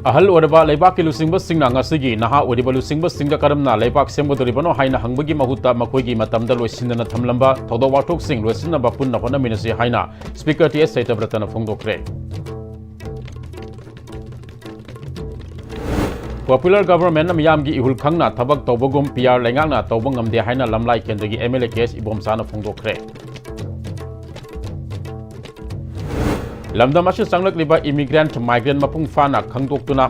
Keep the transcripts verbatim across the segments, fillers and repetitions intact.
ꯑꯍꯜ ꯑꯣꯏꯔꯕ ꯂꯩꯕꯥꯛꯀꯤ ꯂꯨꯆꯤꯡꯕꯁꯤꯡꯅ ꯉꯁꯤꯒꯤ ꯅꯍꯥ ꯑꯣꯏꯔꯤꯕ ꯂꯨꯆꯤꯡꯕꯁꯤꯡꯗ ꯀꯔꯝꯅ ꯂꯩꯕꯥꯛ ꯁꯦꯝꯒꯗꯧꯔꯤꯕꯅꯣ ꯍꯥꯏꯅ ꯍꯪꯕꯒꯤ ꯃꯍꯨꯠꯇ, ꯃꯈꯣꯏꯒꯤ ꯃꯇꯝꯗ ꯂꯣꯏꯁꯤꯟꯗꯅ ꯊꯝꯂꯝꯕ ꯊꯧꯗꯣꯛ ꯋꯥꯊꯣꯛꯁꯤꯡ ꯂꯣꯏꯁꯤꯟꯅꯕ ꯄꯨꯟꯅ ꯍꯣꯠꯅꯃꯤꯟꯅꯁꯤ ꯍꯥꯏꯅ Speaker ꯇꯤ ꯑꯦꯁ ꯁꯇ꯭ꯌꯕ꯭ꯔꯇꯅ ꯐꯣꯡꯗꯣꯛꯈ꯭ꯔꯦ꯫ Popular governmentꯅ ꯃꯤꯌꯥꯝꯒꯤ ꯏꯍꯨꯜ ꯈꯪꯅ ꯊꯕꯛ ꯇꯧꯕꯒꯨꯝ P R ꯂꯩꯉꯥꯛꯅ ꯇꯧꯕ ꯉꯝꯗꯦ ꯍꯥꯏꯅ ꯂꯝꯂꯥꯏ ꯀꯦꯟꯗ꯭ꯔꯒꯤ M L A ꯀꯦ ꯑꯦꯁ ꯏꯕꯣꯝꯆꯥꯅ ꯐꯣꯡꯗꯣꯛꯈ꯭ꯔꯦ꯫ ꯂꯝꯗꯝ ꯑꯁꯤꯗ ꯆꯪꯂꯛꯂꯤꯕ immigrant, migrant ꯃꯄꯨꯡ ꯐꯥꯅ ꯈꯪꯗꯣꯛꯇꯨꯅ,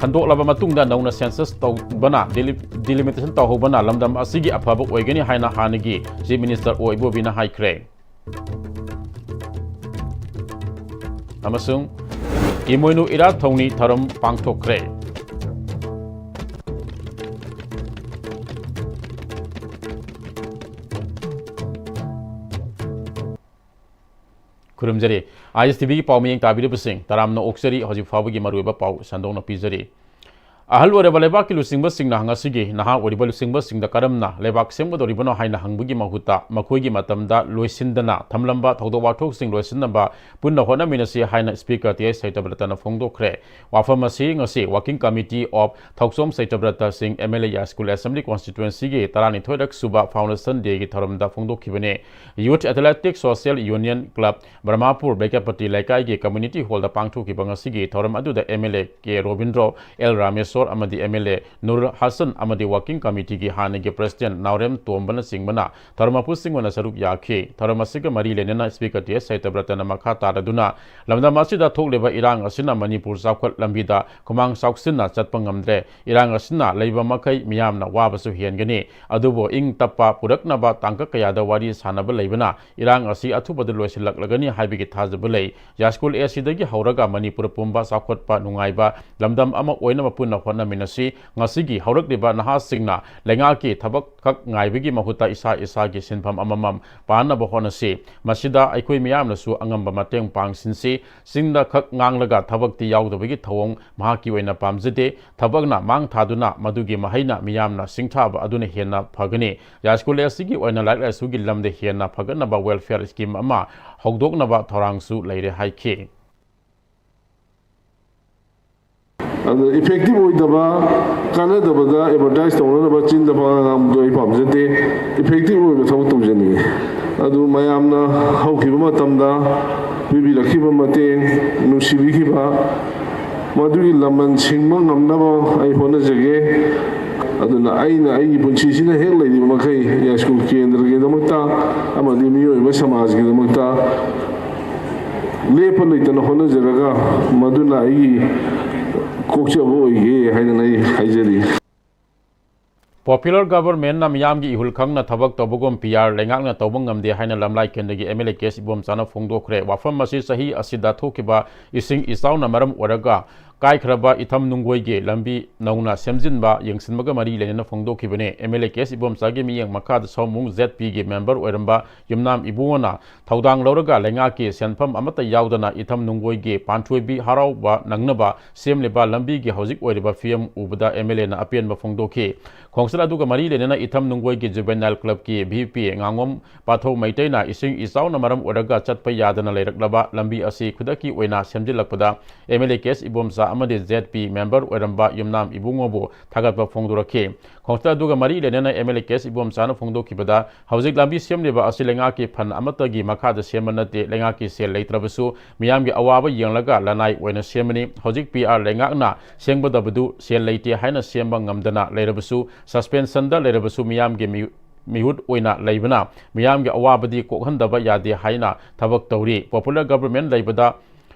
ꯈꯟꯗꯣꯛꯂꯕ ꯃꯇꯨꯡꯗ ꯅꯧꯅ census ꯇꯧꯕꯅ, deli-, delimitation ꯇꯧꯍꯧꯕꯅ ꯂꯝꯗꯝ ꯑꯁꯤꯒꯤ ꯑꯐꯕ ꯑꯣꯏꯒꯅꯤ ꯍꯥꯏꯅ ꯍꯥꯟꯅꯒꯤ Chief Minister ꯑꯣ ꯏꯕꯣꯕꯤꯅ ꯍꯥꯏꯈ꯭ꯔꯦ꯫ ꯑꯃꯁꯨꯡ ꯏꯃꯣꯏꯅꯨ ꯏꯔꯥꯠ ꯊꯧꯅꯤ ꯊꯧꯔꯝ ꯄꯥꯡꯊꯣꯛꯈ꯭ꯔꯦ꯫ ꯈꯨꯔꯨꯝꯖꯔꯤ꯫ ꯑꯥꯏ ꯑꯦꯁ ꯇꯤ ꯚꯤꯒꯤ ꯄꯥꯎ ꯃꯤꯠꯌꯦꯡ ꯇꯥꯕꯤꯔꯤꯕꯁꯤꯡ ꯇꯔꯥꯝꯅ ꯑꯣꯛꯆꯔꯤ꯫ ꯍꯧꯖꯤꯛ ꯐꯥꯎꯕꯒꯤ ꯃꯔꯨꯑꯣꯏꯕ ꯄꯥꯎ ꯁꯟꯗꯣꯛꯅ ꯄꯤꯖꯔꯤ꯫ ꯑꯍꯜ ꯑꯣꯏꯔꯕ ꯂꯩꯕꯥꯛꯀꯤ ꯂꯨꯆꯤꯡꯕꯁꯤꯡꯅ ꯉꯁꯤꯒꯤ ꯅꯍꯥ ꯑꯣꯏꯔꯤꯕ ꯂꯨꯆꯤꯡꯕꯁꯤꯡꯗ ꯀꯔꯝꯅ ꯂꯩꯕꯥꯛ ꯁꯦꯝꯒꯗꯧꯔꯤꯕꯅꯣ ꯍꯥꯏꯅ ꯍꯪꯕꯒꯤ ꯃꯍꯨꯠꯇ, ꯃꯈꯣꯏꯒꯤ ꯃꯇꯝꯗ ꯂꯣꯏꯁꯤꯟꯗꯅ ꯊꯝꯂꯝꯕ ꯊꯧꯗꯣꯛ ꯋꯥꯊꯣꯛꯁꯤꯡ ꯂꯣꯏꯁꯤꯟꯅꯕ ꯄꯨꯟꯅ ꯍꯣꯠꯅꯃꯤꯟꯅꯁꯤ ꯍꯥꯏꯅ Speaker ꯇꯤ ꯑꯦꯁ ꯁꯇ꯭ꯌꯕ꯭ꯔꯇꯅ ꯐꯣꯡꯗꯣꯛꯈ꯭ꯔꯦ꯫ ꯋꯥꯐꯝ ꯑꯁꯤ ꯉꯁꯤ Working Committee of ꯊꯧꯆꯣꯝ ꯁꯇ꯭ꯌꯕ꯭ꯔꯇ ꯁꯤꯡ, M L A ꯌꯥꯏꯁ꯭ꯀꯨꯜ Assembly Constituencyꯒꯤ ꯇꯔꯥꯅꯤꯊꯣꯏꯔꯛ ꯁꯨꯕ Foundation Dayꯒꯤ ꯊꯧꯔꯝꯗ ꯐꯣꯡꯗꯣꯛꯈꯤꯕꯅꯤ꯫ Youth Athletic Social Union Club Brahmapur ꯕꯩꯀ꯭ꯌꯥꯄꯇꯤ ꯂꯩꯀꯥꯏꯒꯤ community hallꯗ ꯄꯥꯡꯊꯣꯛꯈꯤꯕ ꯉꯁꯤꯒꯤ ꯊꯧꯔꯝ ꯑꯗꯨꯗ M L A K Robindro, L Rameshor ꯑꯃꯗꯤ M L A Nur Hasan ꯑꯃꯗꯤ Working Committeeꯒꯤ ꯍꯥꯟꯅꯒꯤ President ꯅꯥꯎꯔꯦꯝ ꯇꯣꯝꯕꯅꯆꯤꯡꯕꯅ ꯊꯧꯔꯝ ꯃꯄꯨꯁꯤꯡ ꯑꯣꯏꯅ ꯁꯔꯨꯛ ꯌꯥꯈꯤ꯫ ꯊꯧꯔꯝ ꯑꯁꯤꯒ ꯃꯔꯤ ꯂꯩꯅꯅ Speaker ꯇꯤ ꯑꯦꯁ ꯁꯇ꯭ꯌꯕ꯭ꯔꯇꯅ ꯃꯈꯥ ꯇꯥꯔꯗꯨꯅ, ꯂꯝꯗꯝ ꯑꯁꯤꯗ ꯊꯣꯛꯂꯤꯕ ꯏꯔꯥꯡ ꯑꯁꯤꯅ ꯃꯅꯤꯄꯨꯔ ꯆꯥꯎꯈꯠ ꯂꯝꯕꯤꯗ ꯈꯨꯃꯥꯡ ꯆꯥꯎꯁꯤꯟꯅ ꯆꯠꯄ ꯉꯝꯗ꯭ꯔꯦ꯫ ꯏꯔꯥꯡ ꯑꯁꯤꯅ ꯂꯩꯕ ꯃꯈꯩ ꯃꯤꯌꯥꯝꯅ ꯋꯥꯕꯁꯨ ꯍꯦꯟꯒꯅꯤ꯫ ꯑꯗꯨꯕꯨ ꯏꯪ ꯇꯞꯄ ꯄꯨꯔꯛꯅꯕ ꯇꯥꯡꯀꯛ ꯀꯌꯥꯗ ꯋꯥꯔꯤ ꯁꯥꯅꯕ ꯂꯩꯕꯅ ꯏꯔꯥꯡ ꯑꯁꯤ ꯑꯊꯨꯕꯗ ꯂꯣꯏꯁꯤꯜꯂꯛꯂꯒꯅꯤ ꯍꯥꯏꯕꯒꯤ ꯊꯥꯖꯕ ꯂꯩ꯫ ꯌꯥꯏꯁ꯭ꯀꯨꯜ ꯑꯦ ꯁꯤꯗꯒꯤ ꯍꯧꯔꯒ ꯃꯅꯤꯄꯨꯔ ꯄꯨꯝꯕ ꯆꯥꯎꯈꯠꯄ ꯅꯨꯡꯉꯥꯏꯕ ꯂꯝꯗꯝ ꯑꯃ ꯑꯣꯏꯅꯕ ꯄꯨꯟꯅ ꯍꯣꯠꯅꯃꯤꯟꯅꯁꯤ꯫ ꯉꯁꯤꯒꯤ ꯍꯧꯔꯛꯂꯤꯕ ꯅꯍꯥꯁꯤꯡꯅ ꯂꯩꯉꯥꯛꯀꯤ ꯊꯕꯛ ꯈꯛ ꯉꯥꯏꯕꯒꯤ ꯃꯍꯨꯠꯇ ꯏꯁꯥ ꯏꯁꯥꯒꯤ ꯁꯤꯟꯐꯝ ꯑꯃꯃꯝ ꯄꯥꯟꯅꯕ ꯍꯣꯠꯅꯁꯤ꯫ ꯃꯁꯤꯗ ꯑꯩꯈꯣꯏ ꯃꯤꯌꯥꯝꯅꯁꯨ ꯑꯉꯝꯕ ꯃꯇꯦꯡ ꯄꯥꯡꯁꯤꯟꯁꯤ꯫ ꯆꯤꯟꯗ ꯈꯛ ꯉꯥꯡꯂꯒ ꯊꯕꯛꯇꯤ ꯌꯥꯎꯗꯕꯒꯤ ꯊꯧꯑꯣꯡ ꯃꯍꯥꯛꯀꯤ ꯑꯣꯏꯅ ꯄꯥꯝꯖꯗꯦ꯫ ꯊꯕꯛꯅ ꯃꯥꯡ ꯊꯥꯗꯨꯅ ꯃꯗꯨꯒꯤ ꯃꯍꯩꯅ ꯃꯤꯌꯥꯝꯅ ꯁꯤꯡꯊꯥꯕ ꯑꯗꯨꯅ ꯍꯦꯟꯅ ꯐꯒꯅꯤ꯫ ꯌꯥꯏꯁ꯭ꯀꯨꯜ ꯑꯁꯤꯒꯤ ꯑꯣꯏꯅ ꯂꯥꯏꯔꯤꯛ ꯂꯥꯏꯁꯨꯒꯤ ꯂꯝꯗ ꯍꯦꯟꯅ ꯐꯒꯠꯅꯕ welfare scheme ꯑꯃ ꯍꯧꯗꯣꯛꯅꯕ ꯊꯧꯔꯥꯡꯁꯨ ꯂꯩꯔꯦ ꯍꯥꯏꯈꯤ꯫ ꯑꯗꯨ ꯏꯐꯦꯛꯇꯤꯚ ꯑꯣꯏꯗꯕ, ꯀꯥꯟꯅꯗꯕꯗ ꯑꯦꯗꯚꯔꯇꯥꯏꯁ ꯇꯧꯅꯅꯕ ꯆꯤꯟꯗ ꯄꯉꯥꯡ ꯉꯥꯡꯕꯗꯣ ꯑꯩ ꯄꯥꯝꯖꯗꯦ꯫ ꯏꯐꯦꯛꯇꯤꯚ ꯑꯣꯏꯕ ꯊꯕꯛ ꯇꯧꯖꯅꯤꯡꯉꯤ꯫ ꯑꯗꯨ ꯃꯌꯥꯝꯅ ꯍꯧꯈꯤꯕ ꯃꯇꯝꯗ ꯄꯤꯕꯤꯔꯛꯈꯤꯕ ꯃꯇꯦꯡ, ꯅꯨꯡꯁꯤꯕꯤꯈꯤꯕ, ꯃꯗꯨꯒꯤ ꯂꯃꯟ ꯁꯤꯡꯕ ꯉꯝꯅꯕ ꯑꯩ ꯍꯣꯠꯅꯖꯒꯦ꯫ ꯑꯗꯨꯅ ꯑꯩꯅ ꯑꯩꯒꯤ ꯄꯨꯟꯁꯤꯁꯤꯅ ꯍꯦꯛ ꯂꯩꯔꯤꯕ ꯃꯈꯩ ꯌꯥꯏꯁ꯭ꯀꯨꯜ ꯀꯦꯟꯗ꯭ꯔꯒꯤꯗꯃꯛꯇ ꯑꯃꯗꯤ ꯃꯤꯑꯣꯏꯕ ꯁꯃꯥꯖꯒꯤꯗꯃꯛꯇ ꯂꯦꯞꯄ ꯂꯩꯇꯅ ꯍꯣꯠꯅꯖꯔꯒ ꯃꯗꯨꯅ ꯑꯩꯒꯤ ꯀꯣꯛꯆꯕ ꯑꯣꯏꯒꯦ ꯍꯥꯏꯗꯅ ꯑꯩ ꯍꯥꯏꯖꯔꯤ꯫ Popular governmentꯅ ꯃꯤꯌꯥꯝꯒꯤ ꯏꯍꯨꯜ ꯈꯪꯅ ꯊꯕꯛ ꯇꯧꯕꯒꯨꯝ ꯄꯤ ꯑꯥꯔ ꯂꯩꯉꯥꯛꯅ ꯇꯧꯕ ꯉꯝꯗꯦ ꯍꯥꯏꯅ ꯂꯝꯂꯥꯏ ꯀꯦꯟꯗ꯭ꯔꯒꯤ ꯑꯦꯝ ꯑꯦꯜ ꯑꯦ ꯀꯦ ꯑꯦꯁ ꯏꯕꯣꯝꯆꯥꯅ ꯐꯣꯡꯗꯣꯛꯈ꯭ꯔꯦ꯫ ꯋꯥꯐꯝ ꯑꯁꯤ ꯆꯍꯤ ꯑꯁꯤꯗ ꯊꯣꯛꯈꯤꯕ ꯏꯁꯤꯡ ꯏꯆꯥꯎꯅ ꯃꯔꯝ ꯑꯣꯏꯔꯒ ꯀꯥꯏꯈ꯭ꯔꯕ ꯏꯊꯝ ꯅꯨꯡꯒꯣꯏꯒꯤ ꯂꯝꯕꯤ ꯅꯧꯅ ꯁꯦꯝꯖꯤꯟꯕ ꯌꯦꯡꯁꯤꯟꯕꯒ ꯃꯔꯤ ꯂꯩꯅꯅ ꯐꯣꯡꯗꯣꯛꯈꯤꯕꯅꯤ꯫ ꯑꯦꯝ ꯑꯦꯜ ꯑꯦ ꯀꯦ ꯑꯦꯁ ꯏꯕꯣꯝꯆꯥꯒꯤ ꯃꯤꯠꯌꯦꯡ ꯃꯈꯥꯗ ꯁꯑꯣꯝꯕꯨꯡ ꯖꯦꯠ ꯄꯤꯒꯤ ꯃꯦꯝꯕꯔ ꯑꯣꯏꯔꯝꯕ ꯌꯨꯝꯅꯥꯝ ꯏꯕꯨꯡꯉꯣꯅ ꯊꯧꯗꯥꯡ ꯂꯧꯔꯒ ꯂꯩꯉꯥꯛꯀꯤ ꯁꯦꯟꯐꯝ ꯑꯃꯠꯇ ꯌꯥꯎꯗꯅ ꯏꯊꯝ ꯅꯨꯡꯒꯣꯏꯒꯤ ꯄꯥꯟꯊꯣꯏꯕꯤ ꯍꯔꯥꯎꯕ ꯅꯪꯅꯕ ꯁꯦꯝꯂꯤꯕ ꯂꯝꯕꯤꯒꯤ ꯍꯧꯖꯤꯛ ꯑꯣꯏꯔꯤꯕ ꯐꯤꯕꯝ ꯎꯕꯗ ꯑꯦꯝ ꯑꯦꯜ ꯑꯦꯅ ꯑꯄꯦꯟꯕ ꯐꯣꯡꯗꯣꯛꯈꯤ꯫ ꯈꯣꯡꯆꯠ ꯑꯗꯨꯒ ꯃꯔꯤ ꯂꯩꯅꯅ ꯏꯊꯝ ꯅꯨꯡꯒꯣꯏꯒꯤ ꯖꯨꯕꯦꯅꯥꯏꯜ ꯀ꯭ꯂꯕꯀꯤ ꯚꯤ ꯄꯤ ꯉꯥꯉꯣꯝ ꯄꯥꯊꯧ ꯃꯩꯇꯩꯅ ꯏꯁꯤꯡ ꯏꯆꯥꯎꯅ ꯃꯔꯝ ꯑꯣꯏꯔꯒ ꯆꯠꯄ ꯌꯥꯗꯅ ꯂꯩꯔꯛꯂꯕ ꯂꯝꯕꯤ ꯑꯁꯤ ꯈꯨꯗꯛꯀꯤ ꯑꯣꯏꯅ ꯁꯦꯝꯖꯤꯜꯂꯛꯄꯗ ꯑꯦꯝ ꯑꯦꯜ ꯑꯦ ꯀꯦ ꯑꯦꯁ ꯏꯕꯣꯝꯆꯥ ꯑꯃꯗꯤ ꯖꯦꯠ ꯄꯤ ꯃꯦꯝꯕꯔ ꯑꯣꯏꯔꯝꯕ ꯌꯨꯝꯅꯥꯝ ꯏꯕꯨꯡꯉꯣꯕꯨ ꯊꯥꯒꯠꯄ ꯐꯣꯡꯗꯣꯔꯛꯈꯤ꯫ ꯈꯣꯡꯆꯠ ꯑꯗꯨꯒ ꯃꯔꯤ ꯂꯩꯅꯅ ꯑꯦꯝ ꯑꯦꯜ ꯑꯦ ꯀꯦ ꯑꯦꯁ ꯏꯕꯣꯝꯆꯥꯅ ꯐꯣꯡꯗꯣꯛꯈꯤꯕꯗ, ꯍꯧꯖꯤꯛ ꯂꯝꯕꯤ ꯁꯦꯝꯂꯤꯕ ꯑꯁꯤ ꯂꯩꯉꯥꯛꯀꯤ ꯐꯟ ꯑꯃꯠꯇꯒꯤ ꯃꯈꯥꯗ ꯁꯦꯝꯕ ꯅꯠꯇꯦ, ꯂꯩꯉꯥꯛꯀꯤ ꯁꯦꯜ ꯂꯩꯇ꯭ꯔꯕꯁꯨ ꯃꯤꯌꯥꯝꯒꯤ ꯑꯋꯥꯕ ꯌꯦꯡꯂꯒ ꯂꯅꯥꯏ ꯑꯣꯏꯅ ꯁꯦꯝꯕꯅꯤ꯫ ꯍꯧꯖꯤꯛ ꯄꯤ ꯑꯥꯔ ꯂꯩꯉꯥꯛꯅ ꯁꯦꯝꯒꯗꯕꯗꯨ ꯁꯦꯜ ꯂꯩꯇꯦ ꯍꯥꯏꯅ ꯁꯦꯝꯕ ꯉꯝꯗꯅ ꯂꯩꯔꯕꯁꯨ, ꯁꯁꯄꯦꯟꯁꯟꯗ ꯂꯩꯔꯕꯁꯨ ꯃꯤꯌꯥꯝꯒꯤ ꯃꯤ-, ꯃꯤꯍꯨꯠ ꯑꯣꯏꯅ ꯂꯩꯕꯅ ꯃꯤꯌꯥꯝꯒꯤ ꯑꯋꯥꯕꯗꯤ ꯀꯣꯛꯍꯟꯗꯕ ꯌꯥꯗꯦ ꯍꯥꯏꯅ ꯊꯕꯛ ꯇꯧꯔꯤ꯫ Popular government ꯂꯩꯕꯗ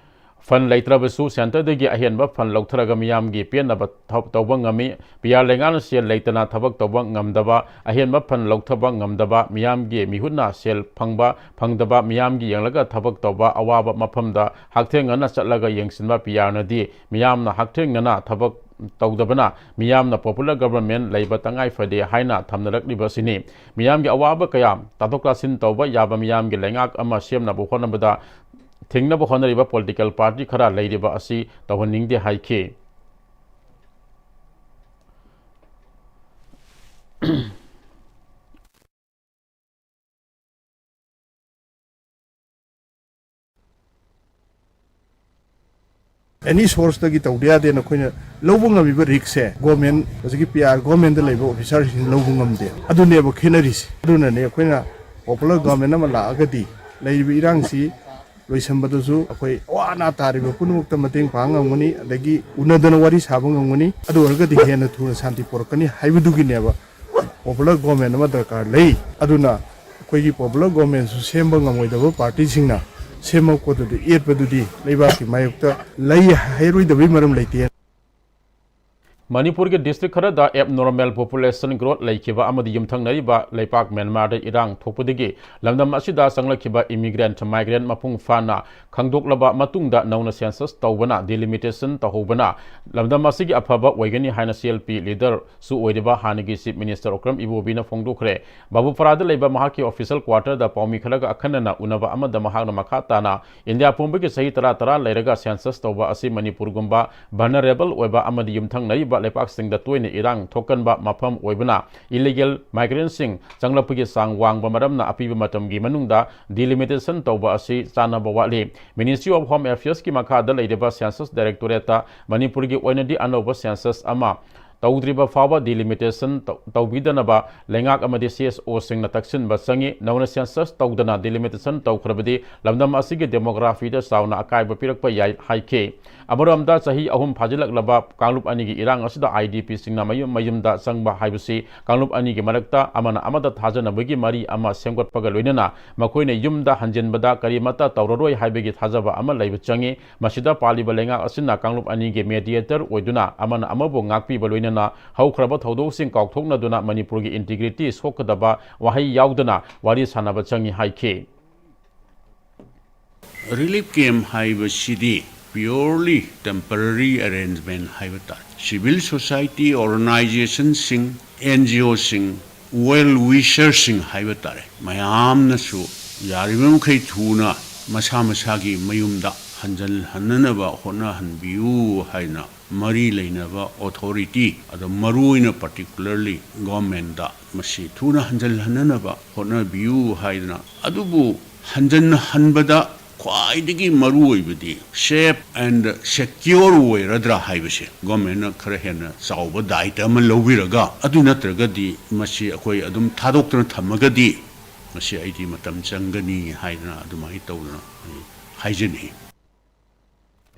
ꯐꯟ ꯂꯩꯇ꯭ꯔꯕꯁꯨ ꯁꯦꯟꯇꯔꯗꯒꯤ ꯑꯍꯦꯟꯕ ꯐꯟ ꯂꯧꯊꯔꯒ ꯃꯤꯌꯥꯝꯒꯤ ꯄꯦꯟꯅꯕ ꯊꯕꯛ ꯇꯧꯕ ꯉꯝꯃꯤ꯫ ꯄꯤ ꯑꯥꯔ ꯂꯩꯉꯥꯛꯅ ꯁꯦꯜ ꯂꯩꯇꯅ ꯊꯕꯛ ꯇꯧꯕ ꯉꯝꯗꯕ, ꯑꯍꯦꯟꯕ ꯐꯟ ꯂꯧꯊꯕ ꯉꯝꯗꯕ, ꯃꯤꯌꯥꯝꯒꯤ ꯃꯤꯍꯨꯠꯅ ꯁꯦꯜ ꯐꯪꯕ ꯐꯪꯗꯕ, ꯃꯤꯌꯥꯝꯒꯤ ꯌꯦꯡꯂꯒ ꯊꯕꯛ ꯇꯧꯕ, ꯑꯋꯥꯕ ꯃꯐꯝꯗ ꯍꯛꯊꯦꯡꯅꯅ ꯆꯠꯂꯒ ꯌꯦꯡꯁꯤꯟꯕ ꯄꯤ ꯑꯥꯔꯅꯗꯤ ꯃꯤꯌꯥꯝꯅ ꯍꯛꯊꯦꯡꯅꯅ ꯊꯕꯛ ꯇꯧꯗꯕꯅ ꯃꯤꯌꯥꯝꯅ popular government ꯂꯩꯕ ꯇꯉꯥꯏ ꯐꯗꯦ ꯍꯥꯏꯅ ꯊꯝꯅꯔꯛꯂꯤꯕ ꯑꯁꯤꯅꯤ꯫ ꯃꯤꯌꯥꯝꯒꯤ ꯑꯋꯥꯕ ꯀꯌꯥ ꯇꯥꯊꯣꯛ ꯇꯥꯁꯤꯟ ꯇꯧꯕ ꯌꯥꯕ, ꯃꯤꯌꯥꯝꯒꯤ ꯂꯩꯉꯥꯛ ꯑꯃ ꯁꯦꯝꯅꯕ ꯍꯣꯠꯅꯕꯗ ꯊꯤꯡꯅꯕ ꯍꯣꯠꯅꯔꯤꯕ political party ꯈꯔ ꯂꯩꯔꯤꯕ ꯑꯁꯤ ꯇꯧꯍꯟꯅꯤꯡꯗꯦ ꯍꯥꯏꯈꯤ꯫ ꯑꯦꯅꯤ ꯁꯣꯔꯁꯇꯒꯤ ꯇꯧꯗ ꯌꯥꯗꯦꯅ ꯑꯩꯈꯣꯏꯅ ꯂꯧꯕ ꯉꯝꯃꯤꯕ ꯔꯤꯛꯁꯁꯦ ꯒꯣꯔꯃꯦꯟ, ꯍꯧꯖꯤꯛꯀꯤ ꯄꯤ ꯑꯥꯔ ꯒꯣꯔꯃꯦꯟꯗ ꯂꯩꯕ ꯑꯣꯐꯤꯁꯥꯔꯁꯤꯡ ꯂꯧꯕ ꯉꯝꯗꯦ꯫ ꯑꯗꯨꯅꯦꯕ ꯈꯦꯠꯅꯔꯤꯁꯦ꯫ ꯑꯗꯨꯅꯅꯦ ꯑꯩꯈꯣꯏꯅ ꯄꯣꯄꯨꯂꯔ ꯒꯣꯔꯃꯦꯟ ꯑꯃ ꯂꯥꯛꯑꯒꯗꯤ ꯂꯩꯔꯤꯕ ꯏꯔꯥꯡꯁꯤ ꯂꯣꯏꯁꯤꯟꯕꯗꯁꯨ ꯑꯩꯈꯣꯏ ꯑꯋꯥ ꯑꯅꯥ ꯇꯥꯔꯤꯕ ꯄꯨꯝꯅꯃꯛꯇ ꯃꯇꯦꯡ ꯄꯥꯡ ꯉꯝꯒꯅꯤ, ꯑꯗꯒꯤ ꯎꯅꯗꯅ ꯋꯥꯔꯤ ꯁꯥꯕ ꯉꯝꯒꯅꯤ꯫ ꯑꯗꯨ ꯑꯣꯏꯔꯒꯗꯤ ꯍꯦꯟꯅ ꯊꯨꯅ ꯁꯥꯟꯇꯤ ꯄꯨꯔꯛꯀꯅꯤ ꯍꯥꯏꯕꯗꯨꯒꯤꯅꯦꯕ ꯄꯣꯄꯨꯂꯔ ꯒꯣꯔꯃꯦꯟ ꯑꯃ ꯗꯔꯀꯥꯔ ꯂꯩ꯫ ꯑꯗꯨꯅ ꯑꯩꯈꯣꯏꯒꯤ ꯄꯣꯄꯨꯂꯔ ꯒꯣꯔꯃꯦꯟꯁꯨ ꯁꯦꯝꯕ ꯉꯝꯃꯣꯏꯗꯕ ꯄꯥꯔꯇꯤꯁꯤꯡꯅ ꯁꯦꯝꯃꯛꯄꯗꯨꯗ ꯌꯦꯠꯄꯗꯨꯗꯤ ꯂꯩꯕꯥꯛꯀꯤ ꯃꯥꯌꯣꯛꯇ ꯂꯩ ꯍꯥꯏꯔꯣꯏꯗꯕꯒꯤ ꯃꯔꯝ ꯂꯩꯇꯦ꯫ ꯃꯅꯤꯄꯨꯔꯒꯤ ꯗꯤꯁꯇ꯭ꯔꯤꯛ ꯈꯔꯗ ꯑꯦꯕꯅꯣꯔꯃꯦꯜ ꯄꯣꯄꯨꯂꯦꯁꯟ ꯒ꯭ꯔꯣꯠ ꯂꯩꯈꯤꯕ ꯑꯃꯗꯤ ꯌꯨꯝꯊꯪꯅꯔꯤꯕ ꯂꯩꯄꯥꯛ ꯃ꯭ꯌꯥꯟꯃꯥꯔꯗ ꯏꯔꯥꯡ ꯊꯣꯛꯄꯗꯒꯤ ꯂꯝꯗꯝ ꯑꯁꯤꯗ ꯆꯪꯂꯛꯈꯤꯕ ꯏꯃꯤꯒ꯭ꯔꯦꯟꯠ, ꯃꯥꯏꯒ꯭ꯔꯦꯟꯠ ꯃꯄꯨꯡ ꯐꯥꯅ ꯈꯪꯗꯣꯛꯂꯕ ꯃꯇꯨꯡꯗ ꯅꯧꯅ ꯁꯦꯟꯁꯁ ꯇꯧꯕꯅ, ꯗꯤꯂꯤꯃꯤꯇꯦꯁꯟ ꯇꯧꯍꯧꯕꯅ ꯂꯝꯗꯝ ꯑꯁꯤꯒꯤ ꯑꯐꯕ ꯑꯣꯏꯒꯅꯤ ꯍꯥꯏꯅ ꯁꯤ ꯑꯦꯜ ꯄꯤ ꯂꯤꯗꯔꯁꯨ ꯑꯣꯏꯔꯤꯕ ꯍꯥꯟꯅꯒꯤ ꯆꯤꯐ ꯃꯤꯅꯤꯁꯇꯔ ꯑꯣꯀ꯭ꯔꯝ ꯏꯕꯣꯕꯤꯅ ꯐꯣꯡꯗꯣꯛꯈ꯭ꯔꯦ꯫ ꯕꯥꯕꯨꯄꯥꯔꯥꯗ ꯂꯩꯕ ꯃꯍꯥꯛꯀꯤ ꯑꯣꯐꯤꯁꯤꯌꯦꯜ ꯀ꯭ꯋꯥꯇꯔꯗ ꯄꯥꯎꯃꯤ ꯈꯔꯒ ꯑꯈꯟꯅꯅ ꯎꯅꯕ ꯑꯃꯗ ꯃꯍꯥꯛꯅ ꯃꯈꯥ ꯇꯥꯅ ꯏꯟꯗꯤꯌꯥ ꯄꯨꯝꯕꯒꯤ ꯆꯍꯤ ꯇꯔꯥ ꯇꯔꯥ ꯂꯩꯔꯒ ꯁꯦꯟꯁꯁ ꯇꯧꯕ ꯑꯁꯤ ꯃꯅꯤꯄꯨꯔꯒꯨꯝꯕ ꯚꯜꯅꯔꯦꯕꯜ ꯑꯣꯏꯕ ꯑꯃꯗꯤ ꯌꯨꯝꯊꯪꯅꯔꯤꯕ ꯂꯩꯄꯥꯛꯁꯤꯡꯗ ꯇꯣꯏꯅ ꯏꯔꯥꯡ ꯊꯣꯛꯀꯟꯕ ꯃꯐꯝ ꯑꯣꯏꯕꯅ ꯏꯂꯤꯒꯦꯜ ꯃꯥꯏꯒ꯭ꯔꯦꯟꯠꯁꯤꯡ ꯆꯪꯂꯛꯄꯒꯤ ꯆꯥꯡ ꯋꯥꯡꯕ ꯃꯔꯝꯅ ꯑꯄꯤꯕ ꯃꯇꯝꯒꯤ ꯃꯅꯨꯡꯗ ꯗꯤꯂꯤꯃꯤꯇꯦꯁꯟ ꯇꯧꯕ ꯑꯁꯤ ꯆꯥꯟꯅꯕ ꯋꯥꯠꯂꯤ꯫ ꯃꯤꯅꯤꯁꯇ꯭ꯔꯤ ꯑꯣꯐ ꯍꯣꯝ ꯑꯦꯐꯤꯌꯔꯁꯀꯤ ꯃꯈꯥꯗ ꯂꯩꯔꯤꯕ ꯁꯦꯟꯁꯁ ꯗꯥꯏꯔꯦꯛꯇꯣꯔꯦꯠꯇ ꯃꯅꯤꯄꯨꯔꯒꯤ ꯑꯣꯏꯅꯗꯤ ꯑꯅꯧꯕ ꯁꯦꯟꯁꯁ ꯑꯃ ꯇꯧꯗ꯭ꯔꯤꯕ ꯐꯥꯎꯕ ꯗꯤꯂꯤꯃꯤꯇꯦꯁꯟ ꯇꯧ-, ꯇꯧꯕꯤꯗꯅꯕ ꯂꯩꯉꯥꯛ ꯑꯃꯗꯤ ꯁꯤ ꯑꯦꯁ ꯑꯣꯁꯤꯡꯅ ꯇꯛꯁꯤꯟꯕ ꯆꯪꯏ꯫ ꯅꯧꯅ ꯁꯦꯟꯁꯁ ꯇꯧꯗꯅ ꯗꯤꯂꯤꯃꯤꯇꯦꯁꯟ ꯇꯧꯈ꯭ꯔꯕꯗꯤ ꯂꯝꯗꯝ ꯑꯁꯤꯒꯤ ꯗꯦꯃꯣꯒ꯭ꯔꯥꯐꯤꯗ ꯆꯥꯎꯅ ꯑꯀꯥꯏꯕ ꯄꯤꯔꯛꯄ ꯌꯥꯏ ꯍꯥꯏꯈꯤ꯫ ꯑꯃꯔꯣꯝꯗ ꯆꯍꯤ ꯑꯍꯨꯝ ꯐꯥꯖꯤꯜꯂꯛꯂꯕ ꯀꯥꯡꯂꯨꯞ ꯑꯅꯤꯒꯤ ꯏꯔꯥꯡ ꯑꯁꯤꯗ ꯑꯥꯏ ꯗꯤ ꯄꯤꯁꯤꯡꯅ ꯃꯌꯨꯝ ꯃꯌꯨꯝꯗ ꯆꯪꯕ ꯍꯥꯏꯕꯁꯤ ꯀꯥꯡꯂꯨꯞ ꯑꯅꯤꯒꯤ ꯃꯔꯛꯇ ꯑꯃꯅ ꯑꯃꯗ ꯊꯥꯖꯅꯕꯒꯤ ꯃꯔꯤ ꯑꯃ ꯁꯦꯝꯒꯠꯄꯒ ꯂꯣꯏꯅꯅ ꯃꯈꯣꯏꯅ ꯌꯨꯝꯗ ꯍꯟꯖꯤꯟꯕꯗ ꯀꯔꯤꯃꯠꯇ ꯇꯧꯔꯔꯣꯏ ꯍꯥꯏꯕꯒꯤ ꯊꯥꯖꯕ ꯑꯃ ꯂꯩꯕ ꯆꯪꯏ꯫ ꯃꯁꯤꯗ ꯄꯥꯜꯂꯤꯕ ꯂꯩꯉꯥꯛ ꯑꯁꯤꯅ ꯀꯥꯡꯂꯨꯞ ꯑꯅꯤꯒꯤ ꯃꯦꯗꯤꯌꯦꯇꯔ ꯑꯣꯏꯗꯨꯅ ꯑꯃꯅ ꯑꯃꯕꯨ ꯉꯥꯛꯄꯤꯕ ꯂꯣꯏꯅꯅ ꯍꯧꯈ꯭ꯔꯕ ꯊꯧꯗꯣꯛꯁꯤꯡ ꯀꯥꯎꯊꯣꯛꯅꯗꯨꯅ ꯃꯅꯤꯄꯨꯔꯒꯤ ꯏꯟꯇꯤꯒ꯭ꯔꯤꯇꯤ ꯁꯣꯛꯀꯗꯕ ꯋꯥꯍꯩ ꯌꯥꯎꯗꯅ ꯋꯥꯔꯤ ꯁꯥꯟꯅꯕ ꯆꯪꯏ ꯍꯥꯏꯈꯤ꯫ ꯔꯤꯂꯤꯐ ꯀꯦꯝꯞ ꯍꯥꯏꯕꯁꯤꯗꯤ purely temporary arrangement ꯍꯥꯏꯕ ꯇꯥꯔꯦ꯫ ꯁꯤꯚꯤꯜ ꯁꯣꯁꯥꯏꯇꯤ ꯑꯣꯔꯒꯅꯥꯏꯖꯦꯁꯟꯁꯤꯡ, ꯑꯦꯟ ꯖꯤ ꯑꯣꯁꯤꯡ, ꯋꯦꯜ ꯋꯤꯁꯔꯁꯤꯡ ꯍꯥꯏꯕ ꯇꯥꯔꯦ, ꯃꯌꯥꯝꯅꯁꯨ ꯌꯥꯔꯤꯕ ꯃꯈꯩ ꯊꯨꯅ ꯃꯁꯥ ꯃꯁꯥꯒꯤ ꯃꯌꯨꯝꯗ ꯍꯟꯖꯤꯜꯍꯟꯅꯅꯕ ꯍꯣꯠꯅꯍꯟꯕꯤꯌꯨ ꯍꯥꯏꯅ ꯃꯔꯤ ꯂꯩꯅꯕ ꯑꯣꯊꯣꯔꯤꯇꯤ, ꯑꯗꯣ ꯃꯔꯨꯑꯣꯏꯅ particularly ꯒꯣꯔꯃꯦꯟꯗ ꯃꯁꯤ ꯊꯨꯅ ꯍꯟꯖꯤꯜꯍꯟꯅꯅꯕ ꯍꯣꯠꯅꯕꯤꯌꯨ ꯍꯥꯏꯗꯅ, ꯑꯗꯨꯕꯨ ꯍꯟꯖꯤꯟꯍꯟꯕꯗ ꯈ꯭ꯋꯥꯏꯗꯒꯤ ꯃꯔꯨ ꯑꯣꯏꯕꯗꯤ safe and secure ꯑꯣꯏꯔꯗ꯭ꯔꯥ ꯍꯥꯏꯕꯁꯦ ꯒꯣꯔꯃꯦꯟꯅ ꯈꯔ ꯍꯦꯟꯅ ꯆꯥꯎꯕ ꯗꯥꯏꯇ ꯑꯃ ꯂꯧꯕꯤꯔꯒ, ꯑꯗꯨ ꯅꯠꯇ꯭ꯔꯒꯗꯤ ꯃꯁꯤ ꯑꯩꯈꯣꯏ ꯑꯗꯨꯝ ꯊꯥꯗꯣꯛꯇꯨꯅ ꯊꯝꯃꯒꯗꯤ ꯃꯁꯤ ꯑꯩꯗꯤ ꯃꯇꯝ ꯆꯪꯒꯅꯤ ꯍꯥꯏꯗꯅ ꯑꯗꯨꯃꯥꯏꯅ ꯇꯧꯗꯅ ꯑꯩ ꯍꯥꯏꯖꯅꯤꯡꯏ꯫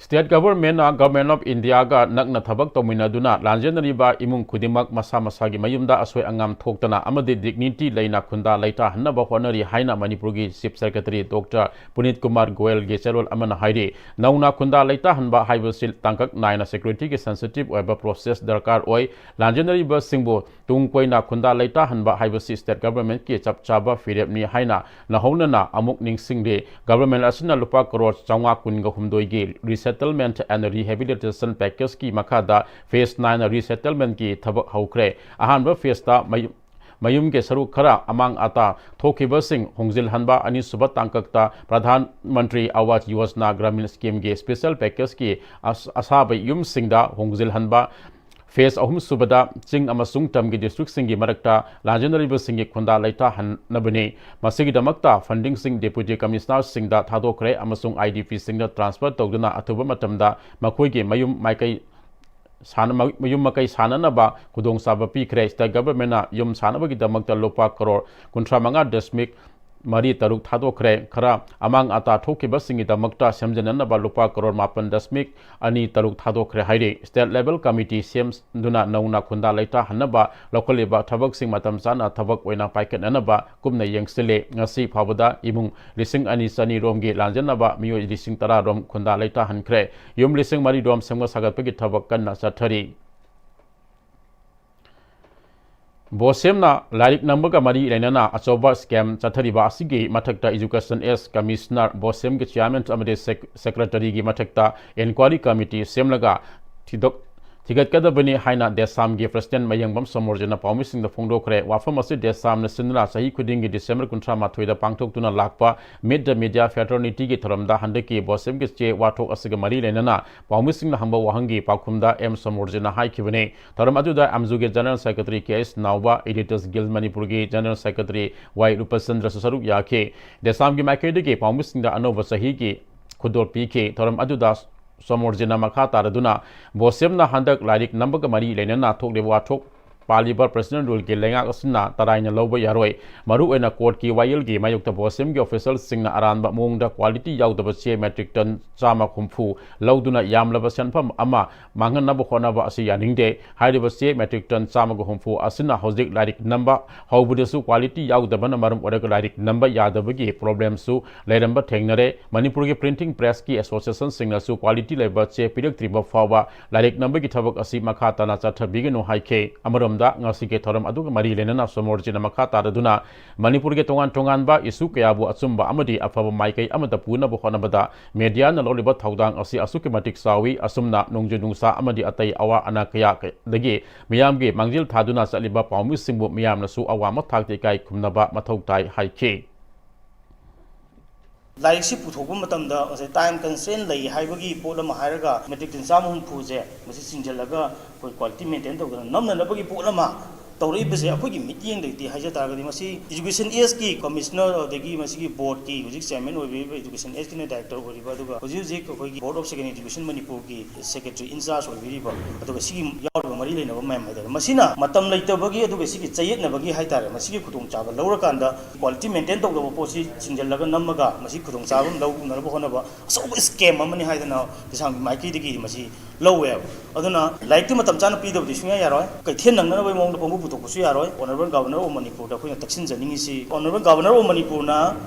State Governmentꯅ Government of Indiaꯒ ꯅꯛꯅ ꯊꯕꯛ ꯇꯧꯃꯤꯟꯅꯗꯨꯅ ꯂꯥꯟꯖꯦꯟꯅꯔꯤꯕ ꯏꯃꯨꯡ ꯈꯨꯗꯤꯡꯃꯛ ꯃꯁꯥ ꯃꯁꯥꯒꯤ ꯃꯌꯨꯝꯗ ꯑꯁꯣꯏ ꯑꯉꯥꯝ ꯊꯣꯛꯇꯅ ꯑꯃꯗꯤ dignity ꯂꯩꯅ ꯈꯨꯟꯗꯥ ꯂꯩꯇꯥꯍꯟꯅꯕ ꯍꯣꯠꯅꯔꯤ ꯍꯥꯏꯅ ꯃꯅꯤꯄꯨꯔꯒꯤ Chief Secretary Doctor Puneet Kumar Goelꯒꯤ ꯆꯦꯔꯣꯜ ꯑꯃꯅ ꯍꯥꯏꯔꯤ꯫ ꯅꯧꯅ ꯈꯨꯟꯗꯥ ꯂꯩꯇꯥꯍꯟꯕ ꯍꯥꯏꯕꯁꯤ ꯇꯥꯡꯀꯛ ꯅꯥꯏꯅ securityꯒꯤ sensitive ꯑꯣꯏꯕ process ꯗꯔꯀꯥꯔ ꯑꯣꯏ꯫ ꯂꯥꯟꯖꯦꯟꯅꯔꯤꯕꯁꯤꯡꯕꯨ ꯇꯨꯡ ꯀꯣꯏꯅ ꯈꯨꯟꯗꯥ ꯂꯩꯇꯥꯍꯟꯕ ꯍꯥꯏꯕꯁꯤ State Governmentꯀꯤ ꯆꯞ ꯆꯥꯕ ꯐꯤꯔꯦꯞꯅꯤ ꯍꯥꯏꯅ ꯅꯧꯍꯧꯅꯅ ꯑꯃꯨꯛ ꯅꯤꯡꯁꯤꯡꯂꯤ꯫ Government ꯑꯁꯤꯅ ꯂꯨꯄꯥ ꯀꯔꯣꯔ ꯆꯥꯝꯃꯉꯥ ꯀꯨꯟꯒ ꯍꯨꯝꯗꯣꯏꯒꯤ Resettlement and Rehabilitation Packageꯀꯤ ꯃꯈꯥꯗ Phase nine Resettlementꯀꯤ ꯊꯕꯛ ꯍꯧꯈ꯭ꯔꯦ꯫ ꯑꯍꯥꯟꯕ phaseꯇ ꯃꯌꯨꯝ ꯃꯌꯨꯝꯒꯤ ꯁꯔꯨꯛ ꯈꯔ ꯑꯃꯥꯡ ꯑꯇꯥ ꯊꯣꯛꯈꯤꯕꯁꯤꯡ ꯍꯣꯡꯖꯤꯜꯍꯟꯕ, ꯑꯅꯤꯁꯨꯕ ꯇꯥꯡꯀꯛꯇ ꯄ꯭ꯔꯙꯥꯟ ꯃꯟꯇ꯭ꯔꯤ ꯑꯋꯥꯖ ꯌꯣꯖꯅꯥ ꯒ꯭ꯔꯥꯃꯤꯟ schemeꯀꯤ special packageꯀꯤ ꯑꯁ-, ꯑꯁꯥꯕ ꯌꯨꯝꯁꯤꯡꯗ ꯍꯣꯡꯖꯤꯜꯍꯟꯕ, phase ꯑꯍꯨꯝꯁꯨꯕꯗ ꯆꯤꯡ ꯑꯃꯁꯨꯡ ꯇꯝꯒꯤ districtꯁꯤꯡꯒꯤ ꯃꯔꯛꯇ ꯂꯥꯟꯖꯦꯟꯅꯔꯤꯕꯁꯤꯡꯒꯤ ꯈꯨꯟꯗꯥ ꯂꯩꯇꯥꯍꯟꯅꯕꯅꯤ꯫ ꯃꯁꯤꯒꯤꯗꯃꯛꯇ fundingꯁꯤꯡ Deputy Commissionerꯁꯤꯡꯗ ꯊꯥꯗꯣꯛꯈ꯭ꯔꯦ ꯑꯃꯁꯨꯡ IDPꯁꯤꯡꯗ transfer ꯇꯧꯗꯨꯅ ꯑꯊꯨꯕ ꯃꯇꯝꯗ ꯃꯈꯣꯏꯒꯤ ꯃꯌꯨꯝ ꯃꯥꯏꯀꯩ ꯁꯥꯟꯅ-, ꯃꯌꯨꯝ ꯃꯀꯩ ꯁꯥꯟꯅꯅꯕ ꯈꯨꯗꯣꯡꯆꯥꯕ ꯄꯤꯈ꯭ꯔꯦ꯫ State Governmentꯅ ꯌꯨꯝ ꯁꯥꯟꯅꯕꯒꯤꯗꯃꯛꯇ ꯂꯨꯄꯥ ꯀꯔꯣꯔ ꯀꯨꯟꯊ꯭ꯔꯥ ꯃꯉꯥ ꯗꯁꯃꯤꯛ ꯃꯔꯤ ꯇꯔꯨꯛ ꯊꯥꯗꯣꯛꯈ꯭ꯔꯦ꯫ ꯈꯔ ꯑꯃꯥꯡ ꯑꯇꯥ ꯊꯣꯛꯈꯤꯕꯁꯤꯡꯒꯤꯗꯃꯛꯇ ꯁꯦꯝꯖꯤꯟꯅꯅꯕ ꯂꯨꯄꯥ ꯀꯔꯣꯔ ꯃꯥꯄꯟ ꯗꯁꯃꯤꯛ ꯑꯅꯤ ꯇꯔꯨꯛ ꯊꯥꯗꯣꯛꯈ꯭ꯔꯦ ꯍꯥꯏꯔꯤ꯫ State level committee ꯁꯦꯝꯗꯨꯅ ꯅꯧꯅ ꯈꯨꯟꯗꯥ ꯂꯩꯇꯥꯍꯟꯅꯕ ꯂꯧꯈꯠꯂꯤꯕ ꯊꯕꯛꯁꯤꯡ ꯃꯇꯝ ꯆꯥꯅ ꯊꯕꯛ ꯑꯣꯏꯅ ꯄꯥꯏꯈꯠꯅꯅꯕ ꯀꯨꯞꯅ ꯌꯦꯡꯁꯤꯜꯂꯤ꯫ ꯉꯁꯤ ꯐꯥꯎꯕꯗ ꯏꯃꯨꯡ ꯂꯤꯁꯤꯡ ꯑꯅꯤ ꯆꯅꯤ ꯔꯣꯝꯒꯤ ꯂꯥꯟꯖꯦꯟꯅꯕ ꯃꯤꯑꯣꯏ ꯂꯤꯁꯤꯡ ꯇꯔꯥ ꯔꯣꯝ ꯈꯨꯟꯗꯥ ꯂꯩꯇꯥꯍꯟꯈ꯭ꯔꯦ꯫ ꯌꯨꯝ ꯂꯤꯁꯤꯡ ꯃꯔꯤ ꯔꯣꯝ ꯁꯦꯝꯒꯠ ꯁꯥꯒꯠꯄꯒꯤ ꯊꯕꯛ ꯀꯟꯅ ꯆꯠꯊꯔꯤ꯫ ꯕꯣꯁꯦꯝꯅ ꯂꯥꯏꯔꯤꯛ ꯅꯝꯕꯒ ꯃꯔꯤ ꯂꯩꯅꯅ ꯑꯆꯧꯕ scam ꯆꯠꯊꯔꯤꯕ ꯑꯁꯤꯒꯤ ꯃꯊꯛꯇ Education Ex Commissioner ꯕꯣꯁꯦꯝꯒꯤ chairman ꯑꯃꯗꯤ sec-, secretaryꯒꯤ ꯃꯊꯛꯇ inquiry committee ꯁꯦꯝꯂꯒ ꯊꯤꯗꯣꯛ-, ꯊꯤꯒꯠꯀꯗꯕꯅꯤ ꯍꯥꯏꯅ ꯗꯦꯁꯥꯝꯒꯤ ꯄ꯭ꯔꯁꯤꯗꯦꯟꯠ ꯃꯌꯦꯡꯕꯝ ꯁꯣꯃꯣꯔꯖꯤꯅ ꯄꯥꯎꯃꯤꯁꯤꯡꯗ ꯐꯣꯡꯗꯣꯛꯈ꯭ꯔꯦ꯫ ꯋꯥꯐꯝ ꯑꯁꯤ ꯗꯦꯁꯥꯝꯅ ꯁꯤꯟꯗꯨꯅ ꯆꯍꯤ ꯈꯨꯗꯤꯡꯒꯤ ꯗꯤꯁꯦꯝꯕꯔ ꯀꯨꯟꯊ꯭ꯔꯥ ꯃꯥꯊꯣꯏꯗ ꯄꯥꯡꯊꯣꯛꯇꯨꯅ ꯂꯥꯛꯄ Meet the Media Fraternityꯒꯤ ꯊꯧꯔꯝꯗ ꯍꯟꯗꯛꯀꯤ ꯕꯣꯁꯦꯝꯒꯤ ꯆꯦ ꯋꯥꯊꯣꯛ ꯑꯁꯤꯒ ꯃꯔꯤ ꯂꯩꯅꯅ ꯄꯥꯎꯃꯤꯁꯤꯡꯅ ꯍꯪꯕ ꯋꯥꯍꯪꯒꯤ ꯄꯥꯎꯈꯨꯝꯗ ꯑꯦꯝ ꯁꯣꯃꯣꯔꯖꯤꯅ ꯍꯥꯏꯈꯤꯕꯅꯤ꯫ ꯊꯧꯔꯝ ꯑꯗꯨꯗ ꯑꯦꯝꯖꯨꯒꯤ ꯖꯦꯅꯔꯦꯜ ꯁꯦꯀ꯭ꯔꯦꯇꯔꯤ ꯀꯦ ꯑꯦꯁ ꯅꯥꯎꯕ, Editors Guild ꯃꯅꯤꯄꯨꯔꯒꯤ ꯖꯦꯅꯔꯦꯜ ꯁꯦꯀ꯭ꯔꯦꯇꯔꯤ ꯋꯥꯏ ꯔꯨꯄꯆꯟꯗ꯭ꯔꯁꯨ ꯁꯔꯨꯛ ꯌꯥꯈꯤ꯫ ꯗꯦꯁꯥꯝꯒꯤ ꯃꯥꯏꯀꯩꯗꯒꯤ ꯄꯥꯎꯃꯤꯁꯤꯡꯗ ꯑꯅꯧꯕ ꯆꯍꯤꯒꯤ ꯈꯨꯗꯣꯜ ꯄꯤꯈꯤ꯫ ꯊꯧꯔꯝ ꯑꯗꯨꯗ ꯁꯣꯃꯣꯔꯖꯤꯅ ꯃꯈꯥ ꯇꯥꯔꯗꯨꯅ ꯕꯣꯁꯦꯝꯅ ꯍꯟꯗꯛ ꯂꯥꯏꯔꯤꯛ ꯅꯝꯕꯒ ꯃꯔꯤ ꯂꯩꯅꯅ ꯊꯣꯛꯂꯤꯕ ꯋꯥꯊꯣꯛ ꯄꯥꯜꯂꯤꯕ ꯄ꯭ꯔꯁꯤꯗꯦꯟꯠ ꯔꯨꯜꯒꯤ ꯂꯩꯉꯥꯛ ꯑꯁꯤꯅ ꯇꯔꯥꯏꯅ ꯂꯧꯕ ꯌꯥꯔꯣꯏ꯫ ꯃꯔꯨꯑꯣꯏꯅ ꯀꯣꯔꯠꯀꯤ ꯋꯥꯌꯦꯜꯒꯤ ꯃꯥꯌꯣꯛꯇ ꯕꯣꯁꯦꯝꯒꯤ ꯑꯣꯐꯤꯁꯤꯌꯦꯜꯁꯤꯡꯅ ꯑꯔꯥꯟꯕ ꯃꯑꯣꯡꯗ ꯀ꯭ꯋꯥꯂꯤꯇꯤ ꯌꯥꯎꯗꯕ ꯆꯦ ꯃꯦꯇ꯭ꯔꯤꯛ ꯇꯟ ꯆꯥꯝꯃ ꯍꯨꯝꯐꯨ ꯂꯧꯗꯨꯅ ꯌꯥꯝꯂꯕ ꯁꯦꯟꯐꯝ ꯑꯃ ꯃꯥꯡꯍꯟꯅꯕ ꯍꯣꯠꯅꯕ ꯑꯁꯤ ꯌꯥꯅꯤꯡꯗꯦ꯫ ꯍꯥꯏꯔꯤꯕ ꯆꯦ ꯃꯦꯇ꯭ꯔꯤꯛ ꯇꯟ ꯆꯥꯝꯃꯒ ꯍꯨꯝꯐꯨ ꯑꯁꯤꯅ ꯍꯧꯖꯤꯛ ꯂꯥꯏꯔꯤꯛ ꯅꯝꯕ ꯍꯧꯕꯗꯁꯨ ꯀ꯭ꯋꯥꯂꯤꯇꯤ ꯌꯥꯎꯗꯕꯅ ꯃꯔꯝ ꯑꯣꯏꯔꯒ ꯂꯥꯏꯔꯤꯛ ꯅꯝꯕ ꯌꯥꯗꯕꯒꯤ ꯄ꯭ꯔꯣꯕ꯭ꯂꯦꯝꯁꯨ ꯂꯩꯔꯝꯕ ꯊꯦꯡꯅꯔꯦ꯫ ꯃꯅꯤꯄꯨꯔꯒꯤ ꯄ꯭ꯔꯤꯟꯇꯤꯡ ꯄ꯭ꯔꯦꯁꯀꯤ ꯑꯦꯁꯣꯁꯤꯌꯦꯁꯟꯁꯤꯡꯅꯁꯨ ꯀ꯭ꯋꯥꯂꯤꯇꯤ ꯂꯩꯕ ꯆꯦ ꯄꯤꯔꯛꯇ꯭ꯔꯤꯕ ꯐꯥꯎꯕ ꯂꯥꯏꯔꯤꯛ ꯅꯝꯕꯒꯤ ꯊꯕꯛ ꯑꯁꯤ ꯃꯈꯥ ꯇꯥꯅ ꯆꯠꯊꯕꯤꯒꯅꯨ ꯍꯥꯏꯈꯤ꯫ ꯑꯃꯔꯣꯝꯗ ꯉꯁꯤꯒꯤ ꯊꯧꯔꯝ ꯑꯗꯨꯒ ꯃꯔꯤ ꯂꯩꯅꯅ ꯁꯣꯃꯣꯔꯖꯤꯅ ꯃꯈꯥ ꯇꯥꯔꯗꯨꯅ ꯃꯅꯤꯄꯨꯔꯒꯤ ꯇꯣꯉꯥꯟ ꯇꯣꯉꯥꯟꯕ ꯏꯁꯨ ꯀꯌꯥꯕꯨ ꯑꯆꯨꯝꯕ ꯑꯃꯗꯤ ꯑꯐꯕ ꯃꯥꯏꯀꯩ ꯑꯃꯗ ꯄꯨꯅꯕ ꯍꯣꯠꯅꯕꯗ ꯃꯦꯗꯤꯌꯥꯅ ꯂꯧꯔꯤꯕ ꯊꯧꯗꯥꯡ ꯑꯁꯤ ꯑꯁꯨꯛꯀꯤ ꯃꯇꯤꯛ ꯆꯥꯎꯏ꯫ ꯑꯁꯨꯝꯅ ꯅꯣꯡꯖꯨ ꯅꯨꯡꯁꯥ ꯑꯃꯗꯤ ꯑꯇꯩ ꯑꯋꯥ ꯑꯅꯥ ꯀꯌꯥꯗꯒꯤ ꯃꯤꯌꯥꯝꯒꯤ ꯃꯥꯡꯖꯤꯜ ꯊꯥꯗꯨꯅ ꯆꯠꯂꯤꯕ ꯄꯥꯎꯃꯤꯁꯤꯡꯕꯨ ꯃꯤꯌꯥꯝꯅꯁꯨ ꯑꯋꯥꯡꯕ ꯊꯥꯛꯇ ꯏꯀꯥꯏ ꯈꯨꯝꯅꯕ ꯃꯊꯧ ꯇꯥꯏ ꯍꯥꯏꯈꯤ꯫ ꯂꯥꯏꯔꯤꯛꯁꯤ ꯄꯨꯊꯣꯛꯄ ꯃꯇꯝꯗ ꯉꯁꯥꯏ ꯇꯥꯏꯝ ꯀꯟꯁꯇ꯭ꯔꯦꯟ ꯂꯩ ꯍꯥꯏꯕꯒꯤ ꯄꯣꯠ ꯑꯃ ꯍꯥꯏꯔꯒ ꯃꯦꯇ꯭ꯔꯤꯛ ꯇꯟ ꯆꯥꯝꯃ ꯍꯨꯝꯐꯨꯁꯦ ꯃꯁꯤ ꯆꯤꯡꯁꯤꯜꯂꯒ ꯑꯩꯈꯣꯏ ꯀ꯭ꯋꯥꯂꯤꯇꯤ ꯃꯦꯟꯇꯦꯟ ꯇꯧꯗꯅ ꯅꯝꯅꯅꯕꯒꯤ ꯄꯣꯠ ꯑꯃ ꯇꯧꯔꯛꯏꯕꯁꯦ ꯑꯩꯈꯣꯏꯒꯤ ꯃꯤꯠꯌꯦꯡꯗꯒꯤꯗꯤ ꯍꯥꯏꯖ ꯇꯥꯔꯒꯗꯤ ꯃꯁꯤ ꯏꯖꯨꯀꯦꯁꯟ ꯑꯦꯖꯀꯤ ꯀꯃꯤꯁꯅꯔ ꯑꯗꯒꯤ ꯃꯁꯤꯒꯤ ꯕꯣꯔꯗꯀꯤ ꯍꯧꯖꯤꯛ ꯆꯤꯌꯔꯃꯦꯟ ꯑꯣꯏꯕꯤꯔꯤꯕ ꯏꯖꯨꯀꯦꯁꯟ ꯑꯦꯖꯀꯤꯅ ꯗꯥꯏꯔꯦꯛꯇꯔ ꯑꯣꯏꯔꯤꯕ ꯑꯗꯨꯒ ꯍꯧꯖꯤꯛ ꯍꯧꯖꯤꯛ ꯑꯩꯈꯣꯏꯒꯤ ꯕꯣꯔꯗ ꯑꯣꯐ ꯁꯦꯀꯦꯟꯗꯔꯤ ꯏꯖꯨꯀꯦꯁꯟ ꯃꯅꯤꯄꯨꯔꯒꯤ ꯁꯦꯀ꯭ꯔꯦꯇꯔꯤ ꯏꯟꯆꯥꯔꯖ ꯑꯣꯏꯕꯤꯔꯤꯕ ꯑꯗꯨꯒ ꯁꯤꯒꯤ ꯌꯥꯎꯔꯤꯕ ꯃꯔꯤ ꯂꯩꯅꯕ ꯃꯌꯥꯝ ꯍꯥꯏꯇꯥꯔꯦ ꯃꯁꯤꯅ ꯃꯇꯝ ꯂꯩꯇꯕꯒꯤ ꯑꯗꯨꯒ ꯁꯤꯒꯤ ꯆꯌꯦꯠꯅꯕꯒꯤ ꯍꯥꯏꯇꯥꯔꯦ ꯃꯁꯤꯒꯤ ꯈꯨꯗꯣꯡꯆꯥꯕ ꯂꯧꯔꯀꯥꯟꯗ ꯀ꯭ꯋꯥꯂꯤꯇꯤ ꯃꯦꯟꯇꯦꯟ ꯇꯧꯗꯕ ꯄꯣꯠꯁꯤ ꯆꯤꯡꯁꯤꯜꯂꯒ ꯅꯝꯃꯒ ꯃꯁꯤ ꯈꯨꯗꯣꯡꯆꯥꯕ ꯑꯃ ꯂꯧꯅꯅꯕ ꯍꯣꯠꯅꯕ ꯑꯆꯧꯕ ꯁ꯭ꯀꯦꯝ ꯑꯃꯅꯤ ꯍꯥꯏꯗꯅ ꯗꯦꯁꯥꯝꯒꯤ ꯃꯥꯏꯀꯩꯗꯒꯤ ꯃꯁꯤ ꯂꯧꯋꯦꯕ꯫ ꯑꯗꯨꯅ ꯂꯥꯏꯔꯤꯛꯇꯤ ꯃꯇꯝ ꯆꯥꯅ ꯄꯤꯗꯕꯗꯤ ꯁꯨꯡꯌꯥ ꯌꯥꯔꯣꯏ꯫ ꯀꯩꯊꯦꯜ ꯅꯪꯅꯅꯕꯒꯤ ꯃꯑꯣꯡꯗ ꯄꯪꯄꯨ ꯄꯨꯊꯣꯛꯄꯁꯨ ꯌꯥꯔꯣꯏ꯫ Honourable Governor of ꯃꯅꯤꯄꯨꯔꯗ ꯑꯩꯈꯣꯏꯅ ꯇꯛꯁꯤꯟꯖꯅꯤꯡꯉꯤꯁꯤ Honourable Governor of ꯃꯅꯤꯄꯨꯔꯅ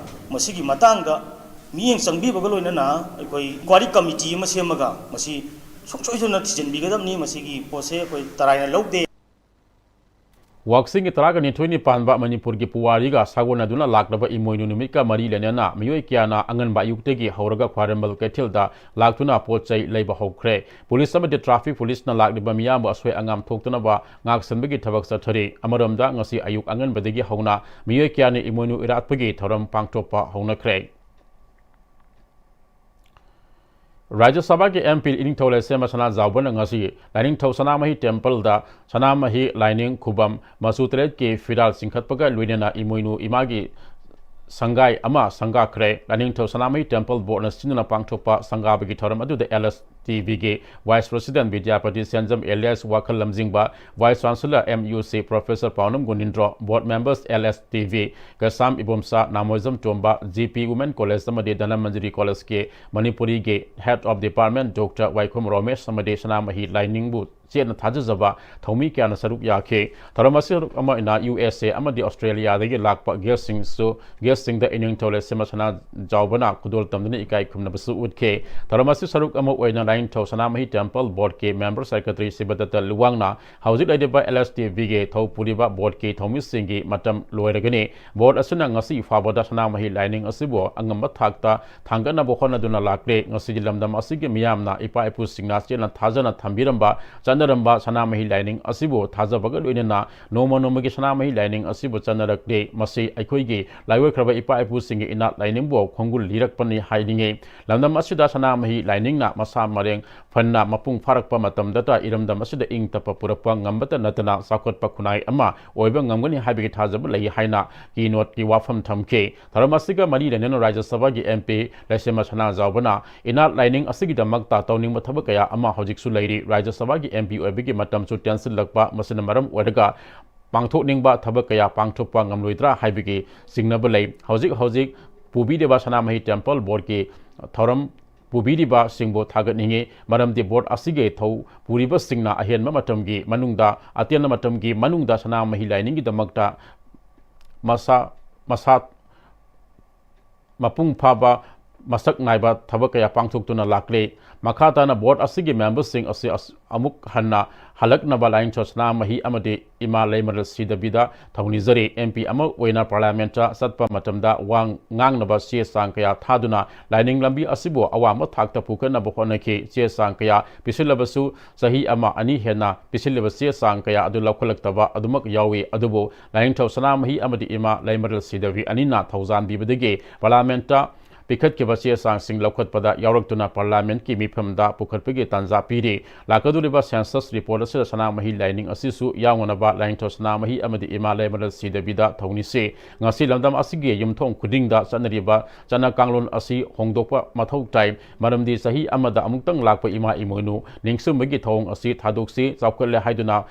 ꯃꯁꯤꯒꯤ ꯃꯇꯥꯡꯗ ꯃꯤꯠꯌꯦꯡ ꯆꯪꯕꯤꯕꯒ ꯂꯣꯏꯅꯅ ꯑꯩꯈꯣꯏ ꯏꯟꯀ꯭ꯋꯥꯏꯔꯤ ꯀꯃꯤꯇꯤ ꯑꯃ ꯁꯦꯝꯃꯒ ꯃꯁꯤ ꯁꯨꯡꯁꯣꯏ ꯁꯣꯏꯗꯅ ꯊꯤꯖꯤꯟꯕꯤꯒꯗꯕꯅꯤ꯫ ꯃꯁꯤꯒꯤ ꯄꯣꯠꯁꯦ ꯑꯩꯈꯣꯏ ꯇꯔꯥꯏꯅ ꯂꯧꯗꯦ꯫ ꯋꯥꯛꯆꯤꯡꯒꯤ ꯇꯔꯥꯒ ꯅꯤꯊꯣꯏꯅꯤ ꯄꯥꯟꯕ ꯃꯅꯤꯄꯨꯔꯒꯤ ꯄꯨꯋꯥꯔꯤꯒ ꯁꯥꯒꯣꯟꯅꯗꯨꯅ ꯂꯥꯛꯂꯕ ꯏꯃꯣꯏꯅꯨ ꯅꯨꯃꯤꯠꯀ ꯃꯔꯤ ꯂꯩꯅꯅ ꯃꯤꯑꯣꯏ ꯀꯌꯥꯅ ꯑꯉꯟꯕ ꯑꯌꯨꯛꯇꯒꯤ ꯍꯧꯔꯒ ꯈ꯭ꯋꯥꯏꯔꯝꯕꯟ ꯀꯩꯊꯦꯜꯗ ꯂꯥꯛꯇꯨꯅ ꯄꯣꯠ ꯆꯩ ꯂꯩꯕ ꯍꯧꯈ꯭ꯔꯦ꯫ ꯄꯨꯂꯤꯁ ꯑꯃꯗꯤ ꯇ꯭ꯔꯥꯐꯤꯛ ꯄꯨꯂꯤꯁꯅ ꯂꯥꯛꯂꯤꯕ ꯃꯤꯌꯥꯝꯕꯨ ꯑꯁꯣꯏ ꯑꯉꯥꯝ ꯊꯣꯛꯇꯅꯕ ꯉꯥꯛꯁꯦꯟꯕꯒꯤ ꯊꯕꯛ ꯆꯠꯊꯔꯤ꯫ ꯑꯃꯔꯣꯝꯗ, ꯉꯁꯤ ꯑꯌꯨꯛ ꯑꯉꯟꯕꯗꯒꯤ ꯍꯧꯅ ꯃꯤꯑꯣꯏ ꯀꯌꯥꯅ ꯏꯃꯣꯏꯅꯨ ꯏꯔꯥꯠꯄꯒꯤ ꯊꯧꯔꯝ ꯄꯥꯡꯊꯣꯛꯄ ꯍꯧꯅꯈ꯭ꯔꯦ꯫ ꯔꯥꯖ꯭ꯌ ꯁꯚꯥꯒꯤ ꯑꯦꯝ ꯄꯤ ꯏꯅꯤꯡꯊꯧ ꯂꯩꯁꯦꯝꯕ ꯁꯅꯥꯖꯥꯎꯕꯅ ꯉꯁꯤ ꯂꯥꯏꯅꯤꯡꯊꯧ ꯁꯅꯥꯃꯍꯤ ꯇꯦꯝꯄꯜꯗ ꯁꯅꯥꯃꯍꯤ ꯂꯥꯏꯅꯤꯡ ꯈꯨꯕꯝ ꯃꯆꯨ ꯇꯔꯦꯠꯀꯤ ꯐꯤꯔꯥꯜ ꯆꯤꯡꯈꯠꯄꯒ ꯂꯣꯏꯅꯅ ꯏꯃꯣꯏꯅꯨ ꯏꯃꯥꯒꯤ ꯁꯪꯒꯥꯏ ꯑꯃ ꯁꯪꯒꯥꯈ꯭ꯔꯦ꯫ ꯂꯥꯏꯅꯤꯡꯊꯧ ꯁꯅꯥꯃꯍꯤ ꯇꯦꯝꯄꯜ ꯕꯣꯔꯗꯅ ꯁꯤꯟꯗꯨꯅ ꯄꯥꯡꯊꯣꯛꯄ ꯁꯪꯒꯥꯕꯒꯤ ꯊꯧꯔꯝ ꯑꯗꯨꯗ ꯑꯦꯜ ꯑꯦꯁ ꯇꯤ ꯚꯤꯒꯤ ꯚꯥꯏꯁ ꯄ꯭ꯔꯦꯁꯤꯗꯦꯟꯠ ꯕꯤꯗ꯭ꯌꯥꯄꯇꯤ ꯁꯦꯟꯖꯝ ꯑꯦꯂꯤꯌꯥꯁ ꯋꯥꯈꯜ ꯂꯝꯖꯤꯡꯕ, ꯚꯥꯏꯁ ꯆꯥꯟꯁꯦꯂꯔ ꯑꯦꯝ ꯌꯨ ꯁꯤ ꯄ꯭ꯔꯣꯐꯦꯁꯔ ꯄꯥꯎꯅꯝ ꯒꯨꯅꯤꯟꯗ꯭ꯔꯣ, ꯕꯣꯔꯗ ꯃꯦꯝꯕꯔꯁ ꯑꯦꯜ ꯑꯦꯁ ꯇꯤ ꯚꯤ ꯀꯩꯁꯥꯝ ꯏꯕꯣꯝꯆꯥ, ꯅꯥꯃꯣꯏꯖꯝ ꯇꯣꯝꯕ, ꯖꯤ ꯄꯤ ꯋꯨꯃꯦꯟ ꯀꯣꯂꯦꯖ ꯑꯃꯗꯤ ꯙꯅꯃꯟꯖꯔꯤ ꯀꯣꯂꯦꯖꯀꯤ ꯃꯅꯤꯄꯨꯔꯤꯒꯤ ꯍꯦꯗ ꯑꯣꯐ ꯗꯤꯄꯥꯔꯠꯃꯦꯟꯠ ꯗꯣꯛꯇꯔ ꯋꯥꯏꯈꯣꯝ ꯔꯣꯃꯦꯁ ꯑꯃꯗꯤ ꯁꯅꯥꯃꯍꯤ ꯂꯥꯏꯅꯤꯡꯕꯨ ꯆꯦꯠꯅ ꯊꯥꯖꯖꯕ ꯊꯧꯃꯤ ꯀꯌꯥꯅ ꯁꯔꯨꯛ ꯌꯥꯈꯤ꯫ ꯊꯧꯔꯝ ꯑꯁꯤ ꯁꯔꯨꯛ ꯑꯃ ꯑꯣꯏꯅ ꯌꯨ ꯑꯦꯁ ꯑꯦ ꯑꯃꯗꯤ ꯑꯣꯁꯇ꯭ꯔꯦꯂꯤꯌꯥꯗꯒꯤ ꯂꯥꯛꯄ ꯒꯦꯁꯁꯤꯡꯁꯨ, ꯒꯦꯁꯁꯤꯡꯗ ꯏꯅꯤꯡꯊꯧ ꯂꯩꯁꯦꯝꯕ ꯁꯅꯥꯖꯥꯎꯕꯅ ꯈꯨꯗꯣꯜ ꯇꯝꯗꯨꯅ ꯏꯀꯥꯏ ꯈꯨꯝꯅꯕꯁꯨ ꯎꯠꯈꯤ꯫ ꯊꯧꯔꯝ ꯑꯁꯤ ꯁꯔꯨꯛ ꯑꯃ ꯑꯣꯏꯅ ꯂꯥꯏꯅꯤꯡꯊꯧ ꯁꯅꯥꯃꯍꯤ ꯇꯦꯝꯄꯜ ꯕꯣꯔꯗꯀꯤ ꯃꯦꯝꯕꯔ ꯁꯦꯀ꯭ꯔꯦꯇꯔꯤ ꯁꯤꯕꯗꯠꯇ ꯂꯨꯋꯥꯡꯅ ꯍꯧꯖꯤꯛ ꯂꯩꯔꯤꯕ ꯑꯦꯜ ꯑꯦꯁ ꯇꯤ ꯚꯤꯒꯤ ꯊꯧ ꯄꯨꯔꯤꯕ ꯕꯣꯔꯗꯀꯤ ꯊꯧꯃꯤꯁꯤꯡꯒꯤ ꯃꯇꯝ ꯂꯣꯏꯔꯒꯅꯤ꯫ ꯕꯣꯔꯗ ꯑꯁꯤꯅ ꯉꯁꯤ ꯐꯥꯎꯕꯗ ꯁꯅꯥꯃꯍꯤ ꯂꯥꯏꯅꯤꯡ ꯑꯁꯤꯕꯨ ꯑꯉꯝꯕ ꯊꯥꯛꯇ ꯊꯥꯡꯒꯠꯅꯕ ꯍꯣꯠꯅꯗꯨꯅ ꯂꯥꯛꯂꯦ꯫ ꯉꯁꯤꯗꯤ ꯂꯝꯗꯝ ꯑꯁꯤꯒꯤ ꯃꯤꯌꯥꯝꯅ ꯏꯄꯥ ꯏꯄꯨꯁꯤꯡꯅ ꯆꯦꯠꯅ ꯊꯥꯖꯅ ꯊꯝꯕꯤꯔꯝꯕ, ꯆꯠꯅꯔꯝꯕ ꯁꯅꯥꯃꯍꯤ ꯂꯥꯏꯅꯤꯡ ꯑꯁꯤꯕꯨ ꯊꯥꯖꯕꯒ ꯂꯣꯏꯅꯅ ꯅꯣꯡꯃ ꯅꯣꯡꯃꯒꯤ ꯁꯅꯥꯃꯍꯤ ꯂꯥꯏꯅꯤꯡ ꯑꯁꯤꯕꯨ ꯆꯠꯅꯔꯛꯂꯦ꯫ ꯃꯁꯤ ꯑꯩꯈꯣꯏꯒꯤ ꯂꯥꯏꯑꯣꯏꯈ꯭ꯔꯕ ꯏꯄꯥ ꯏꯄꯨꯁꯤꯡꯒꯤ ꯏꯅꯥꯠ ꯂꯥꯏꯅꯤꯡꯕꯨ ꯈꯣꯡꯒꯨꯜ ꯂꯤꯔꯛꯄꯅꯤ ꯍꯥꯏꯅꯤꯡꯏ꯫ ꯂꯝꯗꯝ ꯑꯁꯤꯗ ꯁꯅꯥꯃꯍꯤ ꯂꯥꯏꯅꯤꯡꯅ ꯃꯁꯥ ꯃꯔꯦꯡ ꯐꯅ ꯃꯄꯨꯡ ꯐꯥꯔꯛꯄ ꯃꯇꯝꯗꯇ ꯏꯔꯝꯗꯝ ꯑꯁꯤꯗ ꯏꯪ ꯇꯞꯄ ꯄꯨꯔꯛꯄ ꯉꯝꯕꯇ ꯅꯠꯇꯅ ꯆꯥꯎꯈꯠꯄ ꯈꯨꯟꯅꯥꯏ ꯑꯃ ꯑꯣꯏꯕ ꯉꯝꯒꯅꯤ ꯍꯥꯏꯕꯒꯤ ꯊꯥꯖꯕ ꯂꯩ ꯍꯥꯏꯅ ꯀꯤꯅꯣꯠꯀꯤ ꯋꯥꯐꯝ ꯊꯝꯈꯤ꯫ ꯊꯧꯔꯝ ꯑꯁꯤꯒ ꯃꯔꯤ ꯂꯩꯅꯅ ꯔꯥꯖ꯭ꯌ ꯁꯚꯥꯒꯤ ꯑꯦꯝ ꯄꯤ ꯂꯩꯁꯦꯝꯕ ꯁꯅꯥꯖꯥꯎꯕꯅ ꯏꯅꯥꯠ ꯂꯥꯏꯅꯤꯡ ꯑꯁꯤꯒꯤꯗꯃꯛꯇ ꯇꯧꯅꯤꯡꯕ ꯊꯕꯛ ꯀꯌꯥ ꯑꯃ ꯍꯧꯖꯤꯛꯁꯨ ꯂꯩꯔꯤ꯫ ꯔꯥꯖ꯭ꯌ ꯁꯚꯥꯒꯤ ꯑꯦꯝ ꯄꯤ ꯑꯣꯏꯕꯒꯤ ꯃꯇꯝꯁꯨ ꯇꯦꯟꯁꯤꯜꯂꯛꯄ, ꯃꯁꯤꯅ ꯃꯔꯝ ꯑꯣꯏꯔꯒ ꯄꯥꯡꯊꯣꯛꯅꯤꯡꯕ ꯊꯕꯛ ꯀꯌꯥ ꯄꯥꯡꯊꯣꯛꯄ ꯉꯝꯂꯣꯏꯗ꯭ꯔꯥ ꯍꯥꯏꯕꯒꯤ ꯆꯤꯡꯅꯕ ꯂꯩ꯫ ꯍꯧꯖꯤꯛ ꯍꯧꯖꯤꯛ ꯄꯨꯕꯤꯔꯤꯕ ꯁꯅꯥꯃꯍꯤ ꯇꯦꯝꯄꯜ ꯕꯣꯔꯗꯀꯤ ꯊꯧꯔꯝ ꯄꯨꯕꯤꯔꯤꯕꯁꯤꯡꯕꯨ ꯊꯥꯒꯠꯅꯤꯡꯏ꯫ ꯃꯔꯝꯗꯤ ꯕꯣꯔꯗ ꯑꯁꯤꯒꯤ ꯊꯧ ꯄꯨꯔꯤꯕꯁꯤꯡꯅ ꯑꯍꯦꯟꯕ ꯃꯇꯝꯒꯤ ꯃꯅꯨꯡꯗ, ꯑꯇꯦꯟꯕ ꯃꯇꯝꯒꯤ ꯃꯅꯨꯡꯗ ꯁꯅꯥꯃꯍꯤ ꯂꯥꯏꯅꯤꯡꯒꯤꯗꯃꯛꯇ ꯃꯁꯥ, ꯃꯁꯥ ꯃꯄꯨꯡ ꯐꯥꯕ ꯃꯁꯛ ꯅꯥꯏꯕ ꯊꯕꯛ ꯀꯌꯥ ꯄꯥꯡꯊꯣꯛꯇꯨꯅ ꯂꯥꯛꯂꯦ꯫ ꯃꯈꯥ ꯇꯥꯅ ꯕꯣꯔꯗ ꯑꯁꯤꯒꯤ ꯃꯦꯝꯕꯔꯁꯤꯡ ꯑꯁꯤ ꯑꯁ-, ꯑꯃꯨꯛ ꯍꯟꯅ ꯍꯜꯂꯛꯅꯕ ꯂꯥꯏꯅꯤꯡꯊꯧ ꯁꯅꯥꯃꯍꯤ ꯑꯃꯗꯤ ꯏꯃꯥ ꯂꯩꯃꯔꯦꯜ ꯁꯤꯗꯕꯤꯗ ꯊꯧꯅꯤꯖꯔꯤ꯫ ꯑꯦꯝ ꯄꯤ ꯑꯃ ꯑꯣꯏꯅ ꯄꯥꯔꯂꯤꯌꯥꯃꯦꯟꯠꯇ ꯆꯠꯄ ꯃꯇꯝꯗ ꯋꯥ ꯉꯥꯡꯅꯕ ꯆꯦ ꯆꯥꯡ ꯀꯌꯥ ꯊꯥꯗꯨꯅ ꯂꯥꯏꯅꯤꯡ ꯂꯝꯕꯤ ꯑꯁꯤꯕꯨ ꯑꯋꯥꯡꯕ ꯊꯥꯛꯇ ꯄꯨꯈꯠꯅꯕ ꯍꯣꯠꯅꯈꯤ꯫ ꯆꯦ ꯆꯥꯡ ꯀꯌꯥ ꯄꯤꯁꯤꯜꯂꯕꯁꯨ ꯆꯍꯤ ꯑꯃ ꯑꯅꯤ ꯍꯦꯟꯅ ꯄꯤꯁꯤꯜꯂꯤꯕ ꯆꯦ ꯆꯥꯡ ꯀꯌꯥ ꯑꯗꯨ ꯂꯧꯈꯠꯂꯛꯇꯕ ꯑꯗꯨꯃꯛ ꯌꯥꯎꯏ꯫ ꯑꯗꯨꯕꯨ ꯂꯥꯏꯅꯤꯡꯊꯧ ꯁꯅꯥꯃꯍꯤ ꯑꯃꯗꯤ ꯏꯃꯥ ꯂꯩꯃꯔꯦꯜ ꯁꯤꯗꯕꯤ ꯑꯅꯤꯅ ꯊꯧꯖꯥꯟꯕꯤꯕꯗꯒꯤ ꯄꯥꯔꯂꯤꯌꯥꯃꯦꯟꯠꯇ ꯄꯤꯈꯠꯈꯤꯕ ꯆꯦ ꯆꯥꯡꯁꯤꯡ ꯂꯧꯈꯠꯄꯗ ꯌꯥꯎꯔꯛꯇꯨꯅ ꯄꯥꯔꯂꯤꯌꯥꯃꯦꯟꯠꯀꯤ ꯃꯤꯐꯝꯗ ꯄꯨꯈꯠꯄꯒꯤ ꯇꯥꯟꯖꯥ ꯄꯤꯔꯤ꯫ ꯂꯥꯛꯀꯗꯧꯔꯤꯕ ꯁꯦꯟꯁꯁ ꯔꯤꯄꯣꯔꯠ ꯑꯁꯤꯗ ꯁꯅꯥꯃꯍꯤ ꯂꯥꯏꯅꯤꯡ ꯑꯁꯤꯁꯨ ꯌꯥꯎꯅꯅꯕ ꯂꯥꯏꯅꯤꯡꯊꯧ ꯁꯅꯥꯃꯍꯤ ꯑꯃꯗꯤ ꯏꯃꯥ ꯂꯩꯃꯔꯦꯜ ꯁꯤꯗꯕꯤꯗ ꯊꯧꯅꯤꯁꯤ꯫ ꯉꯁꯤ ꯂꯝꯗꯝ ꯑꯁꯤꯒꯤ ꯌꯨꯝꯊꯣꯡ ꯈꯨꯗꯤꯡꯗ ꯆꯠꯅꯔꯤꯕ ꯆꯠꯅ ꯀꯥꯡꯂꯣꯟ ꯑꯁꯤ ꯍꯣꯡꯗꯣꯛꯄ ꯃꯊꯧ ꯇꯥꯏ꯫ ꯃꯔꯝꯗꯤ ꯆꯍꯤ ꯑꯃꯗ ꯑꯃꯨꯛꯇꯪ ꯂꯥꯛꯄ ꯏꯃꯥ ꯏꯃꯣꯏꯅꯨ ꯅꯤꯡꯁꯤꯡꯕꯒꯤ ꯊꯧꯑꯣꯡ ꯑꯁꯤ ꯊꯥꯗꯣꯛꯁꯤ꯫ ꯆꯥꯎꯈꯠꯂꯦ ꯍꯥꯏꯗꯨꯅ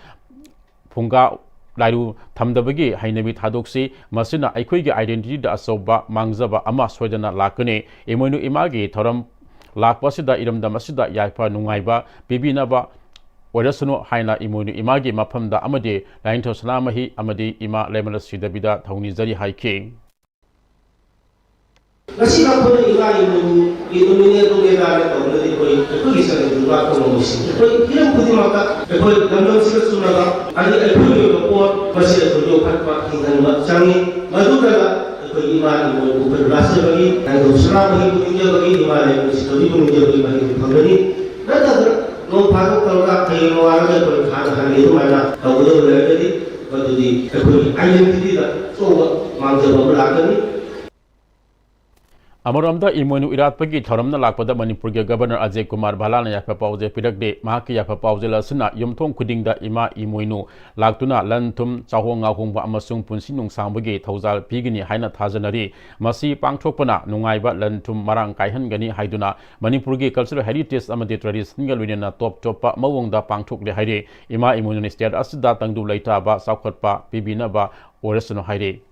ꯐꯨꯡꯒꯥ ꯂꯥꯏꯔꯨ ꯊꯝꯗꯕꯒꯤ ꯍꯩꯅꯕꯤ ꯊꯥꯗꯣꯛꯁꯤ꯫ ꯃꯁꯤꯅ ꯑꯩꯈꯣꯏꯒꯤ identityꯗ ꯑꯆꯧꯕ ꯃꯥꯡꯖꯕ ꯑꯃ ꯁꯣꯏꯗꯅ ꯂꯥꯛꯀꯅꯤ꯫ ꯏꯃꯣꯏꯅꯨ ꯏꯃꯥꯒꯤ ꯊꯧꯔꯝ ꯂꯥꯛꯄ ꯑꯁꯤꯗ ꯏꯔꯝꯗꯝ ꯑꯁꯤꯗ ꯌꯥꯏꯐ ꯅꯨꯡꯉꯥꯏꯕ ꯄꯤꯕꯤꯅꯕ ꯑꯣꯏꯔꯁꯅꯨ ꯍꯥꯏꯅ ꯏꯃꯣꯏꯅꯨ ꯏꯃꯥꯒꯤ ꯃꯐꯝꯗ ꯑꯃꯗꯤ ꯂꯥꯏꯅꯤꯡꯊꯧ ꯁꯅꯥꯃꯍꯤ ꯑꯃꯗꯤ ꯏꯃꯥ ꯂꯩꯃꯔꯦꯜ ꯁꯤꯗꯕꯤꯗ ꯊꯧꯅꯤꯖꯔꯤ ꯍꯥꯏꯈꯤ꯫ ꯉꯁꯤ ꯑꯩꯈꯣꯏꯅ ꯏꯃꯥ ꯏꯃꯣꯏꯅꯨꯒꯤ ꯅꯨꯃꯤꯠꯅꯦ ꯑꯗꯨꯅꯦ ꯑꯗꯥꯅꯦ ꯇꯧꯗ꯭ꯔꯗꯤ ꯑꯩꯈꯣꯏ, ꯑꯩꯈꯣꯏꯒꯤ ꯆꯠꯅꯕꯤ ꯉꯥꯛꯄ ꯉꯝꯃꯣꯏꯁꯤ꯫ ꯑꯩꯈꯣꯏ ꯍꯤꯔꯝ ꯈꯨꯗꯤꯡꯃꯛꯇ ꯑꯩꯈꯣꯏ ꯂꯝꯗꯝꯁꯤꯒ ꯆꯨꯅꯕ, ꯑꯗꯒꯤ ꯑꯩꯈꯣꯏꯒꯤ ꯑꯣꯏꯕ ꯄꯣꯠ ꯃꯁꯤ ꯑꯩꯈꯣꯏ ꯌꯣꯛꯈꯠꯄ, ꯍꯤꯡꯍꯟꯕ ꯆꯪꯉꯤ꯫ ꯃꯗꯨꯗꯅ ꯑꯩꯈꯣꯏ ꯏꯃꯥ ꯏꯃꯣꯏꯅꯨ ꯑꯩꯈꯣꯏ ꯂꯥꯠꯆꯕꯒꯤ ꯂꯥꯏꯅꯤꯡꯊꯧ ꯁꯅꯥꯃꯍꯤꯕꯨ ꯅꯤꯡꯖꯕꯒꯤ, ꯏꯃꯥ ꯂꯩꯕꯥꯛ ꯁꯤꯗꯕꯤꯕꯨ ꯅꯤꯡꯖꯕꯒꯤ ꯃꯍꯩꯗꯨ ꯐꯪꯒꯅꯤ꯫ ꯅꯠꯇ꯭ꯔꯒ ꯅꯣꯡ ꯐꯥꯗꯣꯛ ꯇꯧꯔꯒ ꯍꯌꯦꯡ ꯅꯣꯡꯉꯥꯜꯂꯒ ꯑꯩꯈꯣꯏ ꯈꯥꯗ ꯍꯟꯒꯦ ꯑꯗꯨꯃꯥꯏꯅ ꯇꯧꯒꯗꯕ ꯂꯩꯔꯒꯗꯤ ꯃꯗꯨꯗꯤ ꯑꯩꯈꯣꯏꯒꯤ identityꯗ ꯑꯆꯧꯕ ꯃꯥꯡꯖꯕ ꯑꯃ ꯂꯥꯛꯀꯅꯤ꯫ ꯑꯃꯔꯣꯝꯗ ꯏꯃꯣꯏꯅꯨ ꯏꯔꯥꯠꯄꯒꯤ ꯊꯧꯔꯝꯅ ꯂꯥꯛꯄꯗ ꯃꯅꯤꯄꯨꯔꯒꯤ ꯒꯕꯔꯅꯔ ꯑꯖꯌ ꯀꯨꯃꯥꯔ ꯚꯜꯂꯥꯅ ꯌꯥꯏꯐ ꯄꯥꯎꯖꯦꯜ ꯄꯤꯔꯛꯂꯦ꯫ ꯃꯍꯥꯛꯀꯤ ꯌꯥꯏꯐ ꯄꯥꯎꯖꯦꯜ ꯑꯁꯤꯅ ꯌꯨꯝꯊꯣꯡ ꯈꯨꯗꯤꯡꯗ ꯏꯃꯥ ꯏꯃꯣꯏꯅꯨ ꯂꯥꯛꯇꯨꯅ ꯂꯟ ꯊꯨꯝ, ꯆꯥꯍꯣꯡ ꯉꯥꯍꯣꯡꯕ ꯑꯃꯁꯨꯡ ꯄꯨꯟꯁꯤ ꯅꯨꯡꯁꯥꯡꯕꯒꯤ ꯊꯧꯖꯥꯜ ꯄꯤꯒꯅꯤ ꯍꯥꯏꯅ ꯊꯥꯖꯅꯔꯤ꯫ ꯃꯁꯤ ꯄꯥꯡꯊꯣꯛꯄꯅ ꯅꯨꯡꯉꯥꯏꯕ, ꯂꯟ ꯊꯨꯝ ꯃꯔꯥꯡ ꯀꯥꯏꯍꯟꯒꯅꯤ ꯍꯥꯏꯗꯨꯅ ꯃꯅꯤꯄꯨꯔꯒꯤ cultural heritage ꯑꯃꯗꯤ traditionꯒ ꯂꯣꯏꯅꯅ ꯇꯣꯞ ꯇꯣꯞꯄ ꯃꯑꯣꯡꯗ ꯄꯥꯡꯊꯣꯛꯂꯦ ꯍꯥꯏꯔꯤ꯫ ꯏꯃꯥ ꯏꯃꯣꯏꯅꯨꯅ state ꯑꯁꯤꯗ ꯇꯪꯗꯨ ꯂꯩꯇꯥꯕ ꯆꯥꯎꯈꯠꯄ ꯄꯤꯕꯤꯅꯕ ꯑꯣꯏꯔꯁꯅꯨ ꯍꯥꯏꯔꯤ꯫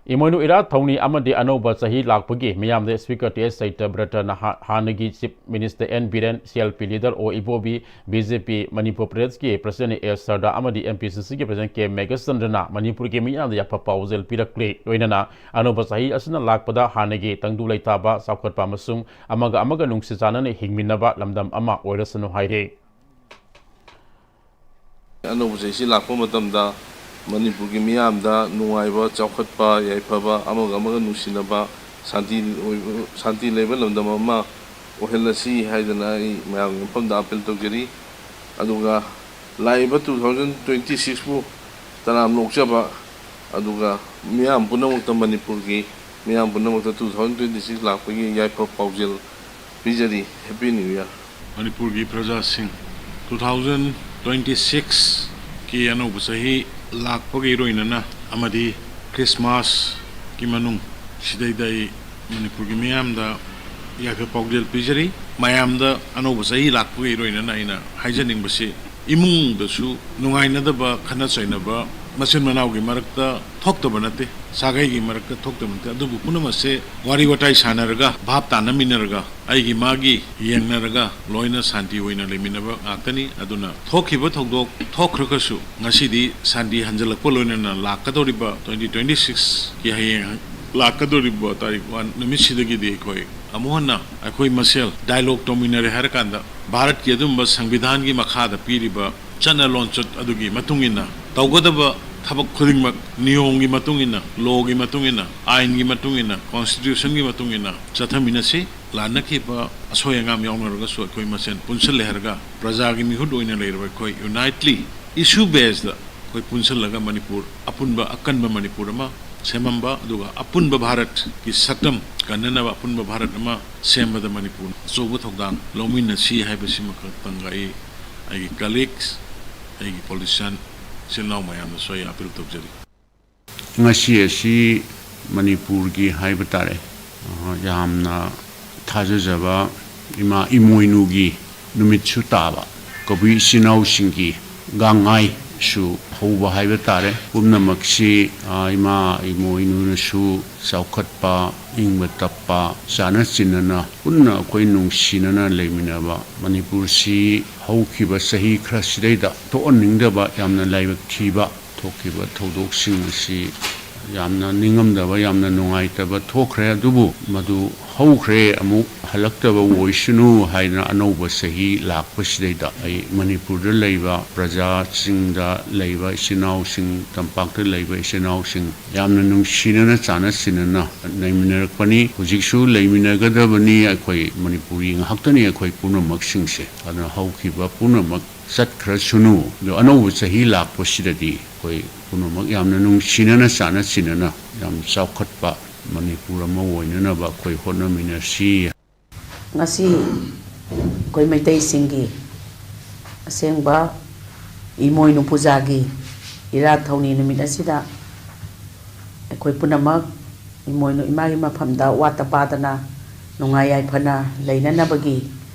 ꯏꯃꯣꯏꯅꯨ ꯏꯔꯥꯠ ꯊꯧꯅꯤ ꯑꯃꯗꯤ ꯑꯅꯧꯕ ꯆꯍꯤ ꯂꯥꯛꯄꯒꯤ ꯃꯤꯌꯥꯝꯗ Speaker ꯇꯤ ꯑꯦꯁ ꯆꯩꯇꯕ꯭ꯔꯇꯅ ꯍꯥ-, ꯍꯥꯟꯅꯒꯤ Chief Minister and Biren, C L P leader ꯑꯣ ꯏꯕꯣꯕꯤ, ꯕꯤ ꯖꯦ ꯄꯤ ꯃꯅꯤꯄꯨꯔ ꯄ꯭ꯔꯗꯦꯁꯀꯤ President ꯑꯦ ꯁꯔꯗꯥ ꯑꯃꯗꯤ ꯑꯦꯝ ꯄꯤ ꯁꯤ ꯁꯤꯒꯤ President ꯀꯦ ꯃꯦꯘꯆꯟꯗ꯭ꯔꯅ ꯃꯅꯤꯄꯨꯔꯒꯤ ꯃꯤꯌꯥꯝꯗ ꯌꯥꯏꯐ ꯄꯥꯎꯖꯦꯜ ꯄꯤꯔꯛꯂꯦ꯫ ꯂꯣꯏꯅꯅ ꯑꯅꯧꯕ ꯆꯍꯤ ꯑꯁꯤꯅ ꯂꯥꯛꯄꯗ ꯍꯥꯟꯅꯒꯤ ꯇꯪꯗꯨ ꯂꯩꯇꯥꯕ, ꯆꯥꯎꯈꯠꯄ ꯑꯃꯁꯨꯡ ꯑꯃꯒ ꯑꯃꯒ ꯅꯨꯡꯁꯤ ꯆꯥꯟꯅꯅ ꯍꯤꯡꯃꯤꯟꯅꯕ ꯂꯝꯗꯝ ꯑꯃ ꯑꯣꯏꯔꯁꯅꯨ ꯍꯥꯏꯔꯦ꯫ ꯑꯅꯧꯕ ꯆꯍꯤꯁꯤ ꯂꯥꯛꯄ ꯃꯇꯝꯗ ꯃꯅꯤꯄꯨꯔꯒꯤ ꯃꯤꯌꯥꯝꯗ ꯅꯨꯡꯉꯥꯏꯕ, ꯆꯥꯎꯈꯠꯄ, ꯌꯥꯏꯐꯕ, ꯑꯃꯒ ꯑꯃꯒ ꯅꯨꯡꯁꯤꯅꯕ, ꯁꯥꯟꯇꯤ ꯑꯣꯏꯕ, ꯁꯥꯟꯇꯤ ꯂꯩꯕ ꯂꯝꯗꯝ ꯑꯃ ꯑꯣꯏꯍꯜꯂꯁꯤ ꯍꯥꯏꯗꯅ ꯑꯩ ꯃꯌꯥꯝꯒꯤ ꯃꯐꯝꯗ appeal ꯇꯧꯖꯔꯤ꯫ ꯑꯗꯨꯒ ꯂꯥꯛꯏꯕ two thousand twenty sixꯄꯨ ꯇꯔꯥꯝꯅ ꯑꯣꯛꯆꯕ, ꯑꯗꯨꯒ ꯃꯤꯌꯥꯝ ꯄꯨꯝꯅꯃꯛꯇ, ꯃꯅꯤꯄꯨꯔꯒꯤ ꯃꯤꯌꯥꯝ ꯄꯨꯝꯅꯃꯛꯇ two thousand twenty six ꯂꯥꯛꯄꯒꯤ ꯌꯥꯏꯐ ꯄꯥꯎꯖꯦꯜ ꯄꯤꯖꯔꯤ꯫ Happy New Year꯫ ꯃꯅꯤꯄꯨꯔꯒꯤ ꯄ꯭ꯔꯖꯥꯁꯤꯡ, two thousand twenty sixꯀꯤ ꯑꯅꯧꯕ ꯆꯍꯤ ꯂꯥꯛꯄꯒ ꯏꯔꯣꯏꯅꯅ ꯑꯃꯗꯤ Christmasꯀꯤ ꯃꯅꯨꯡ ꯁꯤꯗꯩꯗ ꯑꯩ ꯃꯅꯤꯄꯨꯔꯒꯤ ꯃꯤꯌꯥꯝꯗ ꯌꯥꯏꯐ ꯄꯥꯎꯖꯦꯜ ꯄꯤꯖꯔꯤ꯫ ꯃꯌꯥꯝꯗ ꯑꯅꯧꯕ ꯆꯍꯤ ꯂꯥꯛꯄꯒ ꯏꯔꯣꯏꯅꯅ ꯑꯩꯅ ꯍꯥꯏꯖꯅꯤꯡꯕꯁꯤ, ꯏꯃꯨꯡꯗꯁꯨ ꯅꯨꯡꯉꯥꯏꯅꯗꯕ, ꯈꯠꯅ ꯆꯩꯅꯕ ꯃꯆꯤꯟ ꯃꯅꯥꯎꯒꯤ ꯃꯔꯛꯇ ꯊꯣꯛꯇꯕ ꯅꯠꯇꯦ, ꯁꯥꯒꯩꯒꯤ ꯃꯔꯛꯇ ꯊꯣꯛꯇꯕ ꯅꯠꯇꯦ, ꯑꯗꯨꯕꯨ ꯄꯨꯝꯅꯃꯛꯁꯦ ꯋꯥꯔꯤ ꯋꯥꯇꯥꯏ ꯁꯥꯟꯅꯔꯒ, ꯚꯥꯞ ꯇꯥꯅꯃꯤꯟꯅꯔꯒ, ꯑꯩꯒꯤ ꯃꯥꯒꯤ ꯌꯦꯡꯅꯔꯒ ꯂꯣꯏꯅ ꯁꯥꯟꯇꯤ ꯑꯣꯏꯅ ꯂꯩꯃꯤꯟꯅꯕ ꯉꯥꯛꯇꯅꯤ꯫ ꯑꯗꯨꯅ ꯊꯣꯛꯈꯤꯕ ꯊꯧꯗꯣꯛ ꯊꯣꯛꯈ꯭ꯔꯒꯁꯨ, ꯉꯁꯤꯗꯤ ꯁꯥꯟꯇꯤ ꯍꯟꯖꯤꯜꯂꯛꯄ ꯂꯣꯏꯅꯅ ꯂꯥꯛꯀꯗꯧꯔꯤꯕ twenty twenty sixꯀꯤ ꯍꯌꯦꯡ ꯂꯥꯛꯀꯗꯧꯔꯤꯕ ꯇꯥꯔꯤꯛ one ꯅꯨꯃꯤꯠꯁꯤꯗꯒꯤꯗꯤ ꯑꯩꯈꯣꯏ ꯑꯃꯨꯛ ꯍꯟꯅ ꯑꯩꯈꯣꯏ ꯃꯁꯦꯜ dialogue ꯇꯧꯃꯤꯟꯅꯔꯦ ꯍꯥꯏꯔꯀꯥꯟꯗ, ꯚꯥꯔꯠꯀꯤ ꯑꯗꯨꯝꯕ ꯁꯪꯕꯤꯙꯥꯟꯒꯤ ꯃꯈꯥꯗ ꯄꯤꯔꯤꯕ ꯆꯠꯅ ꯂꯣꯟꯆꯠ ꯑꯗꯨꯒꯤ ꯃꯇꯨꯡ ꯏꯟꯅ ꯇꯧꯒꯗꯕ ꯊꯕꯛ ꯈꯨꯗꯤꯡꯃꯛ ꯅꯤꯌꯣꯝꯒꯤ ꯃꯇꯨꯡ ꯏꯟꯅ, lawꯒꯤ ꯃꯇꯨꯡ ꯏꯟꯅ, ꯑꯥꯏꯟꯒꯤ ꯃꯇꯨꯡ ꯏꯟꯅ, constitutionꯒꯤ ꯃꯇꯨꯡ ꯏꯟꯅ ꯆꯠꯊꯃꯤꯟꯅꯁꯤ꯫ ꯂꯥꯟꯅꯈꯤꯕ ꯑꯁꯣꯏ ꯑꯉꯥꯝ ꯌꯥꯎꯅꯔꯒꯁꯨ ꯑꯩꯈꯣꯏ ꯃꯁꯦꯟ ꯄꯨꯟꯁꯤꯜꯂꯦ ꯍꯥꯏꯔꯒ, ꯄ꯭ꯔꯖꯥꯒꯤ ꯃꯤꯍꯨꯠ ꯑꯣꯏꯅ ꯂꯩꯔꯕ ꯑꯩꯈꯣꯏ unitely issue basedꯇ ꯑꯩꯈꯣꯏ ꯄꯨꯟꯁꯤꯜꯂꯒ ꯃꯅꯤꯄꯨꯔ ꯑꯄꯨꯟꯕ ꯑꯀꯟꯕ ꯃꯅꯤꯄꯨꯔ ꯑꯃ ꯁꯦꯝꯃꯝꯕ, ꯑꯗꯨꯒ ꯑꯄꯨꯟꯕ ꯚꯥꯔꯠꯀꯤ ꯁꯛꯇꯝ ꯀꯟꯅꯅꯕ ꯑꯄꯨꯟꯕ ꯚꯥꯔꯠ ꯑꯃ ꯁꯦꯝꯕꯗ ꯃꯅꯤꯄꯨꯔꯅ ꯑꯆꯧꯕ ꯊꯧꯗꯥꯡ ꯂꯧꯃꯤꯟꯅꯁꯤ ꯍꯥꯏꯕꯁꯤꯃꯈꯛꯇꯪꯒ ꯑꯩ ꯑꯩꯒꯤ colleagues, ꯑꯩꯒꯤ politician ꯏꯆꯤꯜ ꯏꯅꯥꯎ ꯃꯌꯥꯝꯗꯁꯨ ꯑꯩ appeal ꯇꯧꯖꯔꯤ꯫ ꯉꯁꯤ ꯑꯁꯤ ꯃꯅꯤꯄꯨꯔꯒꯤ ꯍꯥꯏꯕ ꯇꯥꯔꯦ, ꯑ, ꯌꯥꯝꯅ ꯊꯥꯖꯖꯕ ꯏꯃꯥ ꯏꯃꯣꯏꯅꯨꯒꯤ ꯅꯨꯃꯤꯠꯁꯨ ꯇꯥꯕ, ꯀꯕꯨꯏ ꯏꯆꯤꯟ ꯏꯅꯥꯎꯁꯤꯡꯒꯤ ꯒꯥꯡꯉꯥꯏ ꯁꯨ ꯍꯧꯕ ꯍꯥꯏꯕ ꯇꯥꯔꯦ꯫ ꯄꯨꯝꯅꯃꯛꯁꯤ, ꯑ, ꯏꯃꯥ ꯏꯃꯣꯏꯅꯨꯅꯁꯨ ꯆꯥꯎꯈꯠꯄ, ꯏꯪꯕ ꯇꯞꯄ, ꯆꯥꯅ ꯆꯤꯟꯅꯅ ꯄꯨꯟꯅ ꯑꯩꯈꯣꯏ ꯅꯨꯡꯁꯤꯅꯅ ꯂꯩꯃꯤꯟꯅꯕ ꯃꯅꯤꯄꯨꯔꯁꯤ ꯍꯧꯈꯤꯕ ꯆꯍꯤ ꯈꯔꯁꯤꯗꯩꯗ ꯊꯣꯛꯍꯟꯅꯤꯡꯗꯕ, ꯌꯥꯝꯅ ꯂꯥꯏꯕꯛ ꯊꯤꯕ ꯊꯣꯛꯈꯤꯕ ꯊꯧꯗꯣꯛꯁꯤꯡ ꯑꯁꯤ ꯌꯥꯝꯅ ꯅꯤꯡꯉꯝꯗꯕ, ꯌꯥꯝꯅ ꯅꯨꯡꯉꯥꯏꯇꯕ ꯊꯣꯛꯈ꯭ꯔꯦ꯫ ꯑꯗꯨꯕꯨ ꯃꯗꯨ ꯍꯧꯈ꯭ꯔꯦ, ꯑꯃꯨꯛ ꯍꯜꯂꯛꯇꯕ ꯑꯣꯏꯁꯅꯨ ꯍꯥꯏꯅ ꯑꯅꯧꯕ ꯆꯍꯤ ꯂꯥꯛꯄꯁꯤꯗꯩꯗ ꯑꯩ ꯃꯅꯤꯄꯨꯔꯗ ꯂꯩꯕ ꯄ꯭ꯔꯖꯥꯁꯤꯡꯗ ꯂꯩꯕ ꯏꯆꯤꯟ ꯏꯅꯥꯎꯁꯤꯡ, ꯇꯝꯄꯥꯛꯇ ꯂꯩꯕ ꯏꯆꯤꯟ ꯏꯅꯥꯎꯁꯤꯡ ꯌꯥꯝꯅ ꯅꯨꯡꯁꯤꯅꯅ ꯆꯥꯟꯅ ꯆꯤꯟꯅꯅ ꯂꯩꯃꯤꯟꯅꯔꯛꯄꯅꯤ꯫ ꯍꯧꯖꯤꯛꯁꯨ ꯂꯩꯃꯤꯟꯅꯒꯗꯕꯅꯤ꯫ ꯑꯩꯈꯣꯏ ꯃꯅꯤꯄꯨꯔꯤ ꯉꯥꯛꯇꯅꯤ ꯑꯩꯈꯣꯏ ꯄꯨꯝꯅꯃꯛꯁꯤꯡꯁꯦ꯫ ꯑꯗꯨꯅ ꯍꯧꯈꯤꯕ ꯄꯨꯝꯅꯃꯛ ꯆꯠꯈ꯭ꯔꯁꯅꯨ꯫ ꯑꯗꯣ ꯑꯅꯧꯕ ꯆꯍꯤ ꯂꯥꯛꯄꯁꯤꯗꯗꯤ ꯑꯩꯈꯣꯏ ꯄꯨꯝꯅꯃꯛ ꯌꯥꯝꯅ ꯅꯨꯡꯁꯤꯅꯅ ꯆꯥꯟꯅ ꯆꯤꯟꯅꯅ ꯌꯥꯝ ꯆꯥꯎꯈꯠꯄ ꯃꯅꯤꯄꯨꯔ ꯑꯃ ꯑꯣꯏꯅꯅꯕ ꯑꯩꯈꯣꯏ ꯍꯣꯠꯅꯃꯤꯟꯅꯁꯤ꯫ ꯉꯁꯤ ꯑꯩꯈꯣꯏ ꯃꯩꯇꯩꯁꯤꯡꯒꯤ ꯑꯁꯦꯡꯕ ꯏꯃꯣꯏꯅꯨ ꯄꯨꯖꯥꯒꯤ ꯏꯔꯥꯠ ꯊꯧꯅꯤ ꯅꯨꯃꯤꯠ ꯑꯁꯤꯗ ꯑꯩꯈꯣꯏ ꯄꯨꯝꯅꯃꯛ ꯏꯃꯣꯏꯅꯨ ꯏꯃꯥꯒꯤ ꯃꯐꯝꯗ ꯋꯥꯠꯇ ꯄꯥꯗꯅ ꯅꯨꯡꯉꯥꯏ ꯌꯥꯏꯐꯅ ꯂꯩꯅꯅꯕꯒꯤ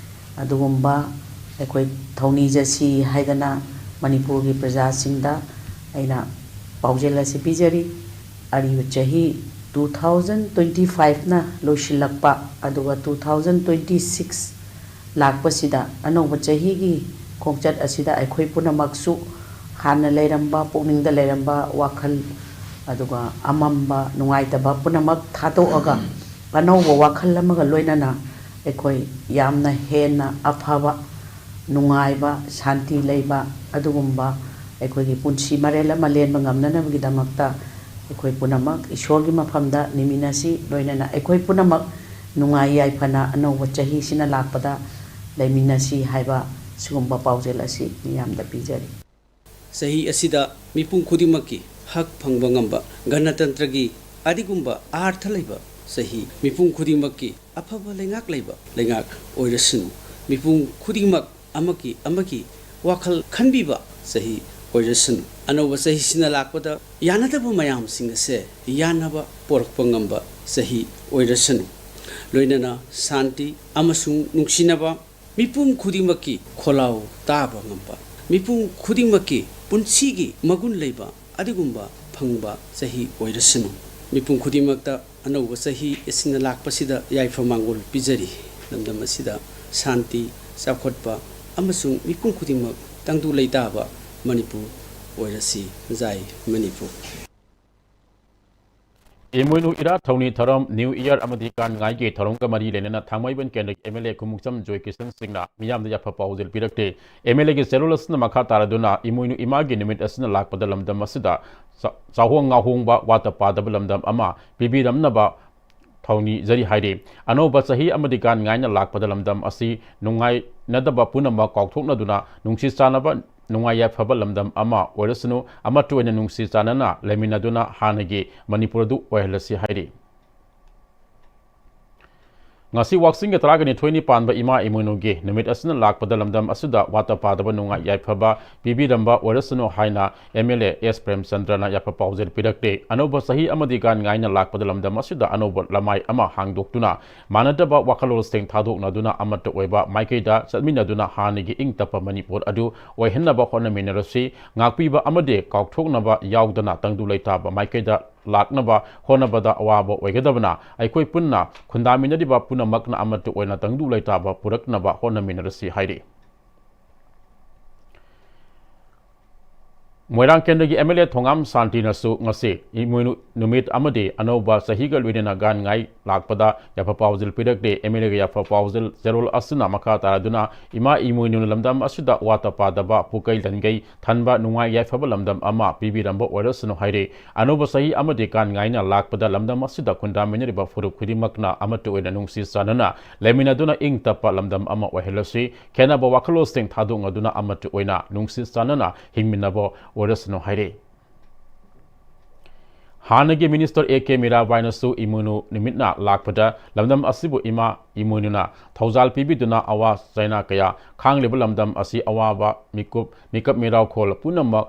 ꯑꯗꯨꯒꯨꯝꯕ ꯑꯩꯈꯣꯏ ꯊꯧꯅꯤꯖꯁꯤ ꯍꯥꯏꯗꯅ ꯃꯅꯤꯄꯨꯔꯒꯤ ꯄ꯭ꯔꯖꯥꯁꯤꯡꯗ ꯑꯩꯅ ꯄꯥꯎꯖꯦꯜ ꯑꯁꯤ ꯄꯤꯖꯔꯤ꯫ ꯑꯔꯤꯕ ꯆꯍꯤ two thousand twenty fiveꯅ ꯂꯣꯏꯁꯤꯜꯂꯛꯄ, ꯑꯗꯨꯒ two thousand twenty six ꯂꯥꯛꯄꯁꯤꯗ ꯑꯅꯧꯕ ꯆꯍꯤꯒꯤ ꯈꯣꯡꯆꯠ ꯑꯁꯤꯗ ꯑꯩꯈꯣꯏ ꯄꯨꯝꯅꯃꯛꯁꯨ ꯍꯥꯟꯅ ꯂꯩꯔꯝꯕ, ꯄꯨꯛꯅꯤꯡꯗ ꯂꯩꯔꯝꯕ ꯋꯥꯈꯜ, ꯑꯗꯨꯒ ꯑꯃꯝꯕ, ꯅꯨꯡꯉꯥꯏꯇꯕ ꯄꯨꯝꯅꯃꯛ ꯊꯥꯗꯣꯛꯑꯒ ꯑꯅꯧꯕ ꯋꯥꯈꯜ ꯑꯃꯒ ꯂꯣꯏꯅꯅ ꯑꯩꯈꯣꯏ ꯌꯥꯝꯅ ꯍꯦꯟꯅ ꯑꯐꯕ, ꯅꯨꯡꯉꯥꯏꯕ, ꯁꯥꯟꯇꯤ ꯂꯩꯕ ꯑꯗꯨꯒꯨꯝꯕ ꯑꯩꯈꯣꯏꯒꯤ ꯄꯨꯟꯁꯤ ꯃꯔꯦꯜ ꯑꯃ ꯂꯦꯟꯕ ꯉꯝꯅꯅꯕꯒꯤꯗꯃꯛꯇ ꯑꯩꯈꯣꯏ ꯄꯨꯝꯅꯃꯛ ꯏꯁꯣꯔꯒꯤ ꯃꯐꯝꯗ ꯅꯤꯃꯤꯟꯅꯁꯤ, ꯂꯣꯏꯅꯅ ꯑꯩꯈꯣꯏ ꯄꯨꯝꯅꯃꯛ ꯅꯨꯡꯉꯥꯏ ꯌꯥꯏꯐꯅ ꯑꯅꯧꯕ ꯆꯍꯤꯁꯤꯅ ꯂꯥꯛꯄꯗ ꯂꯩꯃꯤꯟꯅꯁꯤ ꯍꯥꯏꯕ ꯁꯤꯒꯨꯝꯕ ꯄꯥꯎꯖꯦꯜ ꯑꯁꯤ ꯃꯤꯌꯥꯝꯗ ꯄꯤꯖꯔꯤ꯫ ꯆꯍꯤ ꯑꯁꯤꯗ ꯃꯤꯄꯨꯝ ꯈꯨꯗꯤꯡꯃꯛꯀꯤ ꯍꯛ ꯐꯪꯕ ꯉꯝꯕ ꯒꯅꯇꯟꯇ꯭ꯔꯒꯤ ꯑꯗꯨꯒꯨꯝꯕ ꯑꯥꯔꯊ ꯂꯩꯕ ꯆꯍꯤ, ꯃꯤꯄꯨꯝ ꯈꯨꯗꯤꯡꯃꯛꯀꯤ ꯑꯐꯕ ꯂꯩꯉꯥꯛ ꯂꯩꯕ ꯂꯩꯉꯥꯛ ꯑꯣꯏꯔꯁꯅꯨ, ꯃꯤꯄꯨꯝ ꯈꯨꯗꯤꯡꯃꯛ ꯑꯃꯒꯤ ꯑꯃꯒꯤ ꯋꯥꯈꯜ ꯈꯟꯕꯤꯕ ꯆꯍꯤ ꯑꯣꯏꯔꯁꯅꯨ꯫ ꯑꯅꯧꯕ ꯆꯍꯤꯁꯤꯅ ꯂꯥꯛꯄꯗ ꯌꯥꯅꯗꯕ ꯃꯌꯥꯝꯁꯤꯡ ꯑꯁꯦ ꯌꯥꯅꯕ ꯄꯣꯔꯛꯄ ꯉꯝꯕ ꯆꯍꯤ ꯑꯣꯏꯔꯁꯅꯨ꯫ ꯂꯣꯏꯅꯅ ꯁꯥꯟꯇꯤ ꯑꯃꯁꯨꯡ ꯅꯨꯡꯁꯤꯅꯕ, ꯃꯤꯄꯨꯝ ꯈꯨꯗꯤꯡꯃꯛꯀꯤ ꯈꯣꯜꯂꯥꯎ ꯇꯥꯕ ꯉꯝꯕ, ꯃꯤꯄꯨꯝ ꯈꯨꯗꯤꯡꯃꯛꯀꯤ ꯄꯨꯟꯁꯤꯒꯤ ꯃꯒꯨꯟ ꯂꯩꯕ ꯑꯗꯨꯒꯨꯝꯕ ꯐꯪꯕ ꯆꯍꯤ ꯑꯣꯏꯔꯁꯅꯨ꯫ ꯃꯤꯄꯨꯝ ꯈꯨꯗꯤꯡꯃꯛꯇ ꯑꯅꯧꯕ ꯆꯍꯤ ꯑꯁꯤꯅ ꯂꯥꯛꯄꯁꯤꯗ ꯌꯥꯏꯐ ꯃꯥꯡꯒꯣꯜ ꯄꯤꯖꯔꯤ꯫ ꯂꯝꯗꯝ ꯑꯁꯤꯗ ꯁꯥꯟꯇꯤ, ꯆꯥꯎꯈꯠꯄ ꯑꯃꯁꯨꯡ ꯃꯤꯄꯨꯝ ꯈꯨꯗꯤꯡꯃꯛ ꯇꯪꯗꯨ ꯂꯩꯇꯥꯕ ꯃꯅꯤꯄꯨꯔ ꯑꯣꯏꯔꯁꯤ꯫ ꯖꯥꯏ ꯃꯅꯤꯄꯨꯔ꯫ ꯏꯃꯣꯏꯅꯨ ꯏꯔꯥꯠ ꯊꯧꯅꯤ ꯊꯧꯔꯝ, ꯅ꯭ꯌꯨ ꯏꯌꯥꯔ ꯑꯃꯗꯤ ꯒꯥꯟ ꯉꯥꯏꯒꯤ ꯊꯧꯔꯝꯒ ꯃꯔꯤ ꯂꯩꯅꯅ ꯊꯥꯡꯃꯩꯕꯟ ꯀꯦꯟꯗ꯭ꯔꯒꯤ ꯑꯦꯝ ꯑꯦꯜ ꯑꯦ ꯈꯨꯃꯨꯛꯆꯝ ꯖꯣꯏ ꯀꯤꯁꯟ ꯁꯤꯡꯅ ꯃꯤꯌꯥꯝꯗ ꯌꯥꯏꯐ ꯄꯥꯎꯖꯦꯜ ꯄꯤꯔꯛꯂꯦ꯫ ꯑꯦꯝ ꯑꯦꯜ ꯑꯦꯒꯤ ꯆꯦꯔꯣꯜ ꯑꯁꯤꯅ ꯃꯈꯥ ꯇꯥꯔꯗꯨꯅ ꯏꯃꯣꯏꯅꯨ ꯏꯃꯥꯒꯤ ꯅꯨꯃꯤꯠ ꯑꯁꯤꯅ ꯂꯥꯛꯄꯗ ꯂꯝꯗꯝ ꯑꯁꯤꯗ ꯆꯥ-, ꯆꯥꯍꯣꯡ ꯉꯥꯍꯣꯡꯕ ꯋꯥꯠꯇ ꯄꯥꯗꯕ ꯂꯝꯗꯝ ꯑꯃ ꯄꯤꯕꯤꯔꯝꯅꯕ ꯊꯧꯅꯤꯖꯔꯤ ꯍꯥꯏꯔꯤ꯫ ꯑꯅꯧꯕ ꯆꯍꯤ ꯑꯃꯗꯤ ꯒꯥꯟ ꯉꯥꯏꯅ ꯂꯥꯛꯄꯗ ꯂꯝꯗꯝ ꯑꯁꯤ ꯅꯨꯡꯉꯥꯏꯅꯗꯕ ꯄꯨꯝꯅꯃꯛ ꯀꯥꯎꯊꯣꯛꯅꯗꯨꯅ ꯅꯨꯡꯁꯤ ꯆꯥꯟꯅꯕ, ꯅꯨꯡꯉꯥꯏ ꯌꯥꯏꯐꯕ ꯂꯝꯗꯝ ꯑꯃ ꯑꯣꯏꯔꯁꯅꯨ, ꯑꯃꯠꯇ ꯑꯣꯏꯅ ꯅꯨꯡꯁꯤ ꯆꯥꯟꯅꯅ ꯂꯩꯃꯤꯟꯅꯗꯨꯅ ꯍꯥꯟꯅꯒꯤ ꯃꯅꯤꯄꯨꯔ ꯑꯗꯨ ꯑꯣꯏꯍꯜꯂꯁꯤ ꯍꯥꯏꯔꯤ꯫ ꯉꯁꯤ ꯋꯥꯛꯆꯤꯡꯒꯤ ꯇꯔꯥꯒ ꯅꯤꯊꯣꯏꯅꯤ ꯄꯥꯟꯕ ꯏꯃꯥ ꯏꯃꯣꯏꯅꯨꯒꯤ ꯅꯨꯃꯤꯠ ꯑꯁꯤꯅ ꯂꯥꯛꯄꯗ ꯂꯝꯗꯝ ꯑꯁꯤꯗ ꯋꯥꯠꯇ ꯄꯥꯗꯕ ꯅꯨꯡꯉꯥꯏ ꯌꯥꯏꯐꯕ ꯄꯤꯕꯤꯔꯝꯕ ꯑꯣꯏꯔꯁꯅꯨ ꯍꯥꯏꯅ ꯑꯦꯝ ꯑꯦꯜ ꯑꯦ ꯑꯦꯁ ꯄ꯭ꯔꯦꯝꯆꯟꯗ꯭ꯔꯅ ꯌꯥꯏꯐ ꯄꯥꯎꯖꯦꯜ ꯄꯤꯔꯛꯂꯦ꯫ ꯑꯅꯧꯕ ꯆꯍꯤ ꯑꯃꯗꯤ ꯒꯥꯟ ꯉꯥꯏꯅ ꯂꯥꯛꯄꯗ ꯂꯝꯗꯝ ꯑꯁꯤꯗ ꯑꯅꯧꯕ ꯂꯃꯥꯏ ꯑꯃ ꯍꯥꯡꯗꯣꯛꯇꯨꯅ ꯃꯥꯟꯅꯗꯕ ꯋꯥꯈꯜꯂꯣꯟꯁꯤꯡ ꯊꯥꯗꯣꯛꯅꯗꯨꯅ ꯑꯃꯠꯇ ꯑꯣꯏꯕ ꯃꯥꯏꯀꯩꯗ ꯆꯠꯃꯤꯟꯅꯗꯨꯅ ꯍꯥꯟꯅꯒꯤ ꯏꯪ ꯇꯞꯄ ꯃꯅꯤꯄꯨꯔ ꯑꯗꯨ ꯑꯣꯏꯍꯟꯅꯕ ꯍꯣꯠꯅꯃꯤꯟꯅꯔꯁꯤ꯫ ꯉꯥꯛꯄꯤꯕ ꯑꯃꯗꯤ ꯀꯥꯎꯊꯣꯛꯅꯕ ꯌꯥꯎꯗꯅ ꯇꯪꯗꯨ ꯂꯩꯇꯥꯕ ꯃꯥꯏꯀꯩꯗ ꯂꯥꯛꯅꯕ ꯍꯣꯠꯅꯕꯗ ꯑꯋꯥꯕ ꯑꯣꯏꯒꯗꯕꯅ ꯑꯩꯈꯣꯏ ꯄꯨꯟꯅ ꯈꯨꯟꯗꯥꯃꯤꯟꯅꯔꯤꯕ ꯄꯨꯝꯅꯃꯛꯅ ꯑꯃꯠꯇ ꯑꯣꯏꯅ ꯇꯪꯗꯨ ꯂꯩꯇꯥꯕ ꯄꯨꯔꯛꯅꯕ ꯍꯣꯠꯅꯃꯤꯟꯅꯔꯁꯤ ꯍꯥꯏꯔꯤ꯫ ꯃꯣꯏꯔꯥꯡ ꯀꯦꯟꯗ꯭ꯔꯒꯤ ꯑꯦꯝ ꯑꯦꯜ ꯑꯦ ꯊꯣꯉꯥꯝ ꯁꯥꯟꯇꯤꯅꯁꯨ ꯉꯁꯤ ꯏꯃꯣꯏꯅꯨ ꯅꯨꯃꯤꯠ ꯑꯃꯗꯤ ꯑꯅꯧꯕ ꯆꯍꯤꯒ ꯂꯣꯏꯅꯅ ꯒꯥꯟ ꯉꯥꯏ ꯂꯥꯛꯄꯗ ꯌꯥꯏꯐ ꯄꯥꯎꯖꯦꯜ ꯄꯤꯔꯛꯂꯦ꯫ ꯑꯦꯝ ꯑꯦꯜ ꯑꯦꯒꯤ ꯌꯥꯏꯐ ꯄꯥꯎꯖꯦꯜ ꯆꯦꯔꯣꯜ ꯑꯁꯤꯅ ꯃꯈꯥ ꯇꯥꯔꯗꯨꯅ ꯏꯃꯥ ꯏꯃꯣꯏꯅꯨꯅ ꯂꯝꯗꯝ ꯑꯁꯤꯗ ꯋꯥꯠꯇ ꯄꯥꯗꯕ, ꯄꯨꯀꯩ ꯂꯟꯒꯩ ꯊꯟꯕ, ꯅꯨꯡꯉꯥꯏ ꯌꯥꯏꯐꯕ ꯂꯝꯗꯝ ꯑꯃ ꯄꯤꯕꯤꯔꯝꯕ ꯑꯣꯏꯔꯁꯅꯨ ꯍꯥꯏꯔꯤ꯫ ꯑꯅꯧꯕ ꯆꯍꯤ ꯑꯃꯗꯤ ꯒꯥꯟ ꯉꯥꯏꯅ ꯂꯥꯛꯄꯗ ꯂꯝꯗꯝ ꯑꯁꯤꯗ ꯈꯨꯟꯗꯥꯃꯤꯟꯅꯔꯤꯕ ꯐꯨꯔꯨꯞ ꯈꯨꯗꯤꯡꯃꯛꯅ ꯑꯃꯠꯇ ꯑꯣꯏꯅ ꯅꯨꯡꯁꯤ ꯆꯥꯟꯅꯅ ꯂꯩꯃꯤꯟꯅꯗꯨꯅ ꯏꯪ ꯇꯞꯄ ꯂꯝꯗꯝ ꯑꯃ ꯑꯣꯏꯍꯜꯂꯁꯤ꯫ ꯈꯦꯟꯅꯕ ꯋꯥꯈꯜꯂꯣꯟꯁꯤꯡ ꯊꯥꯗꯣꯛꯅꯗꯨꯅ ꯑꯃꯠꯇ ꯑꯣꯏꯅ ꯅꯨꯡꯁꯤ ꯆꯥꯟꯅꯅ ꯍꯤꯡꯃꯤꯟꯅꯕ ꯑꯣꯏꯔꯁꯅꯨ ꯍꯥꯏꯔꯤ꯫ ꯍꯥꯟꯅꯒꯤ ꯃꯤꯅꯤꯁꯇꯔ ꯑꯦ ꯀꯦ ꯃꯤꯔꯥꯕꯥꯏꯅꯁꯨ ꯏꯃꯣꯏꯅꯨ ꯅꯨꯃꯤꯠꯅ ꯂꯥꯛꯄꯗ ꯂꯝꯗꯝ ꯑꯁꯤꯕꯨ ꯏꯃꯥ ꯏꯃꯣꯏꯅꯨꯅ ꯊꯧꯖꯥꯜ ꯄꯤꯕꯤꯗꯨꯅ ꯑꯋꯥ ꯆꯩꯅꯥ ꯀꯌꯥ ꯈꯥꯡꯂꯤꯕ ꯂꯝꯗꯝ ꯑꯁꯤ ꯑꯋꯥꯕ ꯃꯤꯀꯨꯞ, ꯃꯤꯀꯞ ꯃꯤꯔꯥꯎꯈꯣꯜ ꯄꯨꯝꯅꯃꯛ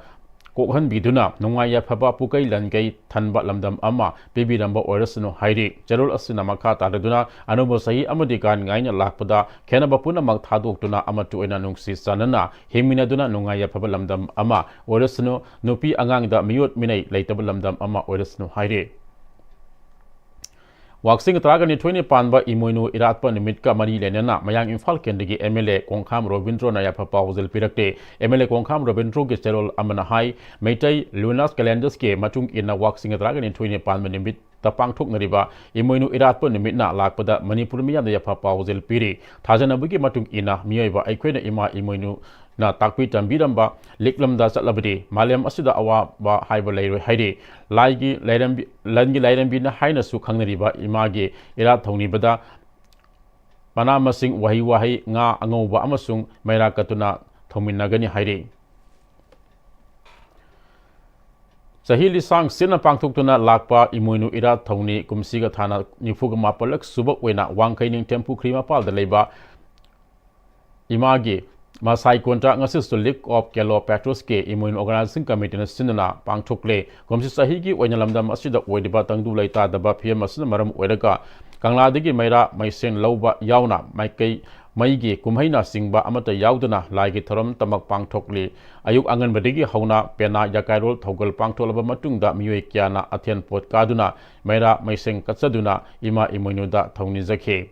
ꯀꯣꯛꯍꯟꯕꯤꯗꯨꯅ ꯅꯨꯡꯉꯥꯏ ꯌꯥꯏꯐꯕ ꯄꯨꯀꯩ ꯂꯟꯒꯩ ꯊꯟꯕ ꯂꯝꯗꯝ ꯑꯃ ꯄꯤꯕꯤꯔꯝꯕ ꯑꯣꯏꯔꯁꯅꯨ ꯍꯥꯏꯔꯤ꯫ ꯆꯦꯔꯣꯜ ꯑꯁꯤꯅ ꯃꯈꯥ ꯇꯥꯔꯗꯨꯅ ꯑꯅꯧꯕ ꯆꯍꯤ ꯑꯃꯗꯤ ꯒꯥꯟ ꯉꯥꯏꯅ ꯂꯥꯛꯄꯗ ꯈꯦꯟꯅꯕ ꯄꯨꯝꯅꯃꯛ ꯊꯥꯗꯣꯛꯇꯨꯅ ꯑꯃꯠꯇ ꯑꯣꯏꯅ ꯅꯨꯡꯁꯤ ꯆꯥꯟꯅꯅ ꯍꯤꯡꯃꯤꯟꯅꯗꯨꯅ ꯅꯨꯡꯉꯥꯏ ꯌꯥꯏꯐꯕ ꯂꯝꯗꯝ ꯑꯃ ꯑꯣꯏꯔꯁꯅꯨ, ꯅꯨꯄꯤ ꯑꯉꯥꯡꯗ ꯃꯤꯑꯣꯠ ꯃꯤꯅꯩ ꯂꯩꯇꯕ ꯂꯝꯗꯝ ꯑꯃ ꯑꯣꯏꯔꯁꯅꯨ ꯍꯥꯏꯔꯤ꯫ ꯋꯥꯛꯆꯤꯡ ꯇꯔꯥꯒ ꯅꯤꯊꯣꯏꯅꯤ ꯄꯥꯟꯕ ꯏꯃꯣꯏꯅꯨ ꯏꯔꯥꯠꯄ ꯅꯨꯃꯤꯠꯀ ꯃꯔꯤ ꯂꯩꯅꯅ ꯃꯌꯥꯡ ꯏꯝꯐꯥꯜ ꯀꯦꯟꯗ꯭ꯔꯒꯤ ꯑꯦꯝ ꯑꯦꯜ ꯑꯦ ꯀꯣꯡꯈꯥꯝ ꯔꯣꯕꯤꯟꯗ꯭ꯔꯣꯅ ꯌꯥꯏꯐ ꯄꯥꯎꯖꯦꯜ ꯄꯤꯔꯛꯂꯦ꯫ ꯑꯦꯝ ꯑꯦꯜ ꯑꯦ ꯀꯣꯡꯈꯥꯝ ꯔꯣꯕꯤꯟꯗ꯭ꯔꯣꯒꯤ ꯆꯦꯔꯣꯜ ꯑꯃꯅ ꯍꯥꯏ, ꯃꯩꯇꯩ ꯂꯨꯅꯥꯁ ꯀꯦꯂꯦꯟꯗꯔꯁꯀꯤ ꯃꯇꯨꯡ ꯏꯟꯅ ꯋꯥꯛꯆꯤꯡ ꯇꯔꯥꯒ ꯅꯤꯊꯣꯏꯅꯤ ꯄꯥꯟꯕ ꯅꯨꯃꯤꯠꯇ ꯄꯥꯡꯊꯣꯛꯅꯔꯤꯕ ꯏꯃꯣꯏꯅꯨ ꯏꯔꯥꯠꯄ ꯅꯨꯃꯤꯠꯅ ꯂꯥꯛꯄꯗ ꯃꯅꯤꯄꯨꯔ ꯃꯤꯌꯥꯝꯗ ꯌꯥꯏꯐ ꯄꯥꯎꯖꯦꯜ ꯄꯤꯔꯤ꯫ ꯊꯥꯖꯅꯕꯒꯤ ꯃꯇꯨꯡ ꯏꯟꯅ ꯃꯤꯑꯣꯏꯕ ꯑꯩꯈꯣꯏꯅ ꯏꯃꯥ ꯏꯃꯣꯏꯅꯨ ꯅ ꯇꯥꯛꯄꯤ ꯇꯝꯕꯤꯔꯝꯕ ꯂꯤꯛꯂꯝꯗ ꯆꯠꯂꯕꯗꯤ ꯃꯥꯂꯦꯝ ꯑꯁꯤꯗ ꯑꯋꯥꯕ ꯍꯥꯏꯕ ꯂꯩꯔꯣꯏ ꯍꯥꯏꯔꯤ꯫ ꯂꯥꯏꯒꯤ ꯂꯥꯏꯔꯦꯝꯕꯤ, ꯂꯟꯒꯤ ꯂꯥꯏꯔꯦꯝꯕꯤꯅ ꯍꯥꯏꯅꯁꯨ ꯈꯪꯅꯔꯤꯕ ꯏꯃꯥꯒꯤ ꯏꯔꯥꯠ ꯊꯧꯅꯤꯕꯗ ꯃꯅꯥ ꯃꯁꯤꯡ, ꯎꯍꯩ ꯋꯥꯍꯩ, ꯉꯥ ꯑꯉꯧꯕ ꯑꯃꯁꯨꯡ ꯃꯩꯔꯥ ꯀꯠꯇꯨꯅ ꯊꯧꯃꯤꯟꯅꯒꯅꯤ ꯍꯥꯏꯔꯤ꯫ ꯆꯍꯤ ꯂꯤꯁꯥꯡ ꯁꯤꯠꯅ ꯄꯥꯡꯊꯣꯛꯇꯨꯅ ꯂꯥꯛꯄ ꯏꯃꯣꯏꯅꯨ ꯏꯔꯥꯠ ꯊꯧꯅꯤ ꯀꯨꯝꯁꯤꯒ ꯊꯥꯅ ꯅꯤꯐꯨꯒ ꯃꯥꯄꯜꯂꯛ ꯁꯨꯕ ꯑꯣꯏꯅ ꯋꯥꯡꯈꯩ ꯅꯤꯡꯊꯦꯝ ꯄꯨꯈ꯭ꯔꯤ ꯃꯄꯥꯜꯗ ꯂꯩꯕ ꯏꯃꯥꯒꯤ ꯃꯁꯥꯏ ꯀꯣꯟꯇ꯭ꯔꯥ ꯉꯁꯤꯁꯨ ꯂꯤꯛ ꯑꯣꯐ ꯀꯦꯂꯣ ꯄꯦꯇ꯭ꯔꯣꯁꯀꯤ ꯏꯃꯣꯏꯅꯨ ꯑꯣꯔꯒꯅꯥꯏꯖꯤꯡ ꯀꯃꯤꯇꯤꯅ ꯁꯤꯟꯗꯨꯅ ꯄꯥꯡꯊꯣꯛꯂꯦ꯫ ꯀꯨꯝꯁꯤ ꯆꯍꯤꯒꯤ ꯑꯣꯏꯅ ꯂꯝꯗꯝ ꯑꯁꯤꯗ ꯑꯣꯏꯔꯤꯕ ꯇꯪꯗꯨ ꯂꯩꯇꯥꯗꯕ ꯐꯤꯕꯝ ꯑꯁꯤꯅ ꯃꯔꯝ ꯑꯣꯏꯔꯒ ꯀꯪꯂꯥꯗꯒꯤ ꯃꯩꯔꯥ ꯃꯩꯁꯦꯡ ꯂꯧꯕ ꯌꯥꯎꯅ ꯃꯥꯏꯀꯩ ꯃꯩꯒꯤ ꯀꯨꯝꯍꯩꯅ ꯆꯤꯡꯕ ꯑꯃꯠꯇ ꯌꯥꯎꯗꯅ ꯂꯥꯏꯒꯤ ꯊꯧꯔꯝ ꯇꯃꯛ ꯄꯥꯡꯊꯣꯛꯂꯤ꯫ ꯑꯌꯨꯛ ꯑꯉꯟꯕꯗꯒꯤ ꯍꯧꯅ ꯄꯦꯅꯥ ꯌꯥꯀꯥꯏꯔꯣꯜ ꯊꯧꯒꯜ ꯄꯥꯡꯊꯣꯛꯂꯕ ꯃꯇꯨꯡꯗ ꯃꯤꯑꯣꯏ ꯀꯌꯥꯅ ꯑꯊꯦꯟ ꯄꯣꯠ ꯀꯥꯗꯨꯅ ꯃꯩꯔꯥ ꯃꯩꯁꯦꯡ ꯀꯠꯆꯗꯨꯅ ꯏꯃꯥ ꯏꯃꯣꯏꯅꯨꯗ ꯊꯧꯅꯤꯖꯈꯤ꯫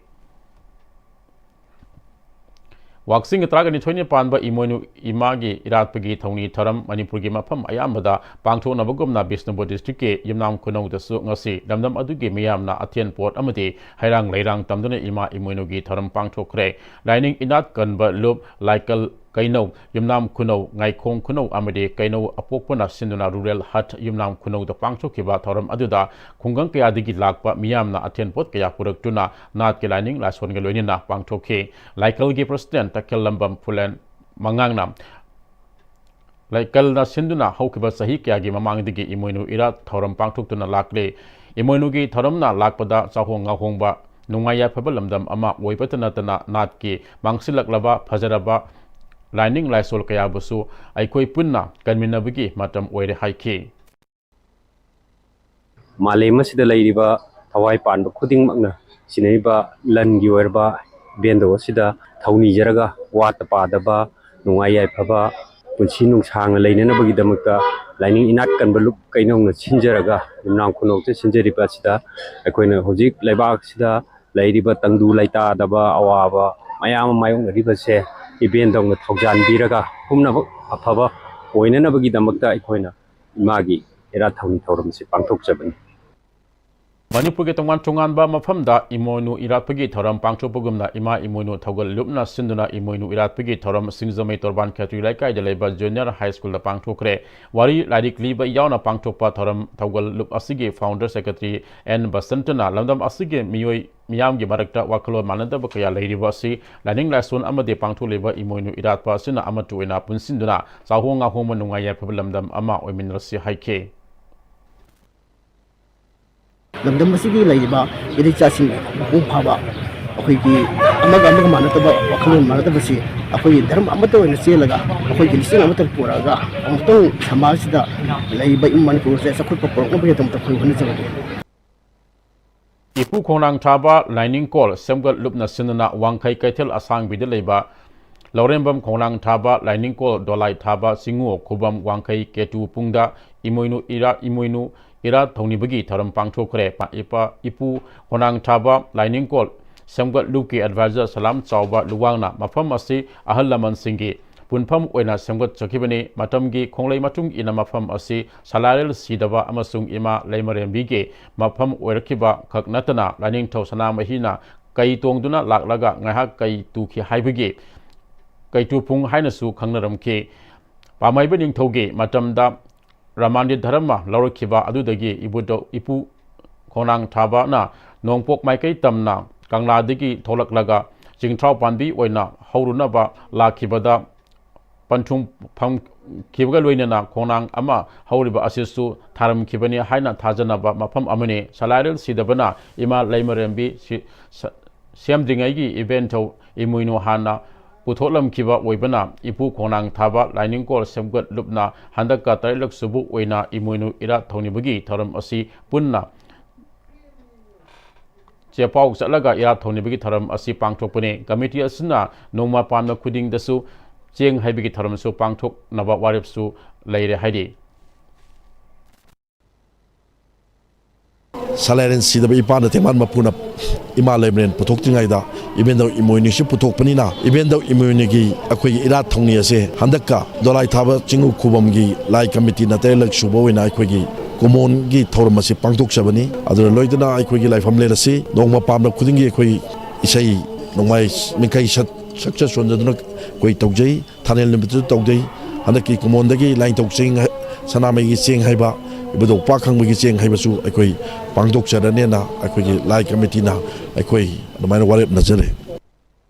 ꯋꯥꯛꯆꯤꯡꯒꯤ ꯇꯔꯥꯒ ꯅꯤꯊꯣꯏꯅꯤ ꯄꯥꯟꯕ ꯏꯃꯣꯏꯅꯨ ꯏꯃꯥꯒꯤ ꯏꯔꯥꯠꯄꯒꯤ ꯊꯧꯅꯤ ꯊꯧꯔꯝ ꯃꯅꯤꯄꯨꯔꯒꯤ ꯃꯐꯝ ꯑꯌꯥꯝꯕꯗ ꯄꯥꯡꯊꯣꯛꯅꯕꯒꯨꯝꯅ ꯕꯤꯁꯅꯨꯄꯨꯔ ꯗꯤꯁꯇ꯭ꯔꯤꯛꯀꯤ ꯌꯨꯝꯅꯥꯝ ꯈꯨꯅꯧꯗꯁꯨ ꯉꯁꯤ ꯂꯝꯗꯝ ꯑꯗꯨꯒꯤ ꯃꯤꯌꯥꯝꯅ ꯑꯊꯦꯟ ꯄꯣꯠ ꯑꯃꯗꯤ ꯍꯩꯔꯥꯡ ꯂꯩꯔꯥꯡ ꯇꯝꯗꯨꯅ ꯏꯃꯥ ꯏꯃꯣꯏꯅꯨꯒꯤ ꯊꯧꯔꯝ ꯄꯥꯡꯊꯣꯛꯈ꯭ꯔꯦ꯫ ꯂꯥꯏꯅꯤꯡ ꯏꯅꯥꯠ ꯀꯟꯕ ꯂꯨꯞ, ꯂꯥꯏꯀꯜ, ꯀꯩꯅꯧ, ꯌꯨꯝꯅꯥꯝ ꯈꯨꯅꯧ, ꯉꯥꯏꯈꯣꯡ ꯈꯨꯅꯧ ꯑꯃꯗꯤ ꯀꯩꯅꯧ ꯑꯄꯣꯛꯄꯅ ꯁꯤꯟꯗꯨꯅ ꯔꯨꯔꯦꯜ ꯍꯠ ꯌꯨꯝꯅꯥꯝ ꯈꯨꯅꯧꯗ ꯄꯥꯡꯊꯣꯛꯈꯤꯕ ꯊꯧꯔꯝ ꯑꯗꯨꯗ ꯈꯨꯡꯒꯪ ꯀꯌꯥꯗꯒꯤ ꯂꯥꯛꯄ ꯃꯤꯌꯥꯝꯅ ꯑꯊꯦꯟ ꯄꯣꯠ ꯀꯌꯥ ꯄꯨꯔꯛꯇꯨꯅ ꯅꯥꯠꯀꯤ ꯂꯥꯏꯅꯤꯡ ꯂꯥꯏꯁꯣꯟꯒ ꯂꯣꯏꯅꯅ ꯄꯥꯡꯊꯣꯛꯈꯤ꯫ ꯂꯥꯏꯀꯜꯒꯤ ꯄ꯭ꯔꯁꯤꯗꯦꯟ ꯇꯈꯦꯜꯂꯝꯕꯝ ꯐꯨꯂꯦꯟ ꯃꯉꯥꯡꯅ ꯂꯥꯏꯀꯜꯅ ꯁꯤꯟꯗꯨꯅ ꯍꯧꯈꯤꯕ ꯆꯍꯤ ꯀꯌꯥꯒꯤ ꯃꯃꯥꯡꯗꯒꯤ ꯏꯃꯣꯏꯅꯨ ꯏꯔꯥꯠ ꯊꯧꯔꯝ ꯄꯥꯡꯊꯣꯛꯇꯨꯅ ꯂꯥꯛꯂꯤ꯫ ꯏꯃꯣꯏꯅꯨꯒꯤ ꯊꯧꯔꯝꯅ ꯂꯥꯛꯄꯗ ꯆꯥꯍꯣꯡ ꯉꯥꯍꯣꯡꯕ, ꯅꯨꯡꯉꯥꯏ ꯌꯥꯏꯐꯕ ꯂꯝꯗꯝ ꯑꯃ ꯑꯣꯏꯕꯇ ꯅꯠꯇꯅ ꯅꯥꯠꯀꯤ ꯃꯥꯡꯁꯤꯜꯂꯛꯂꯕ ꯐꯖꯔꯕ ꯂꯥꯏꯅꯤꯡ ꯂꯥꯏꯁꯣꯜ ꯀꯌꯥꯕꯨꯁꯨ ꯑꯩꯈꯣꯏ ꯄꯨꯟꯅ ꯀꯟꯃꯤꯟꯅꯕꯒꯤ ꯃꯇꯝ ꯑꯣꯏꯔꯦ ꯍꯥꯏꯈꯤ꯫ ꯃꯥꯂꯦꯝ ꯑꯁꯤꯗ ꯂꯩꯔꯤꯕ ꯊꯋꯥꯏ ꯄꯥꯟꯕ ꯈꯨꯗꯤꯡꯃꯛꯅ ꯁꯤꯟꯅꯔꯤꯕ ꯂꯟꯒꯤ ꯑꯣꯏꯔꯕ ꯏꯕꯦꯟꯗꯧ ꯑꯁꯤꯗ ꯊꯧꯅꯤꯖꯔꯒ ꯋꯥꯠꯇ ꯄꯥꯗꯕ, ꯅꯨꯡꯉꯥꯏ ꯌꯥꯏꯐꯕ, ꯄꯨꯟꯁꯤ ꯅꯨꯡꯁꯥꯡꯅ ꯂꯩꯅꯅꯕꯒꯤꯗꯃꯛꯇ ꯂꯥꯏꯅꯤꯡ ꯏꯅꯥꯠ ꯀꯟꯕ ꯂꯨꯞ ꯀꯩꯅꯧꯅ ꯁꯤꯟꯖꯔꯒ ꯌꯨꯝꯅꯥꯝ ꯈꯨꯅꯧꯗ ꯁꯤꯟꯖꯔꯤꯕ ꯑꯁꯤꯗ ꯑꯩꯈꯣꯏꯅ ꯍꯧꯖꯤꯛ ꯂꯩꯕꯥꯛꯁꯤꯗ ꯂꯩꯔꯤꯕ ꯇꯪꯗꯨ ꯂꯩꯇꯥꯗꯕ ꯑꯋꯥꯕ ꯃꯌꯥꯝ ꯑꯃ ꯃꯥꯌꯣꯛꯅꯔꯤꯕꯁꯦ ꯏꯕꯦꯟꯗꯧꯅ ꯊꯧꯖꯥꯟꯕꯤꯔꯒ ꯄꯨꯝꯅꯃꯛ ꯑꯐꯕ ꯑꯣꯏꯅꯅꯕꯒꯤꯗꯃꯛꯇ ꯑꯩꯈꯣꯏꯅ ꯏꯃꯥꯒꯤ ꯏꯔꯥꯠ ꯊꯧꯅꯤ ꯊꯧꯔꯝꯁꯤ ꯄꯥꯡꯊꯣꯛꯆꯕꯅꯤ꯫ ꯃꯅꯤꯄꯨꯔꯒꯤ ꯇꯣꯉꯥꯟ ꯇꯣꯉꯥꯟꯕ ꯃꯐꯝꯗ ꯏꯃꯣꯏꯅꯨ ꯏꯔꯥꯠꯄꯒꯤ ꯊꯧꯔꯝ ꯄꯥꯡꯊꯣꯛꯄꯒꯨꯝꯅ ꯏꯃꯥ ꯏꯃꯣꯏꯅꯨ ꯊꯧꯒꯜ ꯂꯨꯞꯅ ꯁꯤꯟꯗꯨꯅ ꯏꯃꯣꯏꯅꯨ ꯏꯔꯥꯠꯄꯒꯤ ꯊꯧꯔꯝ ꯁꯤꯡꯖꯃꯩ ꯇꯣꯔꯕꯥꯟ ꯈꯦꯇ꯭ꯔꯤ ꯂꯩꯀꯥꯏꯗ ꯂꯩꯕ ꯖꯨꯅꯤꯌꯔ ꯍꯥꯏ ꯁ꯭ꯀꯨꯜꯗ ꯄꯥꯡꯊꯣꯛꯈ꯭ꯔꯦ꯫ ꯋꯥꯔꯤ ꯂꯥꯏꯔꯤꯛ ꯂꯤꯕ ꯌꯥꯎꯅ ꯄꯥꯡꯊꯣꯛꯄ ꯊꯧꯔꯝ ꯊꯧꯒꯜ ꯂꯨꯞ ꯑꯁꯤꯒꯤ ꯐꯥꯎꯟꯗꯔ ꯁꯦꯀ꯭ꯔꯦꯇꯔꯤ ꯑꯦꯟ ꯕꯁꯟꯇꯅ ꯂꯝꯗꯝ ꯑꯁꯤꯒꯤ ꯃꯤꯑꯣꯏ ꯃꯤꯌꯥꯝꯒꯤ ꯃꯔꯛꯇ ꯋꯥꯈꯜꯂꯣꯟ ꯃꯥꯟꯅꯗꯕ ꯀꯌꯥ ꯂꯩꯔꯤꯕ ꯑꯁꯤ ꯂꯥꯏꯅꯤꯡ ꯂꯥꯏꯁꯣꯟ ꯑꯃꯗꯤ ꯄꯥꯡꯊꯣꯛꯂꯤꯕ ꯏꯃꯣꯏꯅꯨ ꯏꯔꯥꯠꯄ ꯑꯁꯤꯅ ꯑꯃꯠꯇ ꯑꯣꯏꯅ ꯄꯨꯟꯁꯤꯟꯗꯨꯅ ꯆꯥꯍꯣꯡ ꯉꯥꯍꯣꯡꯕ ꯅꯨꯡꯉꯥꯏ ꯌꯥꯏꯐꯕ ꯂꯝꯗꯝ ꯑꯃ ꯑꯣꯏꯃꯤꯟꯅꯔꯁꯤ ꯍꯥꯏꯈꯤ꯫ ꯂꯝꯗꯝ ꯑꯁꯤꯒꯤ ꯂꯩꯔꯤꯕ ꯏꯔꯩꯆꯥꯁꯤꯡ ꯃꯄꯨꯡ ꯐꯥꯕ, ꯑꯩꯈꯣꯏꯒꯤ ꯑꯃꯒ ꯑꯃꯒ ꯃꯥꯟꯅꯗꯕ ꯋꯥꯈꯜꯂꯣꯟ ꯃꯥꯟꯅꯗꯕꯁꯤ ꯑꯩꯈꯣꯏꯒꯤ ꯙꯔꯃ ꯑꯃꯠꯇ ꯑꯣꯏꯅ ꯆꯦꯜꯂꯒ ꯑꯩꯈꯣꯏꯒꯤ ꯂꯤꯆꯠ ꯑꯃꯠꯇ ꯄꯨꯔꯛꯑꯒ ꯑꯃꯨꯛꯇꯪ ꯁꯃꯥꯖꯁꯤꯗ ꯂꯩꯔꯤꯕ ꯏꯃꯨꯡ ꯃꯅꯤꯄꯨꯔꯁꯦ ꯆꯥꯎꯈꯠꯄ ꯄꯨꯔꯛꯅꯕꯒꯤꯗꯃꯛꯇ ꯑꯩꯈꯣꯏ ꯍꯣꯠꯅꯖꯕꯒꯦ꯫ ꯏꯄꯨ ꯈꯣꯡꯅꯥꯡ ꯊꯥꯕ ꯂꯥꯏꯅꯤꯡꯀꯣꯜ ꯁꯦꯝꯒꯠ ꯂꯨꯞꯅ ꯁꯤꯟꯗꯨꯅ ꯋꯥꯡꯈꯩ ꯀꯩꯊꯦꯜ ꯑꯁꯥꯡꯕꯤꯗ ꯂꯩꯕ ꯂꯧꯔꯦꯝꯕꯝ ꯈꯣꯡꯅꯥꯡ ꯊꯥꯕ ꯂꯥꯏꯅꯤꯡꯀꯣꯜ ꯗꯣꯂꯥꯏ ꯊꯥꯕ ꯆꯤꯡꯉꯨ ꯈꯨꯕꯝ ꯋꯥꯡꯈꯩ ꯀꯦꯇꯨ ꯄꯨꯡꯗ ꯏꯃꯣꯏꯅꯨ ꯏꯔꯥ-, ꯏꯃꯣꯏꯅꯨ ꯏꯔꯥꯠ ꯊꯧꯅꯤꯕꯒꯤ ꯊꯧꯔꯝ ꯄꯥꯡꯊꯣꯛꯈ꯭ꯔꯦ꯫ ꯄ-, ꯏꯄꯥ-, ꯏꯄꯨ ꯈꯣꯡꯅꯥꯡ ꯊꯥꯕ ꯂꯥꯏꯅꯤꯡꯀꯣꯜ ꯁꯦꯝꯒꯠ ꯂꯨꯞꯀꯤ ꯑꯦꯗꯚꯥꯏꯖꯔ ꯁꯂꯥꯝ ꯆꯥꯎꯕ ꯂꯨꯋꯥꯡꯅ ꯃꯐꯝ ꯑꯁꯤ ꯑꯍꯜ ꯂꯃꯟꯁꯤꯡꯒꯤ ꯄꯨꯟꯐꯝ ꯑꯣꯏꯅ ꯁꯦꯝꯒꯠꯆꯈꯤꯕꯅꯤ꯫ ꯃꯇꯝꯒꯤ ꯈꯣꯡꯂꯩ ꯃꯇꯨꯡ ꯏꯟꯅ ꯃꯐꯝ ꯑꯁꯤ ꯁꯂꯥꯏꯔꯦꯜ ꯁꯤꯗꯕ ꯑꯃꯁꯨꯡ ꯏꯃꯥ ꯂꯩꯃꯔꯦꯝꯕꯤꯒꯤ ꯃꯐꯝ ꯑꯣꯏꯔꯛꯈꯤꯕ ꯈꯛ ꯅꯠꯇꯅ ꯂꯥꯏꯅꯤꯡꯊꯧ ꯁꯅꯥꯃꯍꯤꯅ ꯀꯩ ꯇꯣꯡꯗꯨꯅ ꯂꯥꯛꯂꯒ ꯉꯥꯏꯍꯥꯛ ꯀꯩ ꯇꯨꯈꯤ ꯍꯥꯏꯕꯒꯤ ꯀꯩꯇꯨ ꯄꯨꯡ ꯍꯥꯏꯅꯁꯨ ꯈꯪꯅꯔꯝꯈꯤ꯫ ꯄꯥꯝꯍꯩꯕ ꯅꯤꯡꯊꯧꯒꯤ ꯃꯇꯝꯗ ꯔꯃꯥꯟꯗꯤ ꯙꯔꯃ ꯂꯧꯔꯛꯈꯤꯕ ꯑꯗꯨꯗꯒꯤ ꯏꯕꯨꯙꯧ ꯏꯄꯨ ꯈꯣꯡꯅꯥꯡ ꯊꯥꯕꯅ ꯅꯣꯡꯄꯣꯛ ꯃꯥꯏꯀꯩ ꯇꯝꯅ ꯀꯪꯂꯥꯗꯒꯤ ꯊꯣꯛꯂꯛꯂꯒ ꯆꯤꯡꯊ꯭ꯔꯥꯎ ꯄꯥꯟꯕꯤ ꯑꯣꯏꯅ ꯍꯧꯔꯨꯅꯕ ꯂꯥꯛꯈꯤꯕꯗ ꯄꯟꯊꯨꯡ ꯐꯝꯈꯤꯕꯒ ꯂꯣꯏꯅꯅ ꯈꯣꯡꯅꯥꯡ ꯑꯃ ꯍꯧꯔꯤꯕ ꯑꯁꯤꯁꯨ ꯊꯥꯔꯝꯈꯤꯕꯅꯤ ꯍꯥꯏꯅ ꯊꯥꯖꯅꯕ ꯃꯐꯝ ꯑꯃꯅꯤ꯫ ꯁꯂꯥꯏꯔꯦꯜ ꯁꯤꯗꯕꯅ ꯏꯃꯥ ꯂꯩꯃꯔꯦꯝꯕꯤ ꯁꯤ-, ꯁ-, ꯁꯦꯝꯗ꯭ꯔꯤꯉꯩꯒꯤ ꯏꯕꯦꯟꯊꯧ ꯏꯃꯣꯏꯅꯨ ꯍꯥꯟꯅ ꯄꯨꯊꯣꯛꯂꯝꯈꯤꯕ ꯑꯣꯏꯕꯅ, ꯏꯄꯨ ꯈꯣꯡꯅꯥꯡ ꯊꯥꯕ ꯂꯥꯏꯅꯤꯡꯀꯣꯜ ꯁꯦꯝꯒꯠꯂꯨꯞꯅ ꯍꯟꯗꯛꯀ ꯇꯔꯦꯠꯂꯛ ꯁꯨꯕ ꯑꯣꯏꯅ ꯏꯃꯣꯏꯅꯨ ꯏꯔꯥꯠ ꯊꯧꯅꯤꯕꯒꯤ ꯊꯧꯔꯝ ꯑꯁꯤ ꯄꯨꯟꯅ ꯆꯦꯄꯥꯎ ꯆꯠꯂꯒ ꯏꯔꯥꯠ ꯊꯧꯅꯤꯕꯒꯤ ꯊꯧꯔꯝ ꯑꯁꯤ ꯄꯥꯡꯊꯣꯛꯄꯅꯤ꯫ ꯀꯃꯤꯇꯤ ꯑꯁꯤꯅ ꯅꯣꯡꯃ ꯄꯥꯟꯕ ꯈꯨꯗꯤꯡꯗꯁꯨ ꯆꯦꯡ ꯍꯩꯕꯒꯤ ꯊꯧꯔꯝꯁꯨ ꯄꯥꯡꯊꯣꯛꯅꯕ ꯋꯥꯔꯦꯞꯁꯨ ꯂꯩꯔꯦ ꯍꯥꯏꯔꯤ꯫ ꯁꯂꯥꯏꯔꯦꯟ ꯁꯤꯗꯕ ꯏꯄꯥꯅ ꯇꯦꯡꯕꯥꯟ ꯃꯄꯨꯅ ꯏꯃꯥ ꯂꯩꯃꯔꯦꯟ ꯄꯨꯊꯣꯛꯇ꯭ꯔꯤꯉꯩꯗ ꯏꯕꯦꯟꯗꯧ ꯏꯃꯣꯏꯅꯨꯁꯤ ꯄꯨꯊꯣꯛꯄꯅꯤꯅ, ꯏꯕꯦꯟꯗꯧ ꯏꯃꯣꯏꯅꯨꯒꯤ ꯑꯩꯈꯣꯏꯒꯤ ꯏꯔꯥꯠ ꯊꯧꯅꯤ ꯑꯁꯦ ꯍꯟꯗꯛꯀ ꯗꯣꯂꯥꯏ ꯊꯥꯕ ꯆꯤꯡꯉꯨ ꯈꯨꯕꯝꯒꯤ ꯂꯥꯏ ꯀꯃꯤꯇꯤꯅ ꯇꯔꯦꯠꯂꯛ ꯁꯨꯕ ꯑꯣꯏꯅ ꯑꯩꯈꯣꯏꯒꯤ ꯀꯨꯃꯣꯟꯒꯤ ꯊꯧꯔꯝ ꯑꯁꯤ ꯄꯥꯡꯊꯣꯛꯆꯕꯅꯤ꯫ ꯑꯗꯨꯅ ꯂꯣꯏꯗꯅ ꯑꯩꯈꯣꯏꯒꯤ ꯂꯥꯏꯐꯝꯂꯦꯟ ꯑꯁꯤ ꯅꯣꯡꯃ ꯄꯥꯟꯕ ꯈꯨꯗꯤꯡꯒꯤ ꯑꯩꯈꯣꯏ ꯏꯁꯩ ꯅꯣꯡꯃꯥꯏ ꯃꯤꯡꯈꯩ ꯁꯠ-, ꯁꯛꯆ ꯁꯣꯟꯖꯗꯨꯅ ꯑꯩꯈꯣꯏ ꯇꯧꯖꯩ꯫ ꯊꯥꯅꯦꯜ ꯅꯨꯃꯤꯠꯇꯁꯨ ꯇꯧꯖꯩ꯫ ꯍꯟꯗꯛꯀꯤ ꯀꯨꯃꯣꯟꯗꯒꯤ ꯂꯥꯏꯅꯤꯡꯊꯧ ꯆꯦꯡ, ꯁꯅꯥꯃꯍꯤꯒꯤ ꯆꯦꯡ ꯍꯩꯕ, ꯏꯕꯨꯙꯧ ꯄꯥꯛ ꯈꯪꯕꯒꯤ ꯆꯦꯡ ꯍꯩꯕꯁꯨ ꯑꯩꯈꯣꯏ ꯄꯥꯡꯊꯣꯛꯆꯔꯅꯦꯅ ꯑꯩꯈꯣꯏꯒꯤ ꯂꯥꯏ ꯀꯃꯤꯇꯤꯅ ꯑꯩꯈꯣꯏ ꯑꯗꯨꯃꯥꯏꯅ ꯋꯥꯔꯦꯞꯅꯖꯔꯦ꯫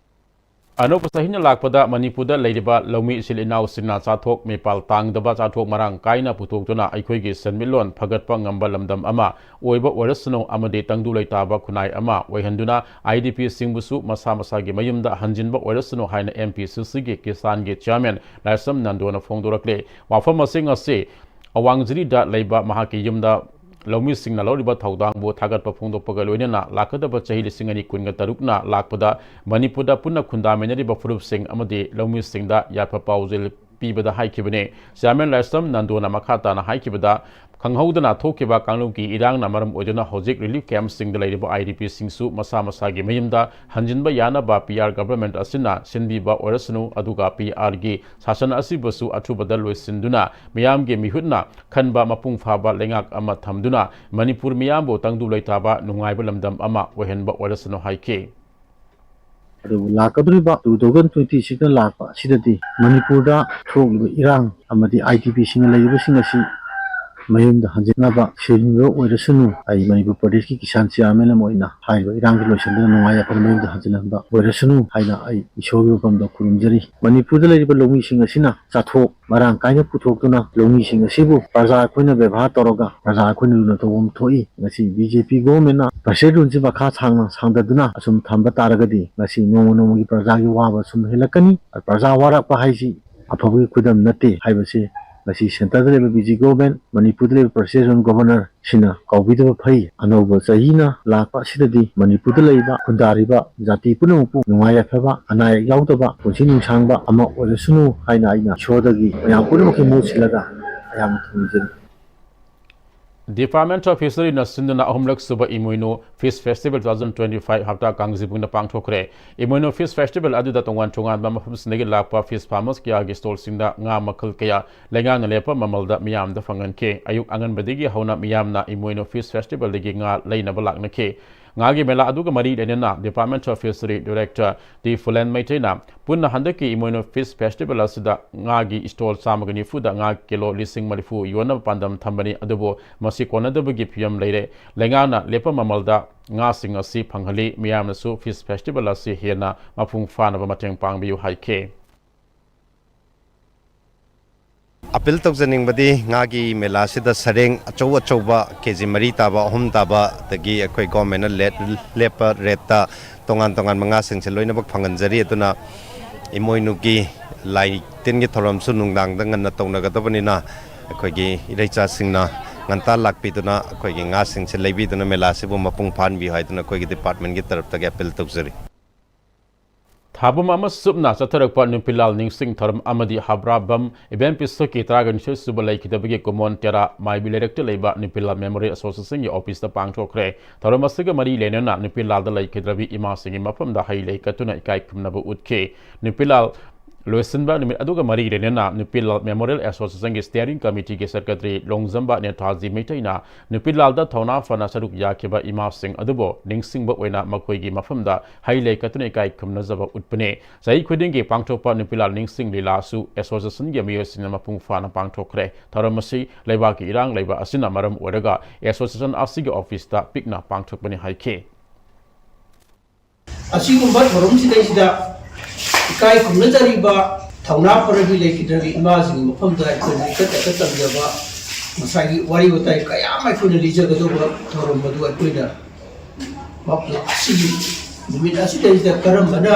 ꯑꯅꯧꯕ ꯆꯍꯤꯅ ꯂꯥꯛꯄꯗ ꯃꯅꯤꯄꯨꯔꯗ ꯂꯩꯔꯤꯕ ꯂꯧꯃꯤ ꯏꯆꯤꯜ ꯏꯅꯥꯎꯁꯤꯡꯅ ꯆꯥꯊꯣꯛ ꯃꯤꯄꯥꯜ ꯇꯥꯡꯗꯕ ꯆꯥꯊꯣꯛ ꯃꯔꯥꯡ ꯀꯥꯏꯅ ꯄꯨꯊꯣꯛꯇꯨꯅ ꯑꯩꯈꯣꯏꯒꯤ ꯁꯦꯟꯃꯤꯠꯂꯣꯟ ꯐꯒꯠꯄ ꯉꯝꯕ ꯂꯝꯗꯝ ꯑꯃ ꯑꯣꯏꯕ ꯑꯣꯏꯔꯁꯅꯨ ꯑꯃꯗꯤ ꯇꯪꯗꯨ ꯂꯩꯇꯥꯕ ꯈꯨꯟꯅꯥꯏ ꯑꯃ ꯑꯣꯏꯍꯟꯗꯨꯅ IDPꯁꯤꯡꯕꯨꯁꯨ ꯃꯁꯥ ꯃꯁꯥꯒꯤ ꯃꯌꯨꯝꯗ ꯍꯟꯖꯤꯟꯕ ꯑꯣꯏꯔꯁꯅꯨ ꯍꯥꯏꯅ MPCCꯒꯤ ꯀꯤꯁꯥꯟꯒꯤ chairman ꯂꯥꯏꯁ꯭ꯔꯝ ꯅꯟꯗꯣꯅ ꯐꯣꯡꯗꯣꯔꯛꯂꯤ꯫ ꯋꯥꯐꯝ ꯑꯁꯤ ꯉꯁꯤ ꯑꯋꯥꯡ ꯖꯤꯔꯤꯗ ꯂꯩꯕ ꯃꯍꯥꯛꯀꯤ ꯌꯨꯝꯗ ꯂꯧꯃꯤꯁꯤꯡꯅ ꯂꯧꯔꯤꯕ ꯊꯧꯗꯥꯡꯕꯨ ꯊꯥꯒꯠꯄ ꯐꯣꯡꯗꯣꯛꯄꯒ ꯂꯣꯏꯅꯅ ꯂꯥꯛꯀꯗꯕ ꯆꯍꯤ ꯂꯤꯁꯤꯡ ꯑꯅꯤ ꯀꯨꯟꯒ ꯇꯔꯨꯛꯅ ꯂꯥꯛꯄꯗ ꯃꯅꯤꯄꯨꯔꯗ ꯄꯨꯟꯅ ꯈꯨꯟꯗꯥꯃꯤꯟꯅꯔꯤꯕ ꯐꯨꯔꯨꯞꯁꯤꯡ ꯑꯃꯗꯤ ꯂꯧꯃꯤꯁꯤꯡꯗ ꯌꯥꯏꯐ ꯄꯥꯎꯖꯦꯜ ꯄꯤꯕꯗ ꯍꯥꯏꯈꯤꯕꯅꯤ꯫ Chairman ꯂꯥꯏꯁ꯭ꯔꯝ ꯅꯟꯗꯣꯅ ꯃꯈꯥ ꯇꯥꯅ ꯍꯥꯏꯈꯤꯕꯗ, ꯈꯪꯍꯧꯗꯅ ꯊꯣꯛꯈꯤꯕ ꯀꯥꯡꯂꯨꯞꯀꯤ ꯏꯔꯥꯡꯅ ꯃꯔꯝ ꯑꯣꯏꯗꯨꯅ ꯍꯧꯖꯤꯛ relief campꯁꯤꯡꯗ ꯂꯩꯔꯤꯕ IDPꯁꯤꯡꯁꯨ ꯃꯁꯥ ꯃꯁꯥꯒꯤ ꯃꯌꯨꯝꯗ ꯍꯟꯖꯤꯟꯕ ꯌꯥꯅꯕ PR government ꯑꯁꯤꯅ ꯁꯤꯟꯕꯤꯕ ꯑꯣꯏꯔꯁꯅꯨ, ꯑꯗꯨꯒ PRꯒꯤ ꯁꯥꯁꯟ ꯑꯁꯤꯕꯨꯁꯨ ꯑꯊꯨꯕꯗ ꯂꯣꯏꯁꯤꯟꯗꯨꯅ ꯃꯤꯌꯥꯝꯒꯤ ꯃꯤꯍꯨꯠꯅ ꯈꯟꯕ ꯃꯄꯨꯡ ꯐꯥꯕ ꯂꯩꯉꯥꯛ ꯑꯃ ꯊꯝꯗꯨꯅ ꯃꯅꯤꯄꯨꯔ ꯃꯤꯌꯥꯝꯕꯨ ꯇꯪꯗꯨ ꯂꯩꯇꯥꯕ ꯅꯨꯡꯉꯥꯏꯕ ꯂꯝꯗꯝ ꯑꯃ ꯑꯣꯏꯍꯟꯕ ꯑꯣꯏꯔꯁꯅꯨ ꯍꯥꯏꯈꯤ꯫ ꯑꯗꯨꯕꯨ ꯂꯥꯛꯀꯗꯧꯔꯤꯕ two thousand twenty sixꯇ ꯂꯥꯛꯄ ꯑꯁꯤꯗꯗꯤ ꯃꯅꯤꯄꯨꯔꯗ ꯊꯣꯛꯂꯤꯕ ꯏꯔꯥꯡ ꯑꯃꯗꯤ IDPꯁꯤꯡꯅ ꯂꯩꯔꯤꯕꯁꯤꯡ ꯑꯁꯤ ꯃꯌꯨꯝꯗ ꯍꯟꯖꯤꯟꯅꯕ ꯁꯤꯟꯕ ꯑꯣꯏꯔꯁꯅꯨ꯫ ꯑꯩ ꯃꯅꯤꯄꯨꯔ ꯄ꯭ꯔꯗꯦꯁꯀꯤ ꯀꯤꯁꯥꯟ ꯆꯤꯌꯥꯔꯃꯦꯟ ꯑꯃ ꯑꯣꯏꯅ ꯍꯥꯏꯔꯤꯕ ꯏꯔꯥꯡꯁꯤ ꯂꯣꯏꯁꯤꯟꯗꯨꯅ ꯅꯨꯡꯉꯥꯏ ꯌꯥꯏꯐꯅ ꯃꯌꯨꯝꯗ ꯍꯟꯖꯤꯜꯍꯟꯕ ꯑꯣꯏꯔꯁꯅꯨ ꯍꯥꯏꯅ ꯑꯩ ꯏꯁꯣꯔꯒꯤ ꯃꯐꯝꯗ ꯈꯨꯔꯨꯝꯖꯔꯤ꯫ ꯃꯅꯤꯄꯨꯔꯗ ꯂꯩꯔꯤꯕ ꯂꯧꯃꯤꯁꯤꯡ ꯑꯁꯤꯅ ꯆꯥꯊꯣꯛ ꯃꯔꯥꯡ ꯀꯥꯏꯅ ꯄꯨꯊꯣꯛꯇꯨꯅ ꯂꯧꯃꯤꯁꯤꯡ ꯑꯁꯤꯕꯨ ꯄ꯭ꯔꯖꯥ ꯑꯩꯈꯣꯏꯅ ꯕꯦꯕꯥꯔ ꯇꯧꯔꯒ ꯄ꯭ꯔꯖꯥ ꯑꯩꯈꯣꯏꯅ ꯂꯨꯅ ꯇꯧꯕ ꯑꯃ ꯊꯣꯛꯏ꯫ ꯉꯁꯤ ꯕꯤ ꯖꯦ ꯄꯤ ꯒꯣꯚꯔꯟꯃꯦꯟꯠꯅ ꯄ꯭ꯔꯦꯁꯔ ꯔꯨꯟꯁꯤ ꯃꯈꯥ ꯁꯥꯡꯅ ꯁꯥꯡꯗꯗꯨꯅ ꯑꯁꯨꯝ ꯊꯝꯕ ꯇꯥꯔꯒꯗꯤ ꯉꯁꯤ ꯅꯣꯡꯃ ꯅꯣꯡꯃꯒꯤ ꯄ꯭ꯔꯖꯥꯒꯤ ꯋꯥꯕ ꯁꯨꯝ ꯍꯦꯜꯂꯛꯀꯅꯤ꯫ ꯄ꯭ꯔꯖꯥ ꯋꯥꯔꯛꯄ ꯍꯥꯏꯁꯤ ꯑꯐꯕꯒꯤ ꯈꯨꯗꯝ ꯅꯠꯇꯦ ꯍꯥꯏꯕꯁꯤ ꯉꯁꯤ ꯁꯦꯟꯇꯔꯗ ꯂꯩꯕ ꯕꯤ ꯖꯦ ꯄꯤ ꯒꯣꯚꯔꯟꯃꯦꯟꯠ, ꯃꯅꯤꯄꯨꯔꯗ ꯂꯩꯕ ꯄ꯭ꯔꯦꯁꯔ ꯔꯨꯟ ꯒꯣꯚꯔꯅꯔ ꯁꯤꯅ ꯀꯥꯎꯕꯤꯗꯕ ꯐꯩ꯫ ꯑꯅꯧꯕ ꯆꯍꯤꯅ ꯂꯥꯛꯄ ꯑꯁꯤꯗꯗꯤ ꯃꯅꯤꯄꯨꯔꯗ ꯂꯩꯕ ꯈꯨꯟꯗꯥꯔꯤꯕ ꯖꯥꯇꯤ ꯄꯨꯝꯅꯃꯛꯄꯨ ꯅꯨꯡꯉꯥꯏ ꯌꯥꯏꯐꯕ, ꯑꯅꯥ ꯑꯌꯦꯛ ꯌꯥꯎꯗꯕ, ꯄꯨꯟꯁꯤ ꯅꯨꯡꯁꯥꯡꯕ ꯑꯃ ꯑꯣꯏꯔꯁꯅꯨ ꯍꯥꯏꯅ ꯑꯩꯅ ꯏꯁꯣꯔꯗꯒꯤ ꯃꯌꯥꯝ ꯄꯨꯝꯅꯃꯛꯀꯤ ꯃꯍꯨꯠ ꯁꯤꯜꯂꯒ ꯑꯌꯥꯝꯕ ꯊꯝꯖꯔꯤ꯫ Department of Fishery ꯅ ꯁꯤꯟꯗꯨꯅ ꯑꯍꯨꯝꯂꯛ ꯁꯨꯕ ꯏꯃꯣꯏꯅꯨ Fish Festival two thousand twenty-five ꯍꯞꯇꯥ ꯀꯥꯡꯖꯩꯕꯨꯡꯗ ꯄꯥꯡꯊꯣꯛꯈ꯭ꯔꯦ꯫ ꯏꯃꯣꯏꯅꯨ Fish Festival ꯑꯗꯨꯗ ꯇꯣꯉꯥꯟ ꯇꯣꯉꯥꯟꯕ ꯃꯐꯝꯁꯤꯡꯗꯒꯤ ꯂꯥꯛꯄ fish farmers ꯀꯌꯥꯒꯤ stall ꯁꯤꯡꯗ ꯉꯥ ꯃꯈꯜ ꯀꯌꯥ ꯂꯩꯉꯥꯛꯅ ꯂꯦꯞꯄ ꯃꯃꯜꯗ ꯃꯤꯌꯥꯝꯗ ꯐꯪꯍꯟꯈꯤ꯫ ꯑꯌꯨꯛ ꯑꯉꯟꯕꯗꯒꯤ ꯍꯧꯅ ꯃꯤꯌꯥꯝꯅ ꯏꯃꯣꯏꯅꯨ Fish Festival ꯗꯒꯤ ꯉꯥ ꯂꯩꯅꯕ ꯂꯥꯛꯅꯈꯤ꯫ ꯉꯥꯒꯤ ꯃꯦꯂꯥ ꯑꯗꯨꯒ ꯃꯔꯤ ꯂꯩꯅꯅ Department of Fishery Director ꯗꯤ ꯐꯨꯂꯦꯟ ꯃꯩꯇꯩꯅ ꯄꯨꯟꯅ ꯍꯟꯗꯛꯀꯤ ꯏꯃꯣꯏꯅꯨ Fish Festival ꯑꯁꯤꯗ ꯉꯥꯒꯤ stall ꯆꯥꯝꯃꯒ ꯅꯤꯐꯨꯗ ꯉꯥ ꯀꯤꯂꯣ ꯂꯤꯁꯤꯡ ꯃꯔꯤꯐꯨ ꯌꯣꯟꯅꯕ ꯄꯥꯟꯗꯝ ꯊꯝꯕꯅꯤ, ꯑꯗꯨꯕꯨ ꯃꯁꯤ ꯀꯣꯟꯅꯗꯕꯒꯤ ꯐꯤꯕꯝ ꯂꯩꯔꯦ꯫ ꯂꯩꯉꯥꯛꯅ ꯂꯦꯞꯄ ꯃꯃꯜꯗ ꯉꯥꯁꯤꯡ ꯑꯁꯤ ꯐꯪꯍꯜꯂꯤ꯫ ꯃꯤꯌꯥꯝꯅꯁꯨ Fish Festival ꯑꯁꯤ ꯍꯦꯟꯅ ꯃꯄꯨꯡ ꯐꯥꯅꯕ ꯃꯇꯦꯡ ꯄꯥꯡꯕꯤꯌꯨ ꯍꯥꯏꯈꯤ꯫ ꯑꯄꯤꯜ ꯇꯧꯖꯅꯤꯡꯕꯗꯤ ꯉꯥꯒꯤ ꯃꯦꯂꯥꯁꯤꯗ ꯁꯔꯦꯡ ꯑꯆꯧ ꯑꯆꯧꯕ ꯀꯦ ꯖꯤ ꯃꯔꯤ ꯇꯥꯕ, ꯑꯍꯨꯝ ꯇꯥꯕ, ꯑꯗꯒꯤ ꯑꯩꯈꯣꯏ ꯒꯣꯔꯃꯦꯟꯅ ꯂꯦꯠ-, ꯂꯦꯞꯄ ꯔꯦꯠꯇ ꯇꯣꯉꯥꯟ ꯇꯣꯉꯥꯟꯕ ꯉꯥꯁꯤꯡꯁꯦ ꯂꯣꯏꯅꯃꯛ ꯐꯪꯍꯟꯖꯔꯤ꯫ ꯑꯗꯨꯅ ꯏꯃꯣꯏꯅꯨꯒꯤ ꯂꯥꯏ ꯇꯤꯟꯒꯤ ꯊꯧꯔꯝꯁꯨ ꯅꯨꯡꯗꯥꯡꯗ ꯉꯟꯅ ꯇꯧꯅꯒꯗꯕꯅꯤꯅ ꯑꯩꯈꯣꯏꯒꯤ ꯏꯔꯩꯆꯥꯁꯤꯡꯅ ꯉꯟꯇꯥ ꯂꯥꯛꯄꯤꯗꯨꯅ ꯑꯩꯈꯣꯏꯒꯤ ꯉꯥꯁꯤꯡꯁꯦ ꯂꯩꯕꯤꯗꯨꯅ ꯃꯦꯂꯥꯁꯤꯕꯨ ꯃꯄꯨꯡ ꯐꯥꯍꯟꯕꯤꯌꯨ ꯍꯥꯏꯗꯨꯅ ꯑꯩꯈꯣꯏꯒꯤ department ꯀꯤ ꯇꯔꯞꯇꯒꯤ ꯑꯄꯤꯜ ꯇꯧꯖꯔꯤ꯫ ꯊꯥꯕꯝ ꯑꯃ ꯆꯨꯞꯅ ꯆꯠꯊꯔꯛꯄ ꯅꯨꯄꯤꯂꯥꯜ ꯅꯤꯡꯁꯤꯡ ꯊꯧꯔꯝ ꯑꯃꯗꯤ ꯍꯥꯕ꯭ꯔꯥꯕꯝ ꯏꯕꯦꯝ ꯄꯤꯁꯛꯀꯤ ꯇꯔꯥꯒ ꯅꯤꯊꯣꯏ ꯁꯨꯕ ꯂꯩꯈꯤꯗꯕꯒꯤ ꯀꯨꯃꯣꯟ ꯇꯦꯔꯥ ꯃꯥꯏꯕꯤ ꯂꯩꯔꯛꯇ ꯂꯩꯕ ꯅꯨꯄꯤꯂꯥꯜ Memorial Association ꯒꯤ office ꯇ ꯄꯥꯡꯊꯣꯛꯈ꯭ꯔꯦ꯫ ꯊꯧꯔꯝ ꯑꯁꯤꯒ ꯃꯔꯤ ꯂꯩꯅꯅ ꯅꯨꯄꯤꯂꯥꯜꯗ ꯂꯩꯈꯤꯗ꯭ꯔꯕꯤ ꯏꯃꯥꯁꯤꯡꯒꯤ ꯃꯐꯝꯗ ꯍꯩ ꯂꯩ ꯀꯠꯇꯨꯅ ꯏꯀꯥꯏ ꯈꯨꯝꯅꯕ ꯎꯠꯈꯤ꯫ ꯅꯨꯄꯤꯂꯥꯜ ꯂꯣꯏꯁꯤꯟꯕ ꯅꯨꯃꯤꯠ ꯑꯗꯨꯒ ꯃꯔꯤ ꯂꯩꯅꯅ ꯅꯨꯄꯤꯂꯥꯜ ꯃꯦꯃꯣꯔꯤꯌꯦꯜ ꯑꯦꯁꯣꯁꯤꯌꯦꯁꯟꯒꯤ ꯁ꯭ꯇꯤꯌꯔꯤꯡ ꯀꯃꯤꯇꯤꯒꯤ ꯁꯦꯀ꯭ꯔꯦꯇꯔꯤ ꯂꯣꯡꯖꯝꯕ ꯅꯦꯇꯥꯖꯤ ꯃꯩꯇꯩꯅ ꯅꯨꯄꯤꯂꯥꯜꯗ ꯊꯧꯅꯥ ꯐꯅ ꯁꯔꯨꯛ ꯌꯥꯈꯤꯕ ꯏꯃꯥꯁꯤꯡ ꯑꯗꯨꯕꯨ ꯅꯤꯡꯁꯤꯡꯕ ꯑꯣꯏꯅ ꯃꯈꯣꯏꯒꯤ ꯃꯐꯝꯗ ꯍꯩ ꯂꯩ ꯀꯠꯇꯨꯅ ꯏꯀꯥꯏ ꯈꯨꯝꯅꯖꯕ ꯎꯠꯄꯅꯤ꯫ ꯆꯍꯤ ꯈꯨꯗꯤꯡꯒꯤ ꯄꯥꯡꯊꯣꯛꯄ ꯅꯨꯄꯤꯂꯥꯜ ꯅꯤꯡꯁꯤꯡ ꯂꯤꯂꯥꯁꯨ ꯑꯦꯁꯣꯁꯤꯌꯦꯁꯟꯒꯤ ꯃꯤꯑꯣꯏꯁꯤꯡꯅ ꯃꯄꯨꯡ ꯐꯥꯅ ꯄꯥꯡꯊꯣꯛꯈ꯭ꯔꯦ꯫ ꯊꯧꯔꯝ ꯑꯁꯤ ꯂꯩꯕꯥꯛꯀꯤ ꯏꯔꯥꯡ ꯂꯩꯕ ꯑꯁꯤꯅ ꯃꯔꯝ ꯑꯣꯏꯔꯒ ꯑꯦꯁꯣꯁꯤꯌꯦꯁꯟ ꯑꯁꯤꯒꯤ ꯑꯣꯐꯤꯁꯇ ꯄꯤꯛꯅ ꯄꯥꯡꯊꯣꯛꯄꯅꯤ ꯍꯥꯏꯈꯤ꯫ ꯑꯁꯤꯒꯨꯝꯕ ꯊꯧꯔꯝꯁꯤꯗꯩꯁꯤꯗ ꯏꯀꯥꯏ ꯈꯨꯝꯅꯖꯔꯤꯕ ꯊꯧꯅꯥ ꯐꯔꯕꯤ ꯂꯩꯈꯤꯗ꯭ꯔꯕꯤ ꯏꯃꯥꯁꯤꯡꯒꯤ ꯃꯐꯝꯗ ꯑꯩꯈꯣꯏꯅ ꯏꯀꯠ ꯏꯀꯠ ꯇꯝꯖꯕ ꯉꯁꯥꯏꯒꯤ ꯋꯥꯔꯤ ꯋꯥꯇꯥꯏ ꯀꯌꯥ ꯑꯃ ꯑꯩꯈꯣꯏꯅ ꯂꯤꯖꯒꯗꯧꯕ ꯊꯧꯔꯝ ꯑꯗꯨ ꯑꯩꯈꯣꯏꯅ ꯃꯐꯝ ꯑꯁꯤꯒꯤ ꯅꯨꯃꯤꯠ ꯑꯁꯤꯗꯩꯁꯤꯗ ꯀꯔꯝꯕꯅ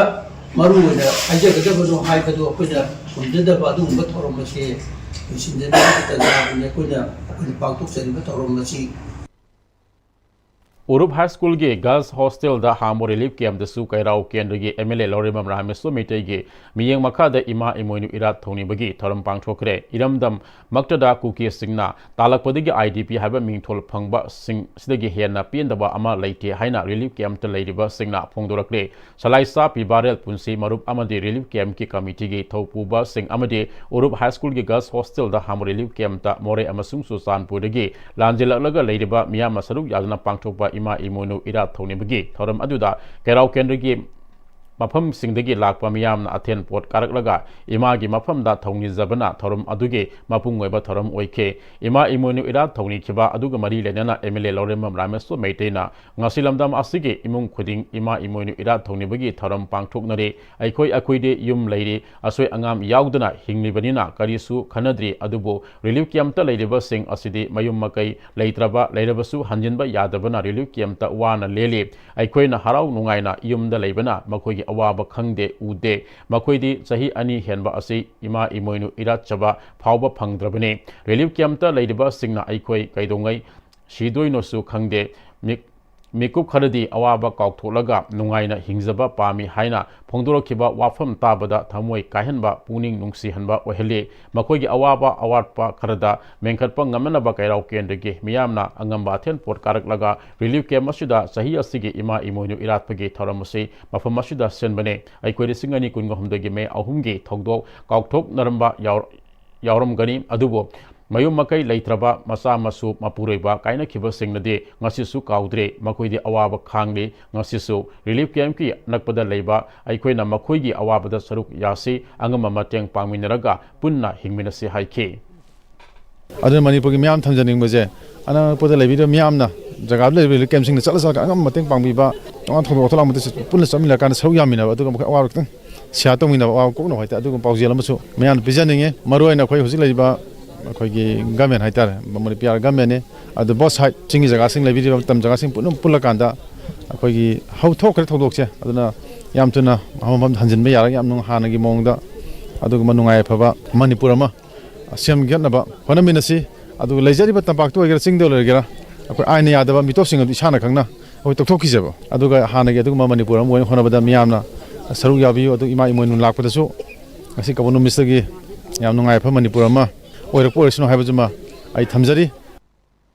ꯃꯔꯨ ꯑꯣꯏꯅ ꯍꯥꯏꯖꯒꯗꯕꯅꯣ ꯍꯥꯏꯕꯗꯨ ꯑꯩꯈꯣꯏꯅ ꯈꯨꯝꯖꯗꯕ ꯑꯗꯨꯒꯨꯝꯕ ꯊꯧꯔꯝ ꯑꯁꯦ ꯂꯣꯏꯁꯤꯟꯖꯅꯕꯒꯤ ꯇꯟꯖꯥꯗꯨꯅꯤ ꯑꯩꯈꯣꯏꯅ ꯑꯩꯈꯣꯏꯅ ꯄꯥꯡꯊꯣꯛꯆꯔꯤꯕ ꯊꯧꯔꯝ ꯑꯁꯤ꯫ ꯎꯔꯨꯞ ꯍꯥꯏ ꯁ꯭ꯀꯨꯜꯒꯤ ꯒꯔꯜꯁ ꯍꯣꯁꯇꯦꯜꯗ ꯍꯥꯡꯕ ꯔꯤꯂꯤꯐ ꯀꯦꯝꯞꯇꯁꯨ ꯀꯩꯔꯥꯎ ꯀꯦꯟꯗ꯭ꯔꯒꯤ ꯑꯦꯝ ꯑꯦꯜ ꯑꯦ ꯂꯧꯔꯦꯝꯕꯝ ꯔꯥꯃꯦꯁꯣꯔ ꯃꯩꯇꯩꯒꯤ ꯃꯤꯠꯌꯦꯡ ꯃꯈꯥꯗ ꯏꯃꯥ ꯏꯃꯣꯏꯅꯨ ꯏꯔꯥꯠ ꯊꯧꯅꯤꯕꯒꯤ ꯊꯧꯔꯝ ꯄꯥꯡꯊꯣꯛꯈ꯭ꯔꯦ꯫ ꯏꯔꯝꯗꯝ ꯃꯛꯇꯗ ꯀꯨꯀꯤꯁꯤꯡꯅ ꯇꯥꯜꯂꯛꯄꯗꯒꯤ ꯑꯥꯏ ꯗꯤ ꯄꯤ ꯍꯥꯏꯕ ꯃꯤꯡꯊꯣꯜ ꯐꯪꯕꯁꯤꯡ ꯑꯁꯤꯗꯒꯤ ꯍꯦꯟꯅ ꯄꯦꯟꯗꯕ ꯑꯃ ꯂꯩꯇꯦ ꯍꯥꯏꯅ ꯔꯤꯂꯤꯐ ꯀꯦꯝꯞꯇ ꯂꯩꯔꯤꯕꯁꯤꯡꯅ ꯐꯣꯡꯗꯣꯔꯛꯂꯤ꯫ ꯁꯂꯥꯏꯁꯥ ꯄꯤꯕꯥꯔꯦꯜ ꯄꯨꯟꯁꯤ ꯃꯔꯨꯞ ꯑꯃꯗꯤ ꯔꯤꯂꯤꯐ ꯀꯦꯝꯞꯀꯤ ꯀꯃꯤꯇꯤꯒꯤ ꯊꯧꯄꯨꯕꯁꯤꯡ ꯑꯃꯗꯤ ꯎꯔꯨꯞ ꯍꯥꯏ ꯁ꯭ꯀꯨꯜꯒꯤ ꯒꯔꯜꯁ ꯍꯣꯁꯇꯦꯜꯗ ꯍꯥꯡꯕ ꯔꯤꯂꯤꯐ ꯀꯦꯝꯞꯇ ꯃꯣꯔꯦ ꯑꯃꯁꯨꯡ ꯆꯨꯔꯆꯥꯟꯄꯨꯔꯗꯒꯤ ꯂꯥꯟꯖꯦꯜꯂꯛꯂꯒ ꯂꯩꯔꯤꯕ ꯃꯤꯌꯥꯝꯅ ꯁꯔꯨꯛ ꯌꯥꯗꯨꯅ ꯄꯥꯡꯊꯣꯛꯄ ꯏꯃꯥ ꯏꯃꯣꯏꯅꯨ ꯏꯔꯥꯠ ꯊꯧꯅꯤꯕꯒꯤ ꯊꯧꯔꯝ ꯑꯗꯨꯗ ꯀꯩꯔꯥꯎ ꯀꯦꯟꯗ꯭ꯔꯒꯤ ꯃꯐꯝꯁꯤꯡꯗꯒꯤ ꯂꯥꯛꯄ ꯃꯤꯌꯥꯝꯅ ꯑꯊꯦꯟ ꯄꯣꯠ ꯀꯥꯔꯛꯂꯒ ꯏꯃꯥꯒꯤ ꯃꯐꯝꯗ ꯊꯧꯅꯤꯖꯕꯅ ꯊꯧꯔꯝ ꯑꯗꯨꯒꯤ ꯃꯄꯨꯡ ꯑꯣꯏꯕ ꯊꯧꯔꯝ ꯑꯣꯏꯈꯤ꯫ ꯏꯃꯥ ꯏꯃꯣꯏꯅꯨ ꯏꯔꯥꯠ ꯊꯧꯅꯤꯈꯤꯕ ꯑꯗꯨꯒ ꯃꯔꯤ ꯂꯩꯅꯅ ꯑꯦꯝ ꯑꯦꯜ ꯑꯦ ꯂꯧꯔꯦꯝꯕꯝ ꯔꯥꯃꯦꯁꯣꯔ ꯃꯩꯇꯩꯅ ꯉꯁꯤ ꯂꯝꯗꯝ ꯑꯁꯤꯒꯤ ꯏꯃꯨꯡ ꯈꯨꯗꯤꯡ ꯏꯃꯥ ꯏꯃꯣꯏꯅꯨ ꯏꯔꯥꯠ ꯊꯧꯅꯤꯕꯒꯤ ꯊꯧꯔꯝ ꯄꯥꯡꯊꯣꯛꯅꯔꯤ꯫ ꯑꯩꯈꯣꯏ ꯑꯩꯈꯣꯏꯗꯤ ꯌꯨꯝ ꯂꯩꯔꯤ, ꯑꯁꯣꯏ ꯑꯉꯥꯝ ꯌꯥꯎꯗꯅ ꯍꯤꯡꯂꯤꯕꯅꯤꯅ ꯀꯔꯤꯁꯨ ꯈꯟꯅꯗ꯭ꯔꯤ꯫ ꯑꯗꯨꯕꯨ ꯔꯤꯂꯤꯐ ꯀꯦꯝꯞꯇ ꯂꯩꯔꯤꯕꯁꯤꯡ ꯑꯁꯤꯗꯤ ꯃꯌꯨꯝ ꯃꯀꯩ ꯂꯩꯇ꯭ꯔꯕ, ꯂꯩꯔꯕꯁꯨ ꯍꯟꯖꯤꯟꯕ ꯌꯥꯗꯕꯅ ꯔꯤꯂꯤꯐ ꯀꯦꯝꯞꯇ ꯋꯥꯅ ꯂꯦꯜꯂꯤ꯫ ꯑꯩꯈꯣꯏꯅ ꯍꯔꯥꯎ ꯅꯨꯡꯉꯥꯏꯅ ꯌꯨꯝꯗ ꯂꯩꯕꯅ ꯃꯈꯣꯏꯒꯤ ꯑꯋꯥꯕ ꯈꯪꯗꯦ, ꯎꯗꯦ꯫ ꯃꯈꯣꯏꯗꯤ ꯆꯍꯤ ꯑꯅꯤ ꯍꯦꯟꯕ ꯑꯁꯤ ꯏꯃꯥ ꯏꯃꯣꯏꯅꯨ ꯏꯔꯥꯠꯆꯕ ꯐꯥꯎꯕ ꯐꯪꯗ꯭ꯔꯕꯅꯤ꯫ ꯔꯤꯂꯤꯐ ꯀꯦꯝꯞꯇ ꯂꯩꯔꯤꯕꯁꯤꯡꯅ ꯑꯩꯈꯣꯏ ꯀꯩꯗꯧꯉꯩ ꯁꯤꯗꯣꯏꯅꯣꯁꯨ ꯈꯪꯗꯦ꯫ ꯃꯤꯛ-, ꯃꯤꯀꯨꯞ ꯈꯔꯗꯤ ꯑꯋꯥꯕ ꯀꯥꯎꯊꯣꯛꯂꯒ ꯅꯨꯡꯉꯥꯏꯅ ꯍꯤꯡꯖꯕ ꯄꯥꯝꯃꯤ ꯍꯥꯏꯅ ꯐꯣꯡꯗꯣꯔꯛꯈꯤꯕ ꯋꯥꯐꯝ ꯇꯥꯕꯗ ꯊꯃꯣꯏ ꯀꯥꯏꯍꯟꯕ, ꯄꯨꯛꯅꯤꯡ ꯅꯨꯡꯁꯤꯍꯟꯕ ꯑꯣꯏꯍꯜꯂꯤ꯫ ꯃꯈꯣꯏꯒꯤ ꯑꯋꯥꯕ ꯑꯋꯥꯠꯄ ꯈꯔꯗ ꯃꯦꯟꯈꯠꯄ ꯉꯝꯅꯅꯕ ꯀꯩꯔꯥꯎ ꯀꯦꯟꯗ꯭ꯔꯒꯤ ꯃꯤꯌꯥꯝꯅ ꯑꯉꯝꯕ ꯑꯊꯦꯟ ꯄꯣꯠ ꯀꯥꯔꯛꯂꯒ ꯔꯤꯂꯤꯐ ꯀꯦꯝꯞ ꯑꯁꯤꯗ ꯆꯍꯤ ꯑꯁꯤꯒꯤ ꯏꯃꯥ ꯏꯃꯣꯏꯅꯨ ꯏꯔꯥꯠꯄꯒꯤ ꯊꯧꯔꯝ ꯑꯁꯤ ꯃꯐꯝ ꯑꯁꯤꯗ ꯁꯤꯟꯕꯅꯤ꯫ ꯑꯩꯈꯣꯏ ꯂꯤꯁꯤꯡ ꯑꯅꯤ ꯀꯨꯟꯒ ꯍꯨꯝꯗꯣꯏꯒꯤ ꯃꯦ ꯑꯍꯨꯝꯒꯤ ꯊꯧꯗꯣꯛ ꯀꯥꯎꯊꯣꯛꯅꯔꯝꯕ ꯌꯥꯎ-, ꯌꯥꯎꯔꯝꯒꯅꯤ꯫ ꯑꯗꯨꯕꯨ ꯃꯌꯨꯝ ꯃꯀꯩ ꯂꯩꯇ꯭ꯔꯕ ꯃꯆꯥ ꯃꯁꯨ ꯃꯄꯨꯔꯣꯏꯕ ꯀꯥꯏꯅꯈꯤꯕꯁꯤꯡꯅꯗꯤ ꯉꯁꯤꯁꯨ ꯀꯥꯎꯗ꯭ꯔꯤ꯫ ꯃꯈꯣꯏꯗꯤ ꯑꯋꯥꯕ ꯈꯥꯡꯂꯤ꯫ ꯉꯁꯤꯁꯨ ꯔꯤꯂꯤꯐ ꯀꯦꯝꯞꯀꯤ ꯑꯅꯛꯄꯗ ꯂꯩꯕ ꯑꯩꯈꯣꯏꯅ ꯃꯈꯣꯏꯒꯤ ꯑꯋꯥꯕꯗ ꯁꯔꯨꯛ ꯌꯥꯁꯤ, ꯑꯉꯝꯕ ꯃꯇꯦꯡ ꯄꯥꯡꯃꯤꯟꯅꯔꯒ ꯄꯨꯟꯅ ꯍꯤꯡꯃꯤꯟꯅꯁꯤ ꯍꯥꯏꯈꯤ꯫ ꯑꯗꯨꯅ ꯃꯅꯤꯄꯨꯔꯒꯤ ꯃꯤꯌꯥꯝ ꯊꯝꯖꯅꯤꯡꯕꯁꯦ, ꯑꯅꯛꯄꯗ ꯂꯩꯕꯤꯔꯤꯕ ꯃꯤꯌꯥꯝꯅ ꯖꯒꯥꯗ ꯂꯩꯔꯤꯕ ꯔꯤꯂꯤꯐ ꯀꯦꯝꯞꯁꯤꯡꯗ ꯆꯠꯂ ꯆꯠꯂꯒ ꯑꯉꯝꯕ ꯃꯇꯦꯡ ꯄꯥꯡꯕꯤꯕ, ꯇꯣꯉꯥꯟ ꯊꯧꯗꯣꯛ ꯋꯥꯊꯣꯛ ꯂꯥꯛꯄꯗ ꯄꯨꯟꯅ ꯆꯠꯃꯤꯟꯅꯔꯀꯥꯟꯗ ꯁꯔꯨꯛ ꯌꯥꯃꯤꯟꯅꯕ, ꯑꯗꯨꯒ ꯃꯈꯣꯏ ꯑꯋꯥꯕ ꯈꯤꯇꯪ ꯁꯤꯌꯥꯔ ꯇꯧꯃꯤꯟꯅꯕ, ꯑꯋꯥꯕ ꯀꯣꯛꯅꯕ ꯍꯥꯏꯇꯥꯔꯦ, ꯑꯗꯨꯒꯨꯝꯕ ꯄꯥꯎꯖꯦꯜ ꯑꯃꯁꯨ ꯃꯌꯥꯝꯗ ꯄꯤꯖꯅꯤꯡꯉꯤ꯫ ꯃꯔꯨꯑꯣꯏꯅ ꯑꯩꯈꯣꯏ ꯍꯧꯖꯤꯛ ꯂꯩꯔꯤꯕ ꯑꯩꯈꯣꯏꯒꯤ ꯒꯃꯦꯟ ꯍꯥꯏꯇꯥꯔꯦ, ꯃꯅꯤꯄꯨꯔ ꯒꯃꯦꯟꯅꯤ, ꯑꯗꯨ ꯕꯣꯠ ꯁꯥꯏꯠ, ꯆꯤꯡꯒꯤ ꯖꯒꯥꯁꯤꯡ ꯂꯩꯕꯤꯔꯤꯕ ꯇꯝ ꯖꯒꯥꯁꯤꯡ ꯄꯨꯟꯅ ꯄꯨꯜꯂꯀꯥꯟꯗ ꯑꯩꯈꯣꯏꯒꯤ ꯍꯧꯊꯣꯛꯈ꯭ꯔꯦ ꯊꯧꯗꯣꯛꯁꯦ, ꯑꯗꯨꯅ ꯌꯥꯝ ꯊꯨꯅ ꯃꯐꯝ ꯃꯐꯝꯗ ꯍꯟꯖꯤꯟꯕ ꯌꯥꯔꯒ ꯌꯥꯝ ꯅꯨꯡ-, ꯍꯥꯟꯅꯒꯤ ꯃꯑꯣꯡꯗ ꯑꯗꯨꯒꯨꯝꯕ ꯅꯨꯡꯉꯥꯏ ꯌꯥꯏꯐꯕ ꯃꯅꯤꯄꯨꯔ ꯑꯃ ꯁꯦꯝꯒꯠꯅꯕ ꯍꯣꯠꯅꯃꯤꯟꯅꯁꯤ꯫ ꯑꯗꯨꯒ ꯂꯩꯖꯔꯤꯕ ꯇꯝꯄꯥꯛꯇ ꯑꯣꯏꯒꯦꯔꯥ, ꯆꯤꯡꯗ ꯑꯣꯏꯒꯦꯔꯥ, ꯑꯩꯈꯣꯏ ꯑꯥꯏꯟꯅ ꯌꯥꯗꯕ ꯃꯤꯇꯣꯞꯁꯤꯡ ꯑꯗꯨ ꯏꯁꯥꯅ ꯈꯪꯅ ꯑꯩꯈꯣꯏ ꯇꯧꯊꯣꯛꯈꯤꯁꯦꯕ꯫ ꯑꯗꯨꯒ ꯍꯥꯟꯅꯒꯤ ꯑꯗꯨꯒꯨꯝꯕ ꯃꯅꯤꯄꯨꯔ ꯑꯃ ꯑꯣꯏꯅ ꯍꯣꯠꯅꯕꯗ ꯃꯤꯌꯥꯝꯅ ꯁꯔꯨꯛ ꯌꯥꯕꯤꯌꯨ꯫ ꯑꯗꯨ ꯏꯃꯥ ꯏꯃꯣꯏꯅꯨ ꯂꯥꯛꯄꯗꯁꯨ ꯉꯁꯤ ꯀꯕꯣ ꯅꯨꯃꯤꯠꯁꯤꯗꯒꯤ ꯌꯥꯝ ꯅꯨꯡꯉꯥꯏꯕ ꯃꯅꯤꯄꯨꯔ ꯑꯃ ꯑꯣꯏꯔꯛꯄ ꯑꯣꯏꯔꯁꯅꯨ ꯍꯥꯏꯕꯁꯤꯃ ꯑꯩ ꯊꯝꯖꯔꯤ꯫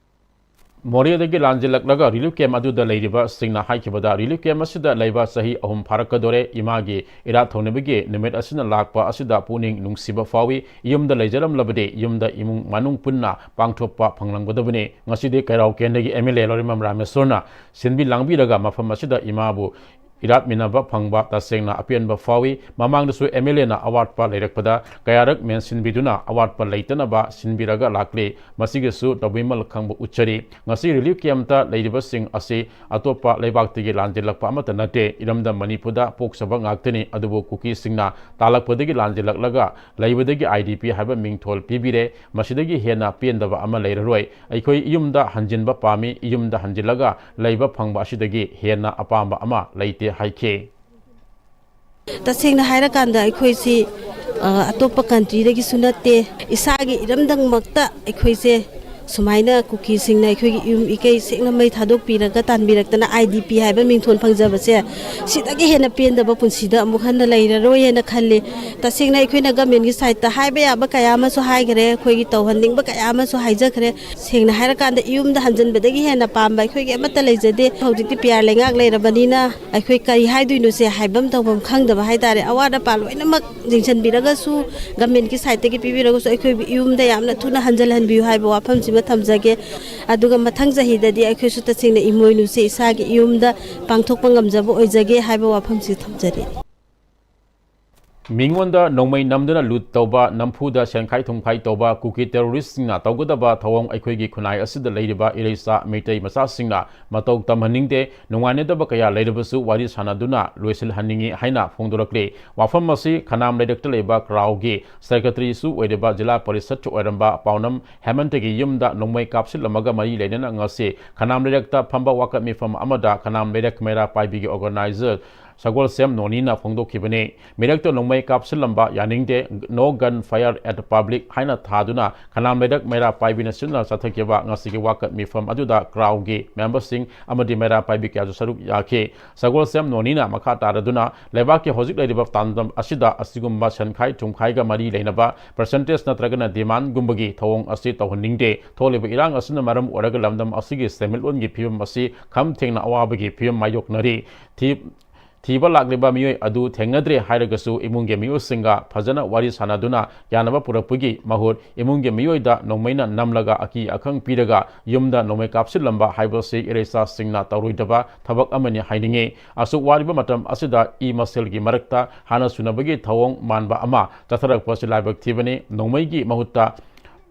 ꯃꯣꯔꯦꯗꯒꯤ ꯂꯥꯟꯖꯦꯜꯂꯛꯂꯒ ꯔꯤꯂꯤꯐ ꯀꯦꯝꯞ ꯑꯗꯨꯗ ꯂꯩꯔꯤꯕꯁꯤꯡꯅ ꯍꯥꯏꯈꯤꯕꯗ, ꯔꯤꯂꯤꯐ ꯀꯦꯝꯞ ꯑꯁꯤꯗ ꯂꯩꯕ ꯆꯍꯤ ꯑꯍꯨꯝ ꯐꯥꯔꯛꯀꯗꯣꯔꯦ꯫ ꯏꯃꯥꯒꯤ ꯏꯔꯥꯠ ꯊꯧꯅꯤꯕꯒꯤ ꯅꯨꯃꯤꯠ ꯑꯁꯤꯅ ꯂꯥꯛꯄ ꯑꯁꯤꯗ ꯄꯨꯛꯅꯤꯡ ꯅꯨꯡꯁꯤꯕ ꯐꯥꯎꯏ꯫ ꯌꯨꯝꯗ ꯂꯩꯖꯔꯝꯂꯕꯗꯤ ꯌꯨꯝꯗ ꯏꯃꯨꯡ ꯃꯅꯨꯡ ꯄꯨꯟꯅ ꯄꯥꯡꯊꯣꯛꯄ ꯐꯪꯂꯝꯒꯗꯕꯅꯤ꯫ ꯉꯁꯤꯗꯤ ꯀꯩꯔꯥꯎ ꯀꯦꯟꯗ꯭ꯔꯒꯤ ꯑꯦꯝ ꯑꯦꯜ ꯑꯦ ꯂꯧꯔꯦꯝꯕꯝ ꯔꯥꯃꯦꯁꯣꯔꯅ ꯁꯤꯟꯕꯤ ꯂꯥꯡꯕꯤꯔꯒ ꯃꯐꯝ ꯑꯁꯤꯗ ꯏꯃꯥꯕꯨ ꯏꯔꯥꯠꯃꯤꯟꯅꯕ ꯐꯪꯕ ꯇꯁꯦꯡꯅ ꯑꯄꯦꯟꯕ ꯐꯥꯎꯏ꯫ ꯃꯃꯥꯡꯗꯁꯨ ꯑꯦꯝ ꯑꯦꯜ ꯑꯦꯅ ꯑꯋꯥꯠꯄ ꯂꯩꯔꯛꯄꯗ ꯀꯌꯥꯔꯛ ꯃꯦꯟꯁꯤꯟꯕꯤꯗꯨꯅ ꯑꯋꯥꯠꯄ ꯂꯩꯇꯅꯕ ꯁꯤꯟꯕꯤꯔꯒ ꯂꯥꯛꯂꯤ꯫ ꯃꯁꯤꯒꯤꯁꯨ ꯇꯧꯕꯤꯃꯜ ꯈꯪꯕ ꯎꯠꯆꯔꯤ꯫ ꯉꯁꯤ ꯔꯤꯂꯤꯐ ꯀꯦꯝꯞꯇ ꯂꯩꯔꯤꯕꯁꯤꯡ ꯑꯁꯤ ꯑꯇꯣꯞꯄ ꯂꯩꯕꯥꯛꯇꯒꯤ ꯂꯥꯟꯖꯦꯜꯂꯛꯄ ꯑꯃꯠꯇ ꯅꯠꯇꯦ꯫ ꯏꯔꯝꯗꯝ ꯃꯅꯤꯄꯨꯔꯗ ꯄꯣꯛꯆꯕ ꯉꯥꯛꯇꯅꯤ꯫ ꯑꯗꯨꯕꯨ ꯀꯨꯀꯤꯁꯤꯡꯅ ꯇꯥꯜꯂꯛꯄꯗꯒꯤ ꯂꯥꯟꯖꯦꯜꯂꯛꯂꯒ ꯂꯩꯕꯗꯒꯤ ꯑꯥꯏ ꯗꯤ ꯄꯤ ꯍꯥꯏꯕ ꯃꯤꯡꯊꯣꯜ ꯄꯤꯕꯤꯔꯦ꯫ ꯃꯁꯤꯗꯒꯤ ꯍꯦꯟꯅ ꯄꯦꯟꯗꯕ ꯑꯃ ꯂꯩꯔꯔꯣꯏ꯫ ꯑꯩꯈꯣꯏ ꯌꯨꯝꯗ ꯍꯟꯖꯤꯟꯕ ꯄꯥꯝꯃꯤ꯫ ꯌꯨꯝꯗ ꯍꯟꯖꯤꯜꯂꯒ ꯂꯩꯕ ꯐꯪꯕ ꯑꯁꯤꯗꯒꯤ ꯍꯦꯟꯅ ꯑꯄꯥꯝꯕ ꯑꯃ ꯂꯩꯇꯦ ꯍꯥꯏꯈꯤ꯫ ꯇꯁꯦꯡꯅ ꯍꯥꯏꯔꯀꯥꯟꯗ ꯑꯩꯈꯣꯏꯁꯤ, ꯑ, ꯑꯇꯣꯞꯄ ꯀꯟꯇ꯭ꯔꯤꯗꯒꯤꯁꯨ ꯅꯠꯇꯦ, ꯏꯁꯥꯒꯤ ꯏꯔꯝꯗꯝꯃꯛꯇ ꯑꯩꯈꯣꯏꯁꯦ ꯁꯨꯃꯥꯏꯅ ꯀꯨꯀꯤꯁꯤꯡꯅ ꯑꯩꯈꯣꯏꯒꯤ ꯏꯌꯨꯝ ꯏꯀꯩ ꯁꯦꯡꯅ ꯃꯩ ꯊꯥꯗꯣꯛꯄꯤꯔꯒ ꯇꯥꯟꯕꯤꯔꯛꯇꯅ ꯑꯥꯏ ꯗꯤ ꯄꯤ ꯍꯥꯏꯕ ꯃꯤꯡꯊꯣꯟ ꯐꯪꯖꯕꯁꯦ, ꯁꯤꯗꯒꯤ ꯍꯦꯟꯅ ꯄꯦꯟꯗꯕ ꯄꯨꯟꯁꯤꯗ ꯑꯃꯨꯛ ꯍꯟꯅ ꯂꯩꯔꯔꯣꯏ ꯍꯥꯏꯅ ꯈꯜꯂꯤ꯫ ꯇꯁꯦꯡꯅ ꯑꯩꯈꯣꯏꯅ ꯒꯃꯦꯟꯒꯤ ꯁꯥꯏꯠꯇ ꯍꯥꯏꯕ ꯌꯥꯕ ꯀꯌꯥ ꯑꯃꯁꯨ ꯍꯥꯏꯈ꯭ꯔꯦ, ꯑꯩꯈꯣꯏꯒꯤ ꯇꯧꯍꯟꯅꯤꯡꯕ ꯀꯌꯥ ꯑꯃꯁꯨ ꯍꯥꯏꯖꯈ꯭ꯔꯦ꯫ ꯁꯦꯡꯅ ꯍꯥꯏꯔꯀꯥꯟꯗ ꯏꯌꯨꯝꯗ ꯍꯟꯖꯤꯟꯕꯗꯒꯤ ꯍꯦꯟꯅ ꯄꯥꯝꯕ ꯑꯩꯈꯣꯏꯒꯤ ꯑꯃꯠꯇ ꯂꯩꯖꯗꯦ꯫ ꯍꯧꯖꯤꯛꯇꯤ ꯄꯤ ꯑꯥꯔ ꯂꯩꯉꯥꯛ ꯂꯩꯔꯕꯅꯤꯅ ꯑꯩꯈꯣꯏ ꯀꯔꯤ ꯍꯥꯏꯗꯣꯏꯅꯣꯁꯦ ꯍꯥꯏꯐꯝ ꯇꯧꯐꯝ ꯈꯪꯗꯕ ꯍꯥꯏꯇꯥꯔꯦ꯫ ꯑꯋꯥꯠ ꯑꯄꯥ ꯂꯣꯏꯅꯃꯛ ꯌꯦꯡꯁꯤꯟꯕꯤꯔꯒꯁꯨ, ꯒꯃꯦꯟꯒꯤ ꯁꯥꯏꯠꯇꯒꯤ ꯄꯤꯕꯤꯔꯒꯁꯨ ꯑꯩꯈꯣꯏ ꯏꯌꯨꯝꯗ ꯌꯥꯝꯅ ꯊꯨꯅ ꯍꯟꯖꯤꯜꯍꯟꯕꯤꯌꯨ ꯍꯥꯏꯕ ꯋꯥꯐꯝꯁꯤꯃ ꯊꯝꯖꯒꯦ꯫ ꯑꯗꯨꯒ ꯃꯊꯪ ꯆꯍꯤꯗꯗꯤ ꯑꯩꯈꯣꯏꯁꯨ ꯇꯁꯦꯡꯅ ꯏꯃꯣꯏꯅꯨꯁꯦ ꯏꯁꯥꯒꯤ ꯏꯌꯨꯝꯗ ꯄꯥꯡꯊꯣꯛꯄ ꯉꯝꯖꯕ ꯑꯣꯏꯖꯒꯦ ꯍꯥꯏꯕ ꯋꯥꯐꯝꯁꯤ ꯊꯝꯖꯔꯤ꯫ ꯃꯤꯉꯣꯟꯗ ꯅꯣꯡꯃꯩ ꯅꯝꯗꯨꯅ ꯂꯨꯠ ꯇꯧꯕ, ꯅꯝꯐꯨꯗ ꯁꯦꯟꯈꯥꯏ ꯊꯨꯝꯈꯥꯏ ꯇꯧꯕ ꯀꯨꯀꯤ ꯇꯦꯔꯣꯔꯤꯁꯁꯤꯡꯅ ꯇꯧꯒꯗꯕ ꯊꯧꯑꯣꯡ ꯑꯩꯈꯣꯏꯒꯤ ꯈꯨꯟꯅꯥꯏ ꯑꯁꯤꯗ ꯂꯩꯔꯤꯕ ꯏꯔꯩꯆꯥ ꯃꯩꯇꯩ ꯃꯆꯥꯁꯤꯡꯅ ꯃꯇꯧ ꯇꯝꯍꯟꯅꯤꯡꯗꯦ꯫ ꯅꯨꯡꯉꯥꯏꯅꯗꯕ ꯀꯌꯥ ꯂꯩꯔꯕꯁꯨ ꯋꯥꯔꯤ ꯁꯥꯟꯅꯗꯨꯅ ꯂꯣꯏꯁꯤꯜꯍꯟꯅꯤꯡꯏ ꯍꯥꯏꯅ ꯐꯣꯡꯗꯣꯔꯛꯂꯤ꯫ ꯋꯥꯐꯝ ꯑꯁꯤ ꯈꯅꯥꯝ ꯂꯩꯔꯛꯇ ꯂꯩꯕ ꯀ꯭ꯔꯥꯎꯒꯤ ꯁꯦꯀ꯭ꯔꯦꯇꯔꯤꯁꯨ ꯑꯣꯏꯔꯤꯕ ꯖꯤꯂꯥ ꯄꯔꯤꯁꯠꯁꯨ ꯑꯣꯏꯔꯝꯕ ꯄꯥꯎꯅꯝ ꯍꯦꯃꯟꯇꯒꯤ ꯌꯨꯝꯗ ꯅꯣꯡꯃꯩ ꯀꯥꯞꯁꯤꯜꯂꯝꯃꯒ ꯃꯔꯤ ꯂꯩꯅꯅ ꯉꯁꯤ ꯈꯅꯥꯝ ꯂꯩꯔꯛꯇ ꯐꯝꯕ ꯋꯥꯀꯠ ꯃꯤꯐꯝ ꯑꯃꯗ ꯈꯅꯥꯝ ꯂꯩꯔꯛ ꯃꯩꯔꯥ ꯄꯥꯏꯕꯤꯒꯤ ꯑꯣꯔꯒꯅꯥꯏꯖꯔ ꯁꯒꯣꯜꯁꯦꯝ ꯅꯣꯅꯤꯅ ꯐꯣꯡꯗꯣꯛꯈꯤꯕꯅꯤ꯫ ꯃꯤꯔꯛꯇ ꯅꯣꯡꯃꯩ ꯀꯥꯞꯁꯤꯜꯂꯝꯕ ꯌꯥꯅꯤꯡꯗꯦ, "No gun fire at public" ꯍꯥꯏꯅ ꯊꯥꯗꯨꯅ ꯈꯅꯥꯝ ꯂꯩꯔꯛ ꯃꯩꯔꯥ ꯄꯥꯏꯕꯤꯅ ꯁꯤꯟꯅ ꯆꯠꯊꯈꯤꯕ ꯉꯁꯤꯒꯤ ꯋꯥꯀꯠ ꯃꯤꯐꯝ ꯑꯗꯨꯗ ꯀ꯭ꯔꯥꯎꯒꯤ ꯃꯦꯝꯕꯔꯁꯤꯡ ꯑꯃꯗꯤ ꯃꯩꯔꯥ ꯄꯥꯏꯕꯤ ꯀꯌꯥꯁꯨ ꯁꯔꯨꯛ ꯌꯥꯈꯤ꯫ ꯁꯒꯣꯜꯁꯦꯝ ꯅꯣꯅꯤꯅ ꯃꯈꯥ ꯇꯥꯔꯗꯨꯅ, ꯂꯩꯕꯥꯛꯀꯤ ꯍꯧꯖꯤꯛ ꯂꯩꯔꯤꯕ ꯇꯥꯡꯗꯝ ꯑꯁꯤꯗ ꯑꯁꯤꯒꯨꯝꯕ ꯁꯦꯟꯈꯥꯏ ꯊꯨꯝꯈꯥꯏꯒ ꯃꯔꯤ ꯂꯩꯅꯕ ꯄꯔꯁꯦꯟꯇꯦꯖ ꯅꯠꯇ꯭ꯔꯒꯅ ꯗꯤꯃꯥꯟꯒꯨꯝꯕꯒꯤ ꯊꯧꯑꯣꯡ ꯑꯁꯤ ꯇꯧꯍꯟꯅꯤꯡꯗꯦ꯫ ꯊꯣꯛꯂꯤꯕ ꯏꯔꯥꯡ ꯑꯁꯤꯅ ꯃꯔꯝ ꯑꯣꯏꯔꯒ ꯂꯝꯗꯝ ꯑꯁꯤꯒꯤ ꯁꯦꯟꯃꯤꯠꯂꯣꯟꯒꯤ ꯐꯤꯕꯝ ꯑꯁꯤ ꯈꯝ ꯊꯦꯡꯅ ꯑꯋꯥꯕꯒꯤ ꯐꯤꯕꯝ ꯃꯥꯌꯣꯛꯅꯔꯤ꯫ ꯊꯤ-, ꯊꯤꯕ ꯂꯥꯛꯂꯤꯕ ꯃꯤꯑꯣꯏ ꯑꯗꯨ ꯊꯦꯡꯅꯗ꯭ꯔꯦ ꯍꯥꯏꯔꯒꯁꯨ ꯏꯃꯨꯡꯒꯤ ꯃꯤꯑꯣꯏꯁꯤꯡꯒ ꯐꯖꯅ ꯋꯥꯔꯤ ꯁꯥꯟꯅꯗꯨꯅ ꯌꯥꯅꯕ ꯄꯨꯔꯛꯄꯒꯤ ꯃꯍꯨꯠ ꯏꯃꯨꯡꯒꯤ ꯃꯤꯑꯣꯏꯗ ꯅꯣꯡꯃꯩꯅ ꯅꯝꯂꯒ ꯑꯀꯤ ꯑꯈꯪ ꯄꯤꯔꯒ ꯌꯨꯝꯗ ꯅꯣꯡꯃꯩ ꯀꯥꯞꯁꯤꯜꯂꯝꯕ ꯍꯥꯏꯕꯁꯤ ꯏꯔꯩꯆꯥꯁꯤꯡꯅ ꯇꯧꯔꯣꯏꯗꯕ ꯊꯕꯛ ꯑꯃꯅꯤ ꯍꯥꯏꯅꯤꯡꯏ꯫ ꯑꯁꯨꯛ ꯋꯥꯔꯤꯕ ꯃꯇꯝ ꯑꯁꯤꯗ ꯏ ꯃꯁꯦꯜꯒꯤ ꯃꯔꯛꯇ ꯍꯥꯟꯅ ꯁꯨꯅꯕꯒꯤ ꯊꯧꯑꯣꯡ ꯃꯥꯟꯕ ꯑꯃ ꯆꯠꯊꯔꯛꯄꯁꯤ ꯂꯥꯏꯕꯛ ꯊꯤꯕꯅꯤ꯫ ꯅꯣꯡꯃꯩꯒꯤ ꯃꯍꯨꯠꯇ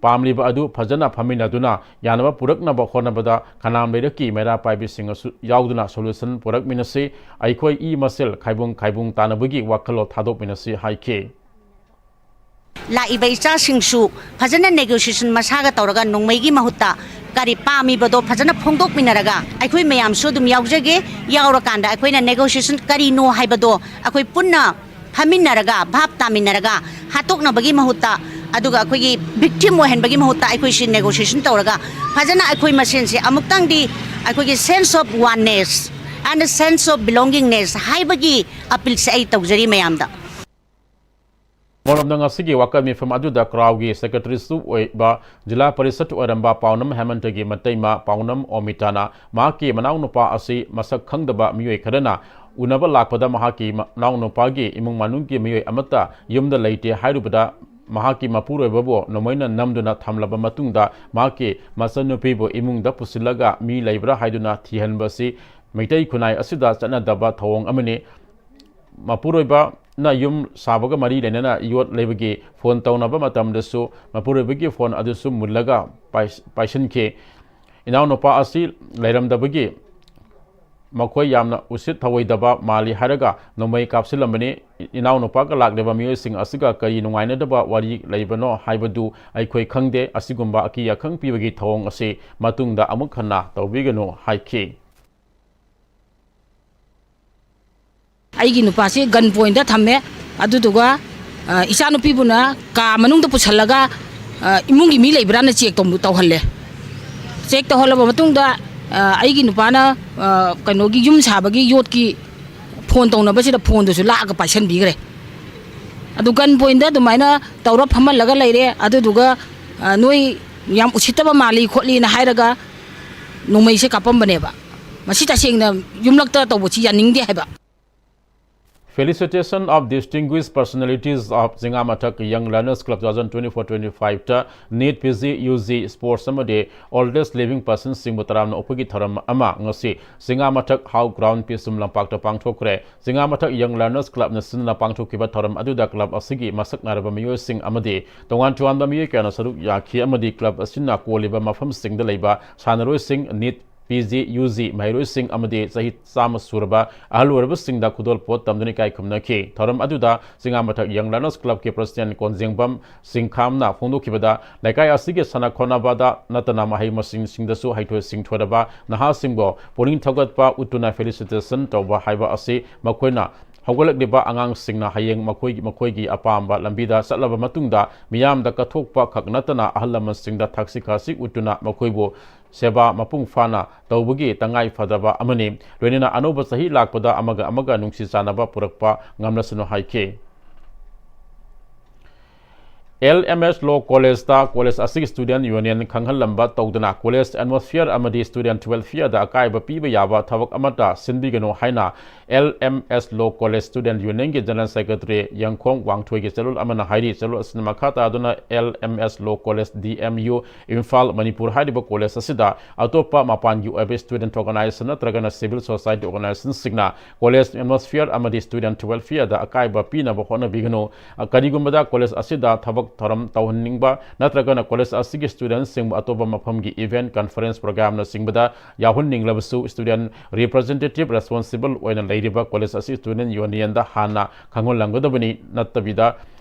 ꯄꯥꯝꯂꯤꯕ ꯑꯗꯨ ꯐꯖꯅ ꯐꯝꯃꯤꯟꯅꯗꯨꯅ ꯌꯥꯅꯕ ꯄꯨꯔꯛꯅꯕ ꯍꯣꯠꯅꯕꯗ ꯈꯅꯥꯝ ꯂꯩꯔꯛꯀꯤ ꯃꯩꯔꯥ ꯄꯥꯏꯕꯤꯁꯤꯡꯅꯁꯨ ꯌꯥꯎꯗꯨꯅ ꯁꯣꯂꯨꯁꯟ ꯄꯨꯔꯛꯃꯤꯟꯅꯁꯤ꯫ ꯑꯩꯈꯣꯏ ꯏ ꯃꯁꯦꯜ ꯈꯥꯏꯕꯨꯡ ꯈꯥꯏꯕꯨꯡ ꯇꯥꯅꯕꯒꯤ ꯋꯥꯈꯜꯂꯣꯟ ꯊꯥꯗꯣꯛꯃꯤꯟꯅꯁꯤ ꯍꯥꯏꯈꯤ꯫ ꯂꯥꯛꯏꯕ ꯏꯆꯥꯁꯤꯡꯁꯨ ꯐꯖꯅ ꯅꯦꯒꯣꯁꯤꯌꯦꯁꯟ ꯃꯁꯥꯒ ꯇꯧꯔꯒ ꯅꯣꯡꯃꯩꯒꯤ ꯃꯍꯨꯠꯇ ꯀꯔꯤ ꯄꯥꯝꯃꯤꯕꯗꯣ ꯐꯖꯅ ꯐꯣꯡꯗꯣꯛꯃꯤꯟꯅꯔꯒ ꯑꯩꯈꯣꯏ ꯃꯌꯥꯝꯁꯨ ꯑꯗꯨꯝ ꯌꯥꯎꯖꯒꯦ꯫ ꯌꯥꯎꯔꯀꯥꯟꯗ ꯑꯩꯈꯣꯏꯅ ꯅꯦꯒꯣꯁꯤꯌꯦꯁꯟ ꯀꯔꯤꯅꯣ ꯍꯥꯏꯕꯗꯣ ꯑꯩꯈꯣꯏ ꯄꯨꯟꯅ ꯐꯝꯃꯤꯟꯅꯔꯒ ꯚꯥꯞ ꯇꯥꯃꯤꯟꯅꯔꯒ ꯍꯥꯠꯇꯣꯛꯅꯕꯒꯤ ꯃꯍꯨꯠꯇ ꯑꯗꯨꯒ ꯑꯩꯈꯣꯏꯒꯤ ꯚꯤꯛꯇꯤꯝ ꯑꯣꯏꯍꯟꯕꯒꯤ ꯃꯍꯨꯠꯇ ꯑꯩꯈꯣꯏꯁꯤ ꯅꯦꯒꯣꯁꯤꯌꯦꯁꯟ ꯇꯧꯔꯒ ꯐꯖꯅ ꯑꯩꯈꯣꯏ ꯃꯁꯦꯟꯁꯦ ꯑꯃꯨꯛꯇꯪꯗꯤ ꯑꯩꯈꯣꯏꯒꯤ sense of oneness and sense of belongingness ꯍꯥꯏꯕꯒꯤ ꯑꯄꯤꯜꯁꯦ ꯑꯩ ꯇꯧꯖꯔꯤ ꯃꯌꯥꯝꯗ꯫ ꯃꯔꯣꯝꯗ ꯉꯁꯤꯒꯤ ꯋꯥꯀꯠ ꯃꯤꯐꯝ ꯑꯗꯨꯗ ꯀ꯭ꯔꯥꯎꯒꯤ ꯁꯦꯀ꯭ꯔꯦꯇꯔꯤꯁꯨ ꯑꯣꯏꯕ ꯖꯤꯂꯥ ꯄꯔꯤꯁꯠ ꯑꯣꯏꯔꯝꯕ ꯄꯥꯎꯅꯝ ꯍꯦꯃꯟꯇꯒꯤ ꯃꯇꯩꯃ ꯄꯥꯎꯅꯝ ꯑꯣꯃꯤꯇꯥꯅ ꯃꯍꯥꯛꯀꯤ ꯃꯅꯥꯎꯅꯨꯄꯥ ꯑꯁꯤ ꯃꯁꯛ ꯈꯪꯗꯕ ꯃꯤꯑꯣꯏ ꯈꯔꯅ ꯎꯅꯕ ꯂꯥꯛꯄꯗ ꯃꯍꯥꯛꯀꯤ ꯃꯅꯥꯎꯅꯨꯄꯥꯒꯤ ꯏꯃꯨꯡ ꯃꯅꯨꯡꯒꯤ ꯃꯤꯑꯣꯏ ꯑꯃꯠꯇ ꯌꯨꯝꯗ ꯂꯩꯇꯦ ꯍꯥꯏꯔꯨꯕꯗ ꯃꯍꯥꯛꯀꯤ ꯃꯄꯨꯔꯣꯏꯕꯕꯨ ꯅꯣꯡꯃꯩꯅ ꯅꯝꯗꯨꯅ ꯊꯝꯂꯕ ꯃꯇꯨꯡꯗ ꯃꯍꯥꯛꯀꯤ ꯃꯆꯟꯅꯨꯄꯤꯕꯨ ꯏꯃꯨꯡꯗ ꯄꯨꯁꯤꯜꯂꯒ ꯃꯤ ꯂꯩꯕ꯭ꯔꯥ ꯍꯥꯏꯗꯨꯅ ꯊꯤꯍꯟꯕꯁꯤ ꯃꯩꯇꯩ ꯈꯨꯟꯅꯥꯏ ꯑꯁꯤꯗ ꯆꯠꯅꯗꯕ ꯊꯧꯑꯣꯡ ꯑꯃꯅꯤ꯫ ꯃꯄꯨꯔꯣꯏꯕꯅ ꯌꯨꯝ ꯁꯥꯕꯒ ꯃꯔꯤ ꯂꯩꯅꯅ ꯌꯣꯠ ꯂꯩꯕꯒꯤ ꯐꯣꯟ ꯇꯧꯅꯕ ꯃꯇꯝꯗꯁꯨ ꯃꯄꯨꯔꯣꯏꯕꯒꯤ ꯐꯣꯟ ꯑꯗꯨꯁꯨ ꯃꯨꯜꯂꯒ ꯄꯥꯏ-, ꯄꯥꯏꯁꯤꯟꯈꯤ꯫ ꯏꯅꯥꯎꯅꯨꯄꯥ ꯑꯁꯤ ꯂꯩꯔꯝꯗꯕꯒꯤ ꯃꯈꯣꯏ ꯌꯥꯝꯅ ꯎꯁꯤꯠ ꯊꯑꯣꯏꯗꯕ ꯃꯥꯜꯂꯤ ꯍꯥꯏꯔꯒ ꯅꯣꯡꯃꯩ ꯀꯥꯞꯁꯤꯜꯂꯝꯕꯅꯤ꯫ ꯏꯅꯥꯎꯅꯨꯄꯥꯒ ꯂꯥꯛꯂꯤꯕ ꯃꯤꯑꯣꯏꯁꯤꯡ ꯑꯁꯤꯒ ꯀꯔꯤ ꯅꯨꯡꯉꯥꯏꯅꯗꯕ ꯋꯥꯔꯤ ꯂꯩꯕꯅꯣ ꯍꯥꯏꯕꯗꯨ ꯑꯩꯈꯣꯏ ꯈꯪꯗꯦ꯫ ꯑꯁꯤꯒꯨꯝꯕ ꯑꯀꯤ ꯑꯈꯪ ꯄꯤꯕꯒꯤ ꯊꯧꯑꯣꯡ ꯑꯁꯤ ꯃꯇꯨꯡꯗ ꯑꯃꯨꯛ ꯍꯟꯅ ꯇꯧꯕꯤꯒꯅꯨ ꯍꯥꯏꯈꯤ꯫ ꯑꯩꯒꯤ ꯅꯨꯄꯥꯁꯤ ꯒꯟ ꯄꯣꯏꯟꯗ ꯊꯝꯃꯦ꯫ ꯑꯗꯨꯗꯨꯒ, ꯑ, ꯏꯆꯥꯅꯨꯄꯤꯕꯨꯅ ꯀꯥ ꯃꯅꯨꯡꯗ ꯄꯨꯁꯜꯂꯒ, ꯑ, ꯏꯃꯨꯡꯒꯤ ꯃꯤ ꯂꯩꯕ꯭ꯔꯥꯅ ꯆꯦꯛ ꯇꯧ-, ꯇꯧꯍꯜꯂꯦ꯫ ꯆꯦꯛ ꯇꯧꯍꯜꯂꯕ ꯃꯇꯨꯡꯗ, ꯑ, ꯑꯩꯒꯤ ꯅꯨꯄꯥꯅ, ꯑ, ꯀꯩꯅꯣꯒꯤ ꯌꯨꯝ ꯁꯥꯕꯒꯤ ꯌꯣꯠꯀꯤ ꯐꯣꯟ ꯇꯧꯅꯕꯁꯤꯗ ꯐꯣꯟꯗꯨꯁꯨ ꯂꯥꯛꯑꯒ ꯄꯥꯏꯁꯟꯕꯤꯈ꯭ꯔꯦ꯫ ꯑꯗꯨ ꯒꯟ ꯄꯣꯏꯟꯗ ꯑꯗꯨꯃꯥꯏꯅ ꯇꯧꯔ ꯐꯝꯍꯜꯂꯒ ꯂꯩꯔꯦ꯫ ꯑꯗꯨꯗꯨꯒ, ꯑ, "ꯅꯣꯏ ꯌꯥꯝ ꯎꯁꯤꯠꯇꯕ ꯃꯥꯜꯂꯤ ꯈꯣꯠꯂꯤꯅ" ꯍꯥꯏꯔꯒ ꯅꯣꯡꯃꯩꯁꯦ ꯀꯥꯞꯄꯝꯕꯅꯦꯕ꯫ ꯃꯁꯤ ꯇꯁꯦꯡꯅ ꯌꯨꯝꯂꯛꯇ ꯇꯧꯕꯁꯤ ꯌꯥꯅꯤꯡꯗꯦ ꯍꯥꯏꯕ꯫ Felicitation of Distinguished Personalities of ꯆꯤꯉꯥꯃꯊꯛ Young Learners Club two thousand twenty-four twenty-five ꯇ NEET PG UG Sports ꯑꯃꯗꯤ Oldest Living Persons ꯁꯤꯡꯕꯨ ꯇꯔꯥꯝꯅ ꯑꯣꯛꯄꯒꯤ ꯊꯧꯔꯝ ꯑꯃ ꯉꯁꯤ ꯆꯤꯉꯥꯃꯊꯛ How Ground ꯄꯤꯁꯨꯝ ꯂꯝꯄꯥꯛꯇ ꯄꯥꯡꯊꯣꯛꯈ꯭ꯔꯦ꯫ ꯆꯤꯉꯥꯃꯊꯛ Young Learners Club ꯅ ꯁꯤꯟꯗꯨꯅ ꯄꯥꯡꯊꯣꯛꯈꯤꯕ ꯊꯧꯔꯝ ꯑꯗꯨꯗ club ꯑꯁꯤꯒꯤ ꯃꯁꯛ ꯅꯥꯏꯔꯕ ꯃꯤꯑꯣꯏꯁꯤꯡ ꯑꯃꯗꯤ ꯇꯣꯉꯥꯟ ꯇꯣꯉꯥꯟꯕ ꯃꯤꯑꯣꯏ ꯀꯌꯥꯅ ꯁꯔꯨꯛ ꯌꯥꯈꯤ ꯑꯃꯗꯤ club ꯑꯁꯤꯅ ꯀꯣꯜꯂꯤꯕ ꯃꯐꯝꯁꯤꯡꯗ ꯂꯩꯕ ꯁꯥꯟꯅꯔꯣꯏꯁꯤꯡ, NEET PG UG ꯃꯍꯩꯔꯣꯏꯁꯤꯡ ꯑꯃꯗꯤ ꯆꯍꯤ ꯆꯥꯝꯃ ꯁꯨꯔꯕ ꯑꯍꯜ ꯑꯣꯏꯔꯕꯁꯤꯡꯗ ꯈꯨꯗꯣꯜꯄꯣꯠ ꯇꯝꯗꯨꯅ ꯏꯀꯥꯏ ꯈꯨꯝꯅꯈꯤ꯫ ꯊꯧꯔꯝ ꯑꯗꯨꯗ ꯆꯤꯉꯥꯃꯊꯛ Young Learners Club ꯀꯤ President ꯀꯣꯟꯖꯦꯡꯕꯝ ꯁꯤꯡꯈꯥꯝꯅ ꯐꯣꯡꯗꯣꯛꯈꯤꯕꯗ, ꯂꯩꯀꯥꯏ ꯑꯁꯤꯒꯤ ꯁꯥꯟꯅ ꯈꯣꯠꯅꯕꯗ ꯅꯠꯇꯅ ꯃꯍꯩ ꯃꯁꯤꯡꯁꯤꯡꯗꯁꯨ ꯍꯩꯊꯣꯏ ꯁꯤꯡꯊꯣꯏꯔꯕ ꯅꯍꯥꯁꯤꯡꯕꯨ ꯄꯨꯛꯅꯤꯡ ꯊꯧꯒꯠꯄ ꯎꯠꯇꯨꯅ felicitation ꯇꯧꯕ ꯍꯥꯏꯕ ꯑꯁꯤ ꯃꯈꯣꯏꯅ ꯍꯧꯒꯠꯂꯛꯂꯤꯕ ꯑꯉꯥꯡꯁꯤꯡꯅ ꯍꯌꯦꯡ ꯃꯈꯣꯏꯒꯤ, ꯃꯈꯣꯏꯒꯤ ꯑꯄꯥꯝꯕ ꯂꯝꯕꯤꯗ ꯆꯠꯂꯕ ꯃꯇꯨꯡꯗ, ꯃꯤꯌꯥꯝꯗ ꯀꯠꯊꯣꯛꯄ ꯈꯛ ꯅꯠꯇꯅ, ꯑꯍꯜ ꯂꯃꯟꯁꯤꯡꯗ ꯊꯛꯁꯤ ꯈꯥꯁꯤ ꯎꯠꯇꯨꯅ ꯃꯈꯣꯏꯕꯨ ꯁꯦꯕꯥ ꯃꯄꯨꯡ ꯐꯥꯅ ꯇꯧꯕꯒꯤ ꯇꯉꯥꯏ ꯐꯗꯕ ꯑꯃꯅꯤ꯫ ꯂꯣꯏꯅꯅ ꯑꯅꯧꯕ ꯆꯍꯤ ꯂꯥꯛꯄꯗ ꯑꯃꯒ ꯑꯃꯒ ꯅꯨꯡꯁꯤ ꯆꯥꯟꯅꯕ ꯄꯨꯔꯛꯄ ꯉꯝꯂꯁꯅꯨ ꯍꯥꯏꯈꯤ꯫ ꯑꯦꯜ ꯑꯦꯝ ꯑꯦꯁ Law College ꯇ college ꯑꯁꯤꯒꯤ student union ꯈꯪꯍꯜꯂꯝꯕ ꯇꯧꯗꯅ college atmosphere ꯑꯃꯗꯤ student welfare ꯗ ꯑꯀꯥꯏꯕ ꯄꯤꯕ ꯌꯥꯕ ꯊꯕꯛ ꯑꯃꯠꯇ ꯁꯤꯟꯕꯤꯒꯅꯨ ꯍꯥꯏꯅ L M S Law College Student Union ꯒꯤ General Secretary ꯌꯥꯡꯈꯣꯡ ꯋꯥꯡꯊꯣꯏꯒꯤ ꯆꯦꯔꯣꯜ ꯑꯃꯅ ꯍꯥꯏꯔꯤ꯫ ꯆꯦꯔꯣꯜ ꯑꯁꯤꯅ ꯃꯈꯥ ꯇꯥꯗꯨꯅ L M S Law College, D M U, Imphal, Manipur ꯍꯥꯏꯔꯤꯕ college ꯑꯁꯤꯗ ꯑꯇꯣꯞꯄ ꯃꯄꯥꯟꯒꯤ ꯑꯣꯏꯕ student organization ꯅꯠꯇ꯭ꯔꯒꯅ civil society organization ꯁꯤꯡꯅ college atmosphere ꯑꯃꯗꯤ student welfare ꯗ ꯑꯀꯥꯏꯕ ꯄꯤꯅꯕ ꯍꯣꯠꯅꯕꯤꯒꯅꯨ꯫ ꯀꯔꯤꯒꯨꯝꯕꯗ college ꯑꯁꯤꯗ ꯊꯕꯛ ꯊꯧꯔꯝ ꯇꯧꯍꯟꯅꯤꯡꯕ ꯅꯠꯇ꯭ꯔꯒꯅ college ꯑꯁꯤꯒꯤ student ꯁꯤꯡꯕꯨ ꯑꯇꯣꯞꯄ ꯃꯐꯝꯒꯤ event, conference program ꯅꯆꯤꯡꯕꯗ ꯌꯥꯎꯍꯟꯅꯤꯡꯂꯕꯁꯨ, student representative responsible ꯑꯣꯏꯅ ꯂꯩꯔꯤꯕ college ꯑꯁꯤ student union ꯗ ꯍꯥꯟꯅ ꯈꯪꯍꯜꯂꯝꯒꯗꯕꯅꯤ꯫ ꯅꯠꯇꯕꯤꯗ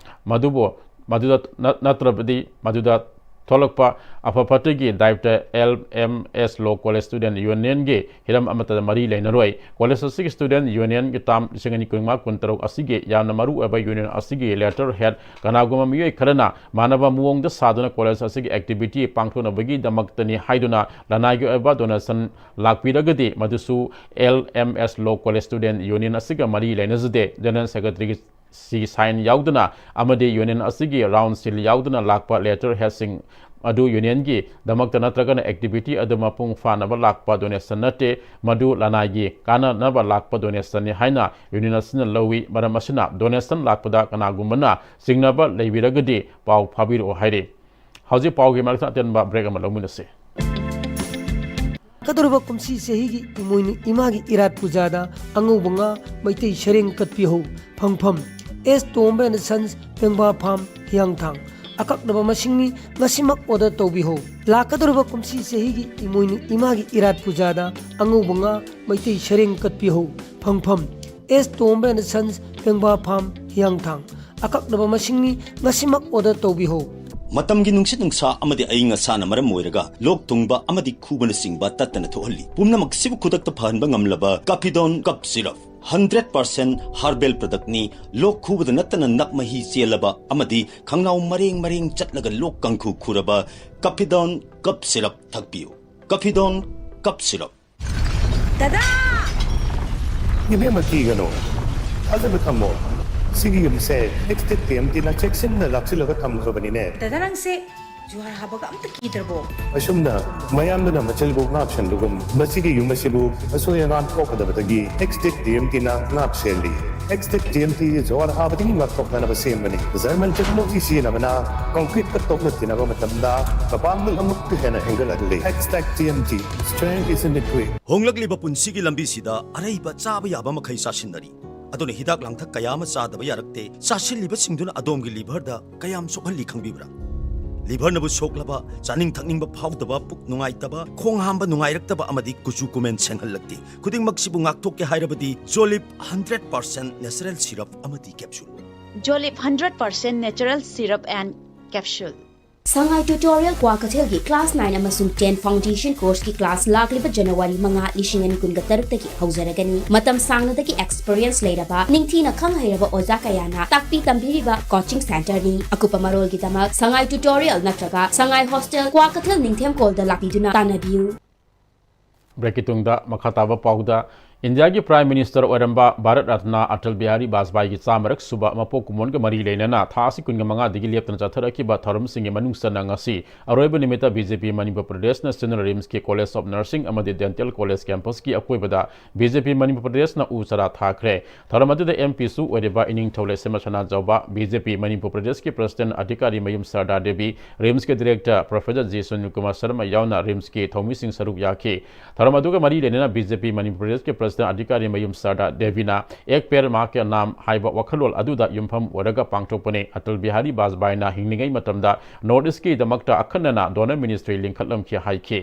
ꯃꯗꯨꯕꯨ, ꯃꯗꯨꯗ ꯅ-, ꯅꯠꯇ꯭ꯔꯕꯗꯤ ꯃꯗꯨꯗ ꯊꯣꯛꯂꯛꯄ ꯑꯐ ꯐꯠꯇꯒꯤ ꯗꯥꯏꯞꯇ L M S Law College Student Union ꯒꯤ ꯍꯤꯔꯝ ꯑꯃꯠꯇꯗ ꯃꯔꯤ ꯂꯩꯅꯔꯣꯏ꯫ College ꯑꯁꯤꯒꯤ student union ꯒꯤ term ꯂꯤꯁꯤꯡ ꯑꯅꯤ ꯀꯨꯟꯃꯉꯥ ꯀꯨꯟꯇꯔꯨꯛ ꯑꯁꯤꯒꯤ ꯌꯥꯝꯅ ꯃꯔꯨ ꯑꯣꯏꯕ union ꯑꯁꯤꯒꯤ letterhead ꯀꯅꯥꯒꯨꯝꯕ ꯃꯤꯑꯣꯏ ꯈꯔꯅ ꯃꯥꯟꯅꯕ ꯃꯑꯣꯡꯗ ꯁꯥꯗꯨꯅ college ꯑꯁꯤꯒꯤ activity ꯄꯥꯡꯊꯣꯛꯅꯕꯒꯤꯗꯃꯛꯇꯅꯤ ꯍꯥꯏꯗꯨꯅ ꯂꯅꯥꯏꯒꯤ ꯑꯣꯏꯕ donation ꯂꯥꯛꯄꯤꯔꯒꯗꯤ, ꯃꯗꯨꯁꯨ L M S Law College Student Union ꯑꯁꯤꯒ ꯃꯔꯤ ꯂꯩꯅꯖꯗꯦ꯫ General Secretary ꯒꯤ ꯁꯤ sign ꯌꯥꯎꯗꯅ ꯑꯃꯗꯤ union ꯑꯁꯤꯒꯤ round seal ꯌꯥꯎꯗꯅ ꯂꯥꯛꯄ letterhead ꯁꯤꯡ ꯑꯗꯨ union ꯒꯤ ꯗꯃꯛꯇ ꯅꯠꯇ꯭ꯔꯒꯅ activity ꯑꯗꯨ ꯃꯄꯨꯡ ꯐꯥꯅꯕ ꯂꯥꯛꯄ donation ꯅꯠꯇꯦ, ꯃꯗꯨ ꯂꯅꯥꯏꯒꯤ ꯀꯥꯟꯅꯅꯕ ꯂꯥꯛꯄ donation ꯅꯤ ꯍꯥꯏꯅ union ꯑꯁꯤꯅ ꯂꯧꯏ꯫ ꯃꯔꯝ ꯑꯁꯤꯅ, donation ꯂꯥꯛꯄꯗ ꯀꯅꯥꯒꯨꯝꯕꯅ ꯆꯤꯡꯅꯕ ꯂꯩꯕꯤꯔꯒꯗꯤ ꯄꯥꯎ ꯐꯥꯕꯤꯔꯛꯑꯣ ꯍꯥꯏꯔꯤ꯫ ꯍꯧꯖꯤꯛ ꯄꯥꯎꯒꯤ ꯃꯔꯛꯇ ꯑꯇꯦꯟꯕ break ꯑꯃ ꯂꯧꯃꯤꯟꯅꯁꯤ꯫ ꯂꯥꯛꯀꯗꯧꯔꯤꯕ ꯀꯨꯝꯁꯤ ꯆꯍꯤꯒꯤ ꯏꯃꯣꯏꯅꯨ ꯏꯃꯥꯒꯤ ꯏꯔꯥꯠ ꯄꯨꯖꯥꯗ ꯑꯉꯧꯕ ꯉꯥ, ꯃꯩꯇꯩ ꯁꯔꯦꯡ ꯀꯠꯄꯤꯍꯧ꯫ ꯐꯪꯐꯝ: S Tomba and Sons, ꯄꯦꯡꯕꯥ farm, ꯍꯤꯌꯥꯡꯊꯥꯡ꯫ ꯑꯀꯛꯅꯕ ꯃꯁꯤꯡꯅꯤ, ꯉꯁꯤꯃꯛ order ꯇꯧꯕꯤꯍꯧ꯫ ꯂꯥꯛꯀꯗꯧꯔꯤꯕ ꯀꯨꯝꯁꯤ ꯆꯍꯤꯒꯤ ꯏꯃꯣꯏꯅꯨ ꯏꯃꯥꯒꯤ ꯏꯔꯥꯠ ꯄꯨꯖꯥꯗ ꯑꯉꯧꯕ ꯉꯥ, ꯃꯩꯇꯩ ꯁꯔꯦꯡ ꯀꯠꯄꯤꯍꯧ꯫ ꯐꯪꯐꯝ: S Tomba and Sons, ꯄꯦꯡꯕꯥ farm, ꯍꯤꯌꯥꯡꯊꯥꯡ꯫ ꯑꯀꯛꯅꯕ ꯃꯁꯤꯡꯅꯤ, ꯉꯁꯤꯃꯛ order ꯇꯧꯕꯤꯍꯧ꯫ ꯃꯇꯝꯒꯤ ꯅꯨꯡꯁꯤꯠ ꯅꯨꯡꯁꯥ ꯑꯃꯗꯤ ꯑꯏꯪ ꯑꯁꯥꯅ ꯃꯔꯝ ꯑꯣꯏꯔꯒ ꯂꯣꯛ ꯊꯨꯡꯕ ꯑꯃꯗꯤ ꯈꯨꯕꯅꯆꯤꯡꯕ ꯇꯠꯇꯅ ꯊꯣꯛꯍꯜꯂꯤ꯫ ꯄꯨꯝꯅꯃꯛꯁꯤꯕꯨ ꯈꯨꯗꯛꯇ ꯐꯍꯟꯕ ꯉꯝꯂꯕ Capidon Cough Syrup꯫ Hundred percent herbal ꯄ꯭ꯔꯗꯛꯅꯤ꯫ ꯂꯣꯛ ꯈꯨꯕꯗ ꯅꯠꯇꯅ ꯅꯞ ꯃꯍꯤ ꯆꯦꯜꯂꯕ ꯑꯃꯗꯤ ꯈꯪꯅꯥꯎ ꯃꯔꯦꯡ ꯃꯔꯦꯡ ꯆꯠꯂꯒ ꯂꯣꯛ ꯀꯥꯡꯈꯨ ꯈꯨꯔꯕ ꯀꯐꯤꯗꯣꯟ ꯀꯞ ꯁꯤꯔꯞ ꯊꯛꯄꯤꯌꯨ꯫ ꯀꯐꯤꯗꯣꯟ ꯀꯞ ꯁꯤꯔꯞ꯫ ꯗꯗꯥ! ꯏꯕꯦꯝꯃ, ꯀꯤꯒꯅꯨ, ꯊꯥꯖꯕ ꯊꯝꯃꯣ꯫ ꯁꯤꯒꯤ ꯌꯨꯝꯁꯦ ꯑꯦꯛꯁꯇꯦꯛ ꯇꯤ ꯑꯦꯝ ꯇꯤꯅ ꯆꯦꯛꯁꯤꯟꯅ ꯂꯥꯛꯁꯤꯜꯂꯒ ꯊꯝꯈ꯭ꯔꯕꯅꯤꯅꯦ꯫ ꯗꯗꯥ, ꯅꯪꯁꯦ ꯖꯨꯍꯥꯔ ꯍꯥꯕꯒ ꯑꯝꯇ ꯀꯤꯗ꯭ꯔꯕꯣ? ꯑꯁꯨꯝꯅ ꯃꯌꯥꯝꯗꯨꯅ ꯃꯆꯤꯜꯕꯨ ꯉꯥꯛꯁꯦꯟꯕꯒꯨꯝ, ꯃꯁꯤꯒꯤ ꯌꯨꯝ ꯑꯁꯤꯕꯨ ꯑꯁꯣꯏ ꯑꯉꯥꯝ ꯊꯣꯛꯀꯗꯕꯗꯒꯤ ꯑꯦꯛꯁꯇꯦꯛ ꯇꯤ ꯑꯦꯝ ꯇꯤꯅ ꯉꯥꯛꯁꯦꯜꯂꯤ꯫ ꯑꯦꯛꯁꯇꯦꯛ ꯇꯤ ꯑꯦꯝ ꯇꯤ ꯖꯨꯍꯥꯔ ꯍꯥꯕꯗꯒꯤ ꯉꯥꯛꯊꯣꯛꯅꯅꯕ ꯁꯦꯝꯕꯅꯤ꯫ ꯖꯔꯃꯟ ꯇꯦꯛꯅꯣꯂꯣꯖꯤ ꯁꯤꯖꯤꯟꯅꯕꯅ ꯀꯪꯀ꯭ꯔꯤꯠꯀ ꯇꯣꯛꯅ ꯇꯤꯟꯅꯕ ꯃꯇꯝꯗ ꯃꯄꯥꯡꯒꯜ ꯑꯃꯨꯛꯀ ꯍꯦꯟꯅ ꯍꯦꯟꯒꯠꯍꯜꯂꯤ꯫ Xtech T M T, strength is in the grit. ꯍꯣꯡꯂꯛꯂꯤꯕ ꯄꯨꯟꯁꯤꯒꯤ ꯂꯝꯕꯤꯁꯤꯗ ꯑꯔꯩꯕ ꯆꯥꯕ ꯌꯥꯕ ꯃꯈꯩ ꯆꯥꯁꯤꯟꯅꯔꯤ꯫ ꯑꯗꯨꯅ ꯍꯤꯗꯥꯛ ꯂꯥꯡꯊꯛ ꯀꯌꯥ ꯑꯃ ꯆꯥꯗꯕ ꯌꯥꯔꯛꯇꯦ꯫ ꯆꯥꯁꯤꯜꯂꯤꯕꯁꯤꯡꯗꯨꯅ ꯑꯗꯣꯝꯒꯤ ꯂꯤꯚꯔꯗ ꯀꯌꯥꯝ ꯁꯣꯛꯍꯜꯂꯤ ꯈꯪꯕꯤꯕ꯭ꯔꯥ? ꯂꯤꯚꯔꯅꯕꯨ ꯁꯣꯛꯂꯕ, ꯆꯥꯅꯤꯡ ꯊꯛꯅꯤꯡꯕ ꯐꯥꯎꯗꯕ, ꯄꯨꯛ ꯅꯨꯡꯉꯥꯏꯇꯕ, ꯈꯣꯡ ꯍꯥꯝꯕ ꯅꯨꯡꯉꯥꯏꯔꯛꯇꯕ ꯑꯃꯗꯤ ꯀꯨꯆꯨ ꯀꯨꯃꯦꯟ ꯁꯦꯡꯍꯜꯂꯛꯇꯦ꯫ ꯈꯨꯗꯤꯡꯃꯛꯁꯤꯕꯨ ꯉꯥꯛꯊꯣꯛꯀꯦ ꯍꯥꯏꯔꯕꯗꯤ Jolip hundred percent natural syrup ꯑꯃꯗꯤ capsule. Jolip hundred percent natural syrup and capsule. ꯁꯉꯥꯏ ꯇ꯭ꯌꯨꯇꯣꯔꯤꯌꯦꯜ ꯀ꯭ꯋꯥꯀꯩꯊꯦꯜꯒꯤ ꯀ꯭ꯂꯥꯁ ꯅꯥꯏꯟ ꯑꯃꯁꯨꯡ ꯇꯦꯟ ꯐꯥꯎꯟꯗꯦꯁꯟ ꯀꯣꯔꯁꯀꯤ ꯀ꯭ꯂꯥꯁ ꯂꯥꯛꯂꯤꯕ ꯖꯅꯋꯥꯔꯤ ꯃꯉꯥ, ꯂꯤꯁꯤꯡ ꯑꯅꯤ ꯀꯨꯟꯒ ꯇꯔꯨꯛꯇꯒꯤ ꯍꯧꯖꯔꯒꯅꯤ꯫ ꯃꯇꯝ ꯁꯥꯡꯅꯗꯒꯤ ꯑꯦꯛꯁꯄꯤꯔꯤꯌꯦꯟꯁ ꯂꯩꯔꯕ, ꯅꯤꯡꯊꯤꯅ ꯈꯪ ꯍꯩꯔꯕ ꯑꯣꯖꯥ ꯀꯌꯥꯅ ꯇꯥꯛꯄꯤ ꯇꯝꯕꯤꯔꯤꯕ ꯀꯣꯆꯤꯡ ꯁꯦꯟꯇꯔꯅꯤ꯫ ꯑꯀꯨꯞꯄ ꯃꯔꯣꯜꯒꯤꯗꯃꯛ ꯁꯉꯥꯏ ꯇ꯭ꯌꯨꯇꯣꯔꯤꯌꯦꯜ ꯅꯠꯇ꯭ꯔꯒ ꯁꯉꯥꯏ ꯍꯣꯁꯇꯦꯜ, ꯀ꯭ꯋꯥꯀꯩꯊꯦꯜ, ꯅꯤꯡꯊꯦꯝꯀꯣꯜꯗ ꯂꯥꯛꯄꯤꯗꯨꯅ ꯇꯥꯟꯅꯕꯤꯌꯨ꯫ ꯕ꯭ꯔꯦꯛꯀꯤ ꯇꯨꯡꯗ ꯃꯈꯥ ꯇꯥꯕ ꯄꯥꯎꯗ, ꯏꯟꯗꯤꯌꯥꯒꯤ ꯄ꯭ꯔꯥꯏꯝ ꯃꯤꯅꯤꯁꯇꯔ ꯑꯣꯏꯔꯝꯕ ꯚꯥꯔꯠ ꯔꯠꯅ ꯑꯇꯜ ꯕꯤꯍꯥꯔꯤ ꯕꯥꯖꯄꯥꯏꯒꯤ ꯆꯥꯝꯃꯔꯛ ꯁꯨꯕ ꯃꯄꯣꯛ ꯀꯨꯝꯑꯣꯟꯒ ꯃꯔꯤ ꯂꯩꯅꯅ ꯊꯥ ꯑꯁꯤ ꯀꯨꯟꯒ ꯃꯉꯥꯗꯒꯤ ꯂꯦꯞꯇꯅ ꯆꯠꯊꯔꯛꯈꯤꯕ ꯊꯧꯔꯝꯁꯤꯡꯒꯤ ꯃꯅꯨꯡ ꯆꯟꯅ ꯉꯁꯤ ꯑꯔꯣꯏꯕ ꯅꯨꯃꯤꯠꯇ ꯕꯤ ꯖꯦ ꯄꯤ ꯃꯅꯤꯄꯨꯔ ꯄ꯭ꯔꯗꯦꯁꯅ ꯁꯤꯟꯗꯨꯅ ꯔꯤꯝꯁꯀꯤ ꯀꯣꯂꯦꯖ ꯑꯣꯐ ꯅꯔꯁꯤꯡ ꯑꯃꯗꯤ ꯗꯦꯟꯇꯦꯜ ꯀꯣꯂꯦꯖ ꯀꯦꯝꯄꯁꯀꯤ ꯑꯀꯣꯏꯕꯗ ꯕꯤ ꯖꯦ ꯄꯤ ꯃꯅꯤꯄꯨꯔ ꯄ꯭ꯔꯗꯦꯁꯅ ꯎ ꯆꯥꯔꯥ ꯊꯥꯈ꯭ꯔꯦ꯫ ꯊꯧꯔꯝ ꯑꯗꯨꯗ ꯑꯦꯝ ꯄꯤꯁꯨ ꯑꯣꯏꯔꯤꯕ ꯏꯅꯤꯡꯊꯧ ꯂꯩꯁꯦꯝꯕ ꯁꯅꯥꯖꯥꯎꯕ, ꯕꯤ ꯖꯦ ꯄꯤ ꯃꯅꯤꯄꯨꯔ ꯄ꯭ꯔꯗꯦꯁꯀꯤ ꯄ꯭ꯔꯁꯤꯗꯦꯟ ꯑꯙꯤꯀꯥꯔꯤ ꯃꯌꯨꯝ ꯁꯔꯗꯥ ꯗꯦꯕꯤ, ꯔꯤꯝꯁꯀꯤ director professor G Sunil Kumar Sharma ꯌꯥꯎꯅ ꯔꯤꯝꯁꯀꯤ ꯊꯧꯃꯤꯁꯤꯡ ꯁꯔꯨꯛ ꯌꯥꯈꯤ꯫ ꯊꯧꯔꯝ ꯑꯗꯨꯒ ꯃꯔꯤ ꯂꯩꯅꯅ ꯕꯤ ꯖꯦ ꯄꯤ ꯃꯅꯤꯄꯨꯔ ꯄ꯭ꯔꯗꯦꯁꯀꯤ ꯄ꯭ꯔꯁꯤꯗꯦꯟ ꯑꯙꯤꯀꯥꯔꯤ ꯃꯌꯨꯝ ꯁꯔꯗꯥ ꯗꯦꯕꯤꯅ ꯑꯦꯛ ꯄꯦꯔ ꯃꯥ ꯀꯦ ꯅꯥꯝ ꯍꯥꯏꯕ ꯋꯥꯈꯜꯂꯣꯟ ꯑꯗꯨꯗ ꯌꯨꯝꯐꯝ ꯑꯣꯏꯔꯒ ꯄꯥꯡꯊꯣꯛꯄꯅꯤ꯫ ꯑꯇꯜ ꯕꯤꯍꯥꯔꯤ ꯕꯥꯖꯄꯥꯏꯅ ꯍꯤꯡꯂꯤꯉꯩ ꯃꯇꯝꯗ ꯅꯣꯔꯠ ꯏꯁꯀꯤꯗꯃꯛꯇ ꯑꯈꯟꯅꯅ ꯗꯣꯅꯔ ꯃꯤꯅꯤꯁꯇ꯭ꯔꯤ ꯂꯤꯡꯈꯠꯂꯝꯈꯤ ꯍꯥꯏꯈꯤ꯫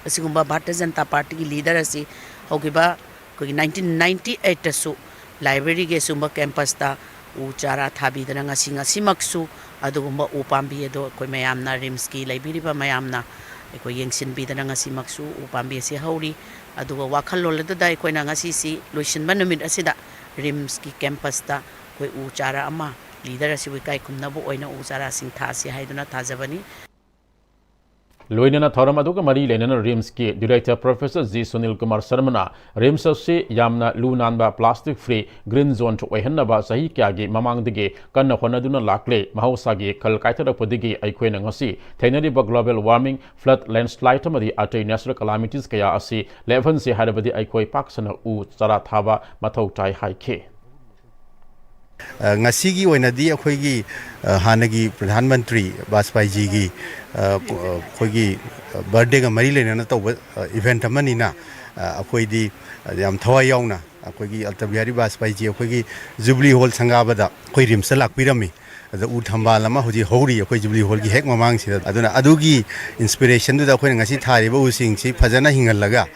ꯑꯁꯤꯒꯨꯝꯕ ꯚꯥꯔꯇꯤꯌ ꯖꯅꯇꯥ ꯄꯥꯔꯇꯤꯒꯤ ꯂꯤꯗꯔ ꯑꯁꯤ ꯍꯧꯈꯤꯕ ꯑꯩꯈꯣꯏꯒꯤ ꯅꯥꯏꯟꯇꯤꯟ ꯅꯥꯏꯟꯇꯤ ꯑꯩꯠꯇꯁꯨ ꯂꯥꯏꯕ꯭ꯔꯦꯔꯤꯒꯤ ꯑꯁꯤꯒꯨꯝꯕ ꯀꯦꯝꯄꯁꯇ ꯎ ꯆꯥꯔꯥ ꯊꯥꯕꯤꯗꯅ ꯉꯁꯤ, ꯉꯁꯤꯃꯛꯁꯨ ꯑꯗꯨꯒꯨꯝꯕ ꯎ ꯄꯥꯝꯕꯤ ꯑꯗꯣ ꯑꯩꯈꯣꯏ ꯃꯌꯥꯝꯅ, ꯔꯤꯝꯁꯀꯤ ꯂꯩꯕꯤꯔꯤꯕ ꯃꯌꯥꯝꯅ ꯑꯩꯈꯣꯏ ꯌꯦꯡꯁꯤꯟꯕꯤꯗꯅ ꯉꯁꯤꯃꯛꯁꯨ ꯎ ꯄꯥꯝꯕꯤ ꯑꯁꯤ ꯍꯧꯔꯤ꯫ ꯑꯗꯨꯒ ꯋꯥꯈꯜꯂꯣꯟ ꯑꯗꯨꯗ ꯑꯩꯈꯣꯏꯅ ꯉꯁꯤꯁꯤ ꯂꯣꯏꯁꯤꯟꯕ ꯅꯨꯃꯤꯠ ꯑꯁꯤꯗ ꯔꯤꯝꯁꯀꯤ ꯀꯦꯝꯄꯁꯇ ꯑꯩꯈꯣꯏ ꯎ ꯆꯥꯔꯥ ꯑꯃ ꯂꯤꯗꯔ ꯑꯁꯤꯕꯨ ꯏꯀꯥꯏ ꯈꯨꯝꯅꯕ ꯑꯣꯏꯅ ꯎ ꯆꯥꯔꯥꯁꯤꯡ ꯊꯥꯁꯤ ꯍꯥꯏꯗꯨꯅ ꯊꯥꯖꯕꯅꯤ꯫ ꯂꯣꯏꯅꯅ ꯊꯧꯔꯝ ꯑꯗꯨꯒ ꯃꯔꯤ ꯂꯩꯅꯅ ꯔꯤꯝꯁꯀꯤ director professor G Sunil Kumar ꯁꯔꯃꯅ ꯔꯤꯝꯁ ꯑꯁꯤ ꯌꯥꯝꯅ ꯂꯨ ꯅꯥꯟꯕ, ꯄ꯭ꯂꯥꯁꯇꯤꯛ ꯐ꯭ꯔꯤ, ꯒ꯭ꯔꯤꯟ ꯖꯣꯟ ꯑꯣꯏꯍꯟꯅꯕ ꯆꯍꯤ ꯀꯌꯥꯒꯤ ꯃꯃꯥꯡꯗꯒꯤ ꯀꯟꯅ ꯍꯣꯠꯅꯗꯨꯅ ꯂꯥꯛꯂꯦ꯫ ꯃꯍꯧꯁꯥꯒꯤ ꯈꯜ ꯀꯥꯏꯊꯔꯛꯄꯗꯒꯤ ꯑꯩꯈꯣꯏꯅ ꯉꯁꯤ ꯊꯦꯡꯅꯔꯤꯕ ꯒ꯭ꯂꯣꯕꯦꯜ ꯋꯥꯔꯃꯤꯡ, ꯐ꯭ꯂꯗ, ꯂꯦꯟꯁꯂꯥꯏꯗ ꯑꯃꯗꯤ ꯑꯇꯩ ꯅꯦꯆꯔꯦꯜ ꯀꯦꯂꯥꯃꯤꯇꯤꯁ ꯀꯌꯥ ꯑꯁꯤ ꯂꯦꯞꯍꯟꯁꯤ ꯍꯥꯏꯔꯕꯗꯤ ꯑꯩꯈꯣꯏ ꯄꯥꯛ ꯁꯟꯅ ꯎ ꯆꯥꯔꯥ ꯊꯥꯕ ꯃꯊꯧ ꯇꯥꯏ ꯍꯥꯏꯈꯤ꯫ ꯑ, ꯉꯁꯤꯒꯤ ꯑꯣꯏꯅꯗꯤ ꯑꯩꯈꯣꯏꯒꯤ, ꯑ, ꯍꯥꯟꯅꯒꯤ ꯄ꯭ꯔꯙꯥꯟ ꯃꯟꯇ꯭ꯔꯤ ꯕꯥꯖꯄꯥꯏꯖꯤꯒꯤ, ꯑ, ꯀ-, ꯑ, ꯑꯩꯈꯣꯏꯒꯤ, ꯑ, ꯕꯥꯔꯗꯦꯒ ꯃꯔꯤ ꯂꯩꯅꯅ ꯇꯧꯕ, ꯑ, ꯏꯚꯦꯟꯠ ꯑꯃꯅꯤꯅ, ꯑ, ꯑꯩꯈꯣꯏꯗꯤ, ꯑ, ꯌꯥꯝ ꯊꯋꯥꯏ ꯌꯥꯎꯅ ꯑꯩꯈꯣꯏꯒꯤ ꯑꯇꯜ ꯕꯤꯍꯥꯔꯤ ꯕꯥꯖꯄꯥꯏꯖꯤ ꯑꯩꯈꯣꯏꯒꯤ ꯖꯨꯕꯤꯂꯤ ꯍꯣꯜ ꯁꯪꯒꯥꯕꯗ ꯑꯩꯈꯣꯏ ꯔꯤꯝꯁꯇ ꯂꯥꯛꯄꯤꯔꯝꯃꯤ꯫ ꯑꯗ ꯎ ꯊꯝꯕꯥꯜ ꯑꯃ ꯍꯧꯖꯤꯛ ꯍꯧꯔꯤ ꯑꯩꯈꯣꯏ ꯖꯨꯕꯤꯂꯤ ꯍꯣꯜꯒꯤ ꯍꯦꯛ ꯃꯃꯥꯡꯁꯤꯗ꯫ ꯑꯗꯨꯅ ꯑꯗꯨꯒꯤ ꯏꯟꯁꯄꯤꯔꯦꯁꯟꯗꯨꯗ ꯑꯩꯈꯣꯏꯅ ꯉꯁꯤ ꯊꯥꯔꯤꯕ ꯎꯁꯤꯡꯁꯤ ꯐꯖꯅ ꯍꯤꯡꯍꯜꯂꯒ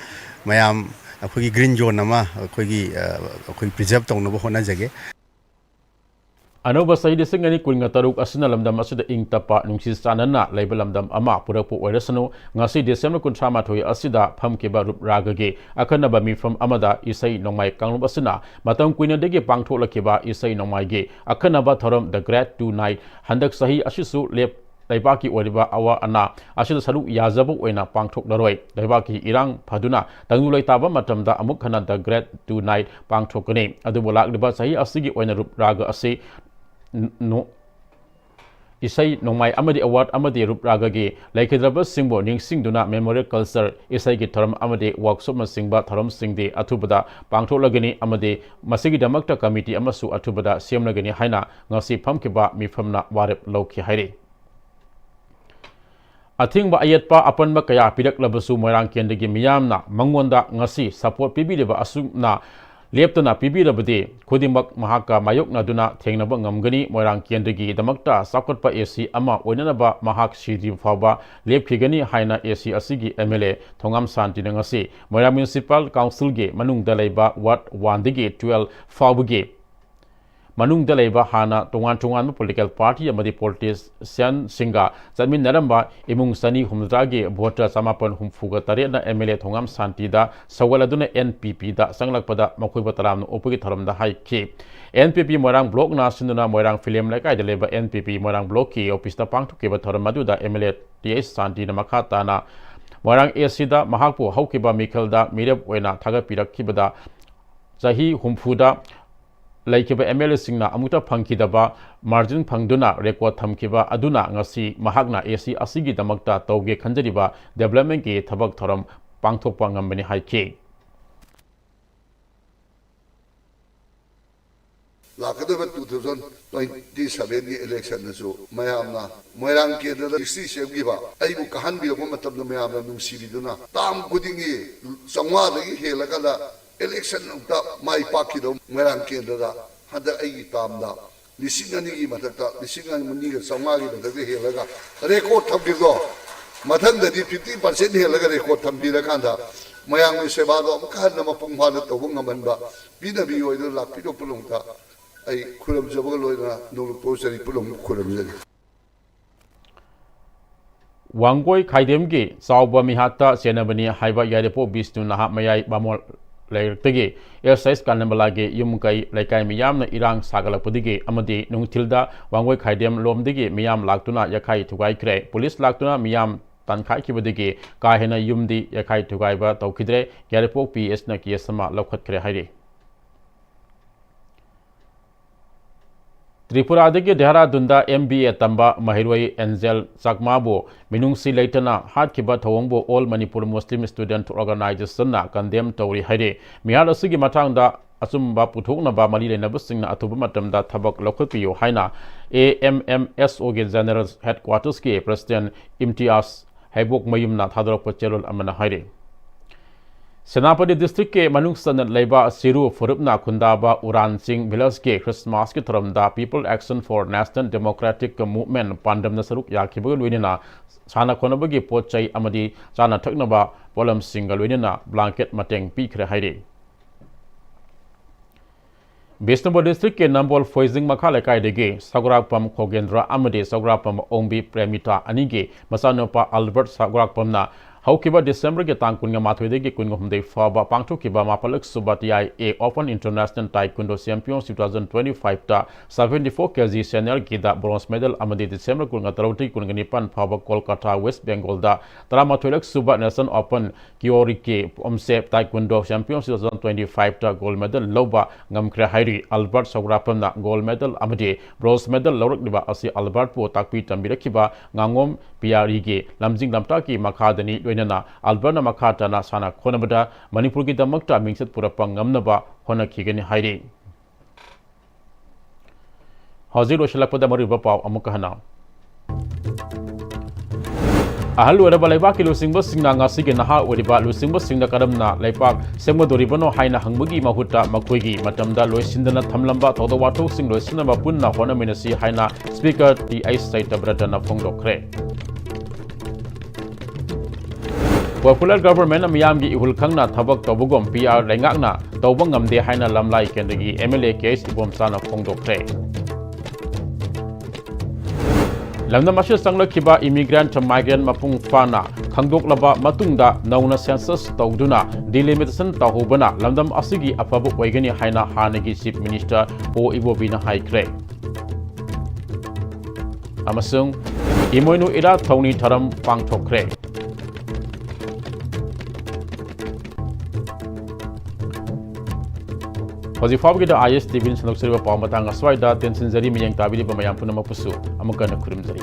ꯃꯌꯥꯝ ꯑꯩꯈꯣꯏꯒꯤ ꯒ꯭ꯔꯤꯟ ꯖꯣꯟ ꯑꯃ ꯑꯩꯈꯣꯏꯒꯤ, ꯑ, ꯑꯩꯈꯣꯏ ꯄ꯭ꯔꯤꯖꯔꯕ ꯇꯧꯅꯕ ꯍꯣꯠꯅꯖꯒꯦ꯫ ꯑꯅꯧꯕ ꯆꯍꯤ ꯂꯤꯁꯤꯡ ꯑꯅꯤ ꯀꯨꯟꯒ ꯇꯔꯨꯛ ꯑꯁꯤꯅ ꯂꯝꯗꯝ ꯑꯁꯤꯗ ꯏꯪ ꯇꯞꯄ, ꯅꯨꯡꯁꯤ ꯆꯥꯟꯅꯅ ꯂꯩꯕ ꯂꯝꯗꯝ ꯑꯃ ꯄꯨꯔꯛꯄ ꯑꯣꯏꯔꯁꯅꯨ꯫ ꯉꯁꯤ ꯗꯤꯁꯦꯝꯕꯔ ꯀꯨꯟꯊ꯭ꯔꯥ ꯃꯥꯊꯣꯏ ꯑꯁꯤꯗ ꯐꯝꯈꯤꯕ ꯔꯨꯞ ꯔꯥꯒꯒꯤ ꯑꯈꯟꯅꯕ ꯃꯤꯐꯝ ꯑꯃꯗ ꯏꯁꯩ ꯅꯣꯡꯃꯥꯏ ꯀꯥꯡꯂꯨꯞ ꯑꯁꯤꯅ ꯃꯇꯝ ꯀꯨꯏꯅꯗꯒꯤ ꯄꯥꯡꯊꯣꯛꯂꯛꯈꯤꯕ ꯏꯁꯩ ꯅꯣꯡꯃꯥꯏꯒꯤ ꯑꯈꯟꯅꯕ ꯊꯧꯔꯝ The Great Two Night ꯍꯟꯗꯛ ꯆꯍꯤ ꯑꯁꯤꯁꯨ ꯂꯦꯞ-, ꯂꯩꯕꯥꯛꯀꯤ ꯑꯣꯏꯔꯤꯕ ꯑꯋꯥ ꯑꯅꯥ ꯑꯁꯤꯗ ꯁꯔꯨꯛ ꯌꯥꯖꯕ ꯑꯣꯏꯅ ꯄꯥꯡꯊꯣꯛꯂꯔꯣꯏ꯫ ꯂꯩꯕꯥꯛꯀꯤ ꯏꯔꯥꯡ ꯐꯗꯨꯅ ꯇꯪꯗꯨ ꯂꯩꯇꯥꯕ ꯃꯇꯝꯗ ꯑꯃꯨꯛ ꯍꯟꯅ The Great Two Night ꯄꯥꯡꯊꯣꯛꯀꯅꯤ꯫ ꯑꯗꯨꯕꯨ ꯂꯥꯛꯂꯤꯕ ꯆꯍꯤ ꯑꯁꯤꯒꯤ ꯑꯣꯏꯅ ꯔꯨꯞ ꯔꯥꯒ ꯑꯁꯤ ꯅꯣ-, ꯏꯁꯩ ꯅꯣꯡꯃꯥꯏ ꯑꯃꯗꯤ ꯑꯦꯋꯥꯔꯗ ꯑꯃꯗꯤ ꯔꯨꯞ ꯔꯥꯒꯒꯤ ꯂꯩꯈꯤꯗ꯭ꯔꯕꯁꯤꯡꯕꯨ ꯅꯤꯡꯁꯤꯡꯗꯨꯅ ꯃꯦꯃꯣꯔꯤꯌꯦꯜ ꯀꯜꯆꯔ, ꯏꯁꯩꯒꯤ ꯊꯧꯔꯝ ꯑꯃꯗꯤ ꯋꯥꯔꯛꯁꯣꯞꯅꯆꯤꯡꯕ ꯊꯧꯔꯝꯁꯤꯡꯗꯤ ꯑꯊꯨꯕꯗ ꯄꯥꯡꯊꯣꯛꯂꯒꯅꯤ ꯑꯃꯗꯤ ꯃꯁꯤꯒꯤꯗꯃꯛꯇ ꯀꯃꯤꯇꯤ ꯑꯃꯁꯨ ꯑꯊꯨꯕꯗ ꯁꯦꯝꯂꯒꯅꯤ ꯍꯥꯏꯅ ꯉꯁꯤ ꯐꯝꯈꯤꯕ ꯃꯤꯐꯝꯅ ꯋꯥꯔꯦꯞ ꯂꯧꯈꯤ ꯍꯥꯏꯔꯤ꯫ ꯑꯊꯤꯡꯕ ꯑꯌꯦꯠꯄ ꯑꯄꯟꯕ ꯀꯌꯥ ꯄꯤꯔꯛꯂꯕꯁꯨ ꯃꯣꯏꯔꯥꯡ ꯀꯦꯟꯗ꯭ꯔꯒꯤ ꯃꯤꯌꯥꯝꯅ ꯃꯉꯣꯟꯗ ꯉꯁꯤ ꯁꯄꯣꯔꯠ ꯄꯤꯕꯤꯔꯤꯕ ꯑꯁꯨꯝꯅ ꯂꯦꯞꯇꯅ ꯄꯤꯕꯤꯔꯕꯗꯤ ꯈꯨꯗꯤꯡꯃꯛ ꯃꯍꯥꯛꯀ ꯃꯥꯌꯣꯛꯅꯗꯨꯅ ꯊꯦꯡꯅꯕ ꯉꯝꯒꯅꯤ꯫ ꯃꯣꯏꯔꯥꯡ ꯀꯦꯟꯗ꯭ꯔꯒꯤꯗꯃꯛꯇ ꯆꯥꯎꯈꯠꯄ ꯑꯦ ꯁꯤ ꯑꯃ ꯑꯣꯏꯅꯅꯕ ꯃꯍꯥꯛ ꯁꯤꯗ꯭ꯔꯤꯕ ꯐꯥꯎꯕ ꯂꯦꯞꯈꯤꯒꯅꯤ ꯍꯥꯏꯅ ꯑꯦ ꯁꯤ ꯑꯁꯤꯒꯤ ꯑꯦꯝ ꯑꯦꯜ ꯑꯦ ꯊꯣꯉꯥꯝ ꯁꯥꯟꯇꯤꯅ ꯉꯁꯤ ꯃꯣꯏꯔꯥꯡ ꯃ꯭ꯌꯨꯅꯤꯁꯤꯄꯥꯜ ꯀꯥꯎꯟꯁꯤꯜꯒꯤ ꯃꯅꯨꯡꯗ ꯂꯩꯕ ꯋꯥꯔꯗ ꯋꯥꯟꯗꯒꯤ ꯇꯨꯋꯦꯜꯐ ꯐꯥꯎꯕꯒꯤ ꯃꯅꯨꯡꯗ ꯂꯩꯕ ꯍꯥꯟꯅ ꯇꯣꯉꯥꯟ ꯇꯣꯉꯥꯟꯕ political party ꯑꯃꯗꯤ politicianꯁꯤꯡꯒ ꯆꯠꯃꯤꯟꯅꯔꯝꯕ ꯏꯃꯨꯡ ꯆꯅꯤ ꯍꯨꯝꯐꯨꯇꯔꯥꯒꯤ voter ꯆꯃꯥꯄꯟ ꯍꯨꯝꯐꯨꯒ ꯇꯔꯦꯠꯅ MLA ꯊꯣꯉꯥꯝ ꯁꯥꯟꯇꯤꯗ ꯁꯧꯒꯠꯂꯗꯨꯅ NPPꯗ ꯆꯪꯂꯛꯄꯗ ꯃꯈꯣꯏꯕꯨ ꯇꯔꯥꯝꯅ ꯑꯣꯛꯄꯒꯤ ꯊꯧꯔꯝꯗ ꯍꯥꯏꯈꯤ꯫ NPP ꯃꯣꯏꯔꯥꯡ blockꯅ ꯁꯤꯟꯗꯨꯅ ꯃꯣꯏꯔꯥꯡ ꯐꯤꯂꯝ ꯂꯩꯀꯥꯏꯗ ꯂꯩꯕ NPP ꯃꯣꯏꯔꯥꯡ blockꯀꯤ officeꯇ ꯄꯥꯡꯊꯣꯛꯈꯤꯕ ꯊꯧꯔꯝ ꯑꯗꯨꯗ MLA ꯇꯤ ꯑꯩꯆ ꯁꯥꯟꯇꯤꯅ ꯃꯈꯥ ꯇꯥꯅ ꯃꯣꯏꯔꯥꯡ ACꯗ ꯃꯍꯥꯛꯄꯨ ꯍꯧꯈꯤꯕ ꯃꯤꯈꯜꯗ ꯃꯤꯔꯦꯞ ꯑꯣꯏꯅ ꯊꯥꯒꯠꯄꯤꯔꯛꯈꯤꯕꯗ ꯆꯍꯤ ꯍꯨꯝꯐꯨꯗ ꯂꯩꯈꯤꯕ MLAꯁꯤꯡꯅ ꯑꯃꯨꯛꯇ ꯐꯪꯈꯤꯗꯕ margin ꯐꯪꯗꯨꯅ record ꯊꯝꯈꯤꯕ ꯑꯗꯨꯅ ꯉꯁꯤ ꯃꯍꯥꯛꯅ AC ꯑꯁꯤꯒꯤꯗꯃꯛꯇ ꯇꯧꯒꯦ ꯈꯟꯖꯔꯤꯕ developmentꯀꯤ ꯊꯕꯛ ꯊꯧꯔꯝ ꯄꯥꯡꯊꯣꯛꯄ ꯉꯝꯕꯅꯤ ꯍꯥꯏꯈꯤ꯫ ꯂꯥꯛꯀꯗꯧꯔꯤꯕ two thousand twenty sevenꯒꯤ electionꯗꯁꯨ ꯃꯌꯥꯝꯅ ꯃꯣꯏꯔꯥꯡ ꯀꯦꯟꯗ꯭ꯔꯗ district ꯁꯦꯝꯈꯤꯕ ꯑꯩꯕꯨ ꯀꯥꯍꯟꯕꯤꯔꯛꯄ ꯃꯇꯝꯗ ꯃꯌꯥꯝꯅ ꯅꯨꯡꯁꯤꯕꯤꯗꯨꯅ term ꯈꯨꯗꯤꯡꯒꯤ ꯆꯥꯝꯃꯉꯥꯗꯒꯤ ꯍꯦꯜꯂꯀꯥꯟꯗ election ꯑꯃꯨꯛꯇ ꯃꯥꯏ ꯄꯥꯛꯈꯤꯗꯧ ꯃꯣꯏꯔꯥꯡ ꯀꯦꯟꯗ꯭ꯔꯗ ꯍꯟꯗꯛ ꯑꯩꯒꯤ termꯗ ꯂꯤꯁꯤꯡ ꯑꯅꯤꯒꯤ ꯃꯊꯛꯇ, ꯂꯤꯁꯤꯡ ꯑꯅꯤꯒ ꯆꯥꯝꯃꯉꯥꯒꯤ ꯃꯊꯛꯇ ꯍꯦꯜꯂꯒ record ꯊꯝꯈꯤꯕꯗꯣ, ꯃꯊꯪꯗꯗꯤ fifty percent ꯍꯦꯜꯂꯒ record ꯊꯝꯕꯤꯔꯀꯥꯟꯗ ꯃꯌꯥꯝꯒꯤ ꯁꯦꯕꯥꯗꯣ ꯑꯃꯨꯛꯀ ꯍꯟꯅ ꯃꯄꯨꯡ ꯐꯥꯅ ꯇꯧꯕ ꯉꯝꯍꯟꯕ ꯄꯤꯅꯕꯤꯌꯨ ꯍꯥꯏꯗꯨꯅ ꯂꯥꯛꯄꯤꯔꯤꯕ ꯄꯨꯝꯅꯃꯛꯇ ꯑꯩ ꯈꯨꯔꯨꯝꯖꯕꯒ ꯂꯣꯏꯅꯅ ꯅꯣꯡꯂꯨꯛ ꯄꯥꯎꯖꯔꯤ ꯄꯨꯝꯅꯃꯛ ꯈꯨꯔꯨꯝꯖꯔꯤ꯫ ꯋꯥꯡꯒꯣꯏ ꯈꯥꯏꯗꯦꯝꯒꯤ ꯆꯥꯎꯕ ꯃꯤꯍꯥꯠꯇ ꯆꯦꯟꯅꯕꯅꯤ ꯍꯥꯏꯕ ꯌꯥꯏꯔꯤꯄꯣꯛ ꯕꯤꯁꯅꯨ ꯅꯍꯥ ꯃꯌꯥꯏ ꯕꯥꯃꯣꯟ ꯂꯩꯔꯛꯇꯒꯤ ꯑꯦꯁ ꯑꯦꯁ ꯀꯥꯅꯟꯕꯂꯥꯒꯤ ꯌꯨꯝ ꯀꯩ ꯂꯩꯀꯥꯏ ꯃꯤꯌꯥꯝꯅ ꯏꯔꯥꯡ ꯁꯥꯒꯠꯂꯛꯄꯗꯒꯤ ꯑꯃꯗꯤ ꯅꯨꯡꯊꯤꯜꯗ ꯋꯥꯡꯒꯣꯏ ꯈꯥꯏꯗꯦꯝ ꯂꯣꯝꯗꯒꯤ ꯃꯤꯌꯥꯝ ꯂꯥꯛꯇꯨꯅ ꯌꯥꯈꯥꯏ ꯊꯨꯒꯥꯏꯈ꯭ꯔꯦ꯫ ꯄꯨꯂꯤꯁ ꯂꯥꯛꯇꯨꯅ ꯃꯤꯌꯥꯝ ꯇꯥꯟꯈꯥꯏꯈꯤꯕꯗꯒꯤ ꯀꯥ ꯍꯦꯟꯅ ꯌꯨꯝꯗꯤ ꯌꯥꯈꯥꯏ ꯊꯨꯒꯥꯏꯕ ꯇꯧꯈꯤꯗ꯭ꯔꯦ꯫ ꯌꯥꯏꯔꯤꯄꯣꯛ ꯄꯤ ꯑꯦꯁꯅ ꯀꯦꯁ ꯑꯃ ꯂꯧꯈꯠꯈ꯭ꯔꯦ ꯍꯥꯏꯔꯤ꯫ ꯇ꯭ꯔꯤꯄꯨꯔꯥꯗꯒꯤ ꯗꯦꯍꯔꯥꯗꯨꯟꯗ MBA ꯇꯝꯕ ꯃꯍꯩꯔꯣꯏ ꯑꯦꯟꯖꯦꯜ ꯆꯥꯛꯃꯥꯕꯨ ꯃꯤꯅꯨꯡꯁꯤ ꯂꯩꯇꯅ ꯍꯥꯠꯈꯤꯕ ꯊꯧꯑꯣꯡꯕꯨ All Manipur Muslim Student Organizationꯅ condemn ꯇꯧꯔꯤ ꯍꯥꯏꯔꯤ꯫ ꯃꯤꯍꯥꯠ ꯑꯁꯤꯒꯤ ꯃꯇꯥꯡꯗ ꯑꯆꯨꯝꯕ ꯄꯨꯊꯣꯛꯅꯕ ꯃꯔꯤ ꯂꯩꯅꯕꯁꯤꯡꯅ ꯑꯊꯨꯕ ꯃꯇꯝꯗ ꯊꯕꯛ ꯂꯧꯈꯠꯄꯤꯌꯨ ꯍꯥꯏꯅ AMMSOꯒꯤ General Headquartersꯀꯤ President ꯏꯝꯇꯤꯌꯥꯖ ꯍꯩꯕꯣꯛꯃꯌꯨꯝꯅ ꯊꯥꯗꯣꯔꯛꯄ ꯆꯦꯔꯣꯜ ꯑꯃꯅ ꯍꯥꯏꯔꯤ꯫ ꯁꯦꯅꯥꯄꯇꯤ districtꯀꯤ ꯃꯅꯨꯡ ꯆꯟꯅ ꯂꯩꯕ ꯆꯤꯔꯨ ꯐꯨꯔꯨꯞꯅ ꯈꯨꯟꯗꯥꯕ ꯎꯔꯥꯟ ꯆꯤꯡ villageꯀꯤ Christmasꯀꯤ ꯊꯧꯔꯝꯗ People Action for National Democratic Movement ꯄꯥꯟꯗꯝꯅ ꯁꯔꯨꯛ ꯌꯥꯈꯤꯕꯒ ꯂꯣꯏꯅꯅ ꯁꯥꯟꯅ ꯈꯣꯠꯅꯕꯒꯤ ꯄꯣꯠ ꯆꯩ ꯑꯃꯗꯤ ꯆꯥꯅ ꯊꯛꯅꯕ ꯄꯣꯠꯂꯝꯁꯤꯡꯒ ꯂꯣꯏꯅꯅ blanket ꯃꯇꯦꯡ ꯄꯤꯈ꯭ꯔꯦ ꯍꯥꯏꯔꯤ꯫ ꯕꯤꯁꯅꯨꯄꯨꯔ ꯗꯤꯁꯇ꯭ꯔꯤꯛꯀꯤ ꯅꯝꯕꯣꯜ ꯐꯣꯏꯖꯤꯡ ꯃꯈꯥ ꯂꯩꯀꯥꯏꯗꯒꯤ ꯁꯒꯣꯔꯥꯛꯄꯝ ꯈꯣꯒꯦꯟꯗ꯭ꯔ ꯑꯃꯗꯤ ꯁꯒꯣꯔꯥꯛꯄꯝ ꯑꯣꯡꯕꯤ ꯄ꯭ꯔꯦꯃꯤꯇꯥ ꯑꯅꯤꯒꯤ ꯃꯆꯥꯅꯨꯄꯥ ꯑꯜꯕꯔꯠ ꯁꯒꯣꯔꯥꯛꯄꯝꯅ ꯍꯧꯈꯤꯕ ꯗꯤꯁꯦꯝꯕꯔꯒꯤ ꯇꯥꯡ ꯀꯨꯟꯃꯥꯊꯣꯏꯗꯒꯤ ꯀꯨꯟꯍꯨꯝꯗꯣꯏ ꯐꯥꯎꯕ ꯄꯥꯡꯊꯣꯛꯈꯤꯕ ꯃꯥꯄꯜꯂꯛ ꯁꯨꯕ T I A Open International Taekwondo Championship two thousand twenty-five ꯇ seventy-four K G senior ꯒꯤꯗ bronze medal ꯑꯃꯗꯤ ꯗꯤꯁꯦꯝꯕꯔ ꯀꯨꯟꯇꯔꯨꯛꯇꯒꯤ ꯀꯨꯟꯅꯤꯄꯥꯟ ꯐꯥꯎꯕ ꯀꯣꯜꯀꯇꯥ, ꯋꯦꯁ ꯕꯦꯡꯒꯣꯜꯗ ꯇꯔꯥꯃꯥꯊꯣꯏꯂꯛ ꯁꯨꯕ National Open Kyoryuki Omse Taekwondo Championship two thousand twenty-five ꯇ gold medal ꯂꯧꯕ ꯉꯝꯈ꯭ꯔꯦ ꯍꯥꯏꯔꯤ꯫ ꯑꯜꯕꯔꯠ ꯁꯧꯒ꯭ꯔꯥꯐꯝꯅ gold medal ꯑꯃꯗꯤ bronze medal ꯂꯧꯔꯛꯂꯤꯕ ꯑꯁꯤ ꯑꯜꯕꯔꯠꯄꯨ ꯇꯥꯛꯄꯤ ꯇꯝꯕꯤꯔꯛꯈꯤꯕ ꯉꯥꯉꯣꯝ ꯄꯤꯌꯥꯔꯤꯒꯤ ꯂꯝꯖꯤꯡ ꯂꯝꯇꯥꯛꯀꯤ ꯃꯈꯥꯗꯅꯤ꯫ ꯂꯣꯏꯅꯅ ꯑꯜꯕꯔꯠꯅ ꯃꯈꯥ ꯇꯥꯅ ꯁꯥꯟꯅ ꯈꯣꯠꯅꯕꯗ ꯃꯅꯤꯄꯨꯔꯒꯤꯗꯃꯛꯇ ꯃꯤꯡꯆꯠ ꯄꯨꯔꯛꯄ ꯉꯝꯅꯕ ꯍꯣꯠꯅꯈꯤꯒꯅꯤ ꯍꯥꯏꯔꯤ꯫ ꯍꯧꯖꯤꯛ ꯂꯣꯏꯁꯤꯜꯂꯛꯄꯗ ꯃꯔꯨꯑꯣꯏꯕ ꯄꯥꯎ ꯑꯃꯨꯛꯀ ꯍꯟꯅ꯫ ꯑꯍꯜ ꯑꯣꯏꯔꯕ ꯂꯩꯕꯥꯛꯀꯤ ꯂꯨꯆꯤꯡꯕꯁꯤꯡꯅ ꯉꯁꯤꯒꯤ ꯅꯍꯥ ꯑꯣꯏꯔꯤꯕ ꯂꯨꯆꯤꯡꯕꯁꯤꯡꯗ ꯀꯔꯝꯅ ꯂꯩꯕꯥꯛ ꯁꯦꯝꯒꯗꯧꯔꯤꯕꯅꯣ ꯍꯥꯏꯅ ꯍꯪꯕꯒꯤ ꯃꯍꯨꯠꯇ ꯃꯈꯣꯏꯒꯤ ꯃꯇꯝꯗ ꯂꯣꯏꯁꯤꯟꯗꯅ ꯊꯝꯂꯝꯕ ꯊꯧꯗꯣꯛ ꯋꯥꯊꯣꯛꯁꯤꯡ ꯂꯣꯏꯁꯤꯟꯅꯕ ꯄꯨꯟꯅ ꯍꯣꯠꯅꯃꯤꯟꯅꯁꯤ ꯍꯥꯏꯅ Speaker T H ꯁꯩꯇꯕ꯭ꯔꯇꯅ ꯐꯣꯡꯗꯣꯛꯈ꯭ꯔꯦ꯫ Popular government ꯃꯤꯌꯥꯝꯒꯤ ꯏꯍꯨꯜ ꯈꯪꯅ ꯊꯕꯛ ꯇꯧꯕꯒꯨꯝ P R ꯂꯩꯉꯥꯛꯅ ꯇꯧꯕ ꯉꯝꯗꯦ ꯍꯥꯏꯅ ꯂꯝꯂꯥꯏ ꯀꯦꯟꯗ꯭ꯔꯒꯤ M L A K H ꯏꯕꯣꯝꯆꯥꯅ ꯐꯣꯡꯗꯣꯛꯈ꯭ꯔꯦ꯫ ꯂꯝꯗꯝ ꯑꯁꯤꯗ ꯆꯪꯂꯛꯈꯤꯕ immigrant, migrant ꯃꯄꯨꯡ ꯐꯥꯅ ꯈꯪꯗꯣꯛꯂꯕ ꯃꯇꯨꯡꯗ ꯅꯧꯅ census ꯇꯧꯗꯨꯅ delimitation ꯇꯧꯍꯧꯕꯅ ꯂꯝꯗꯝ ꯑꯁꯤꯒꯤ ꯑꯐꯕ ꯑꯣꯏꯒꯅꯤ ꯍꯥꯏꯅ ꯍꯥꯟꯅꯒꯤ Chief Minister O ꯏꯕꯣꯕꯤꯅ ꯍꯥꯏꯈ꯭ꯔꯦ꯫ ꯑꯃꯁꯨꯡ ꯏꯃꯣꯏꯅꯨ ꯏꯔꯥꯠ ꯊꯧꯅꯤ ꯊꯧꯔꯝ ꯄꯥꯡꯊꯣꯛꯈ꯭ꯔꯦ꯫ ꯍꯧꯖꯤꯛ ꯐꯥꯎꯕꯒꯤꯗ I S T V ꯅ ꯁꯟꯗꯣꯛꯆꯔꯤꯕ ꯄꯥꯎ ꯃꯇꯥꯡ ꯑꯁ꯭ꯋꯥꯏꯗ ꯇꯦꯟꯁꯤꯟꯖꯔꯤ꯫ ꯃꯤꯠꯌꯦꯡ ꯇꯥꯕꯤꯔꯤꯕ ꯃꯌꯥꯝ ꯄꯨꯝꯅꯃꯛꯄꯨꯁꯨ ꯑꯃꯨꯛꯀ ꯍꯟꯅ ꯈꯨꯔꯨꯝꯖꯔꯤ꯫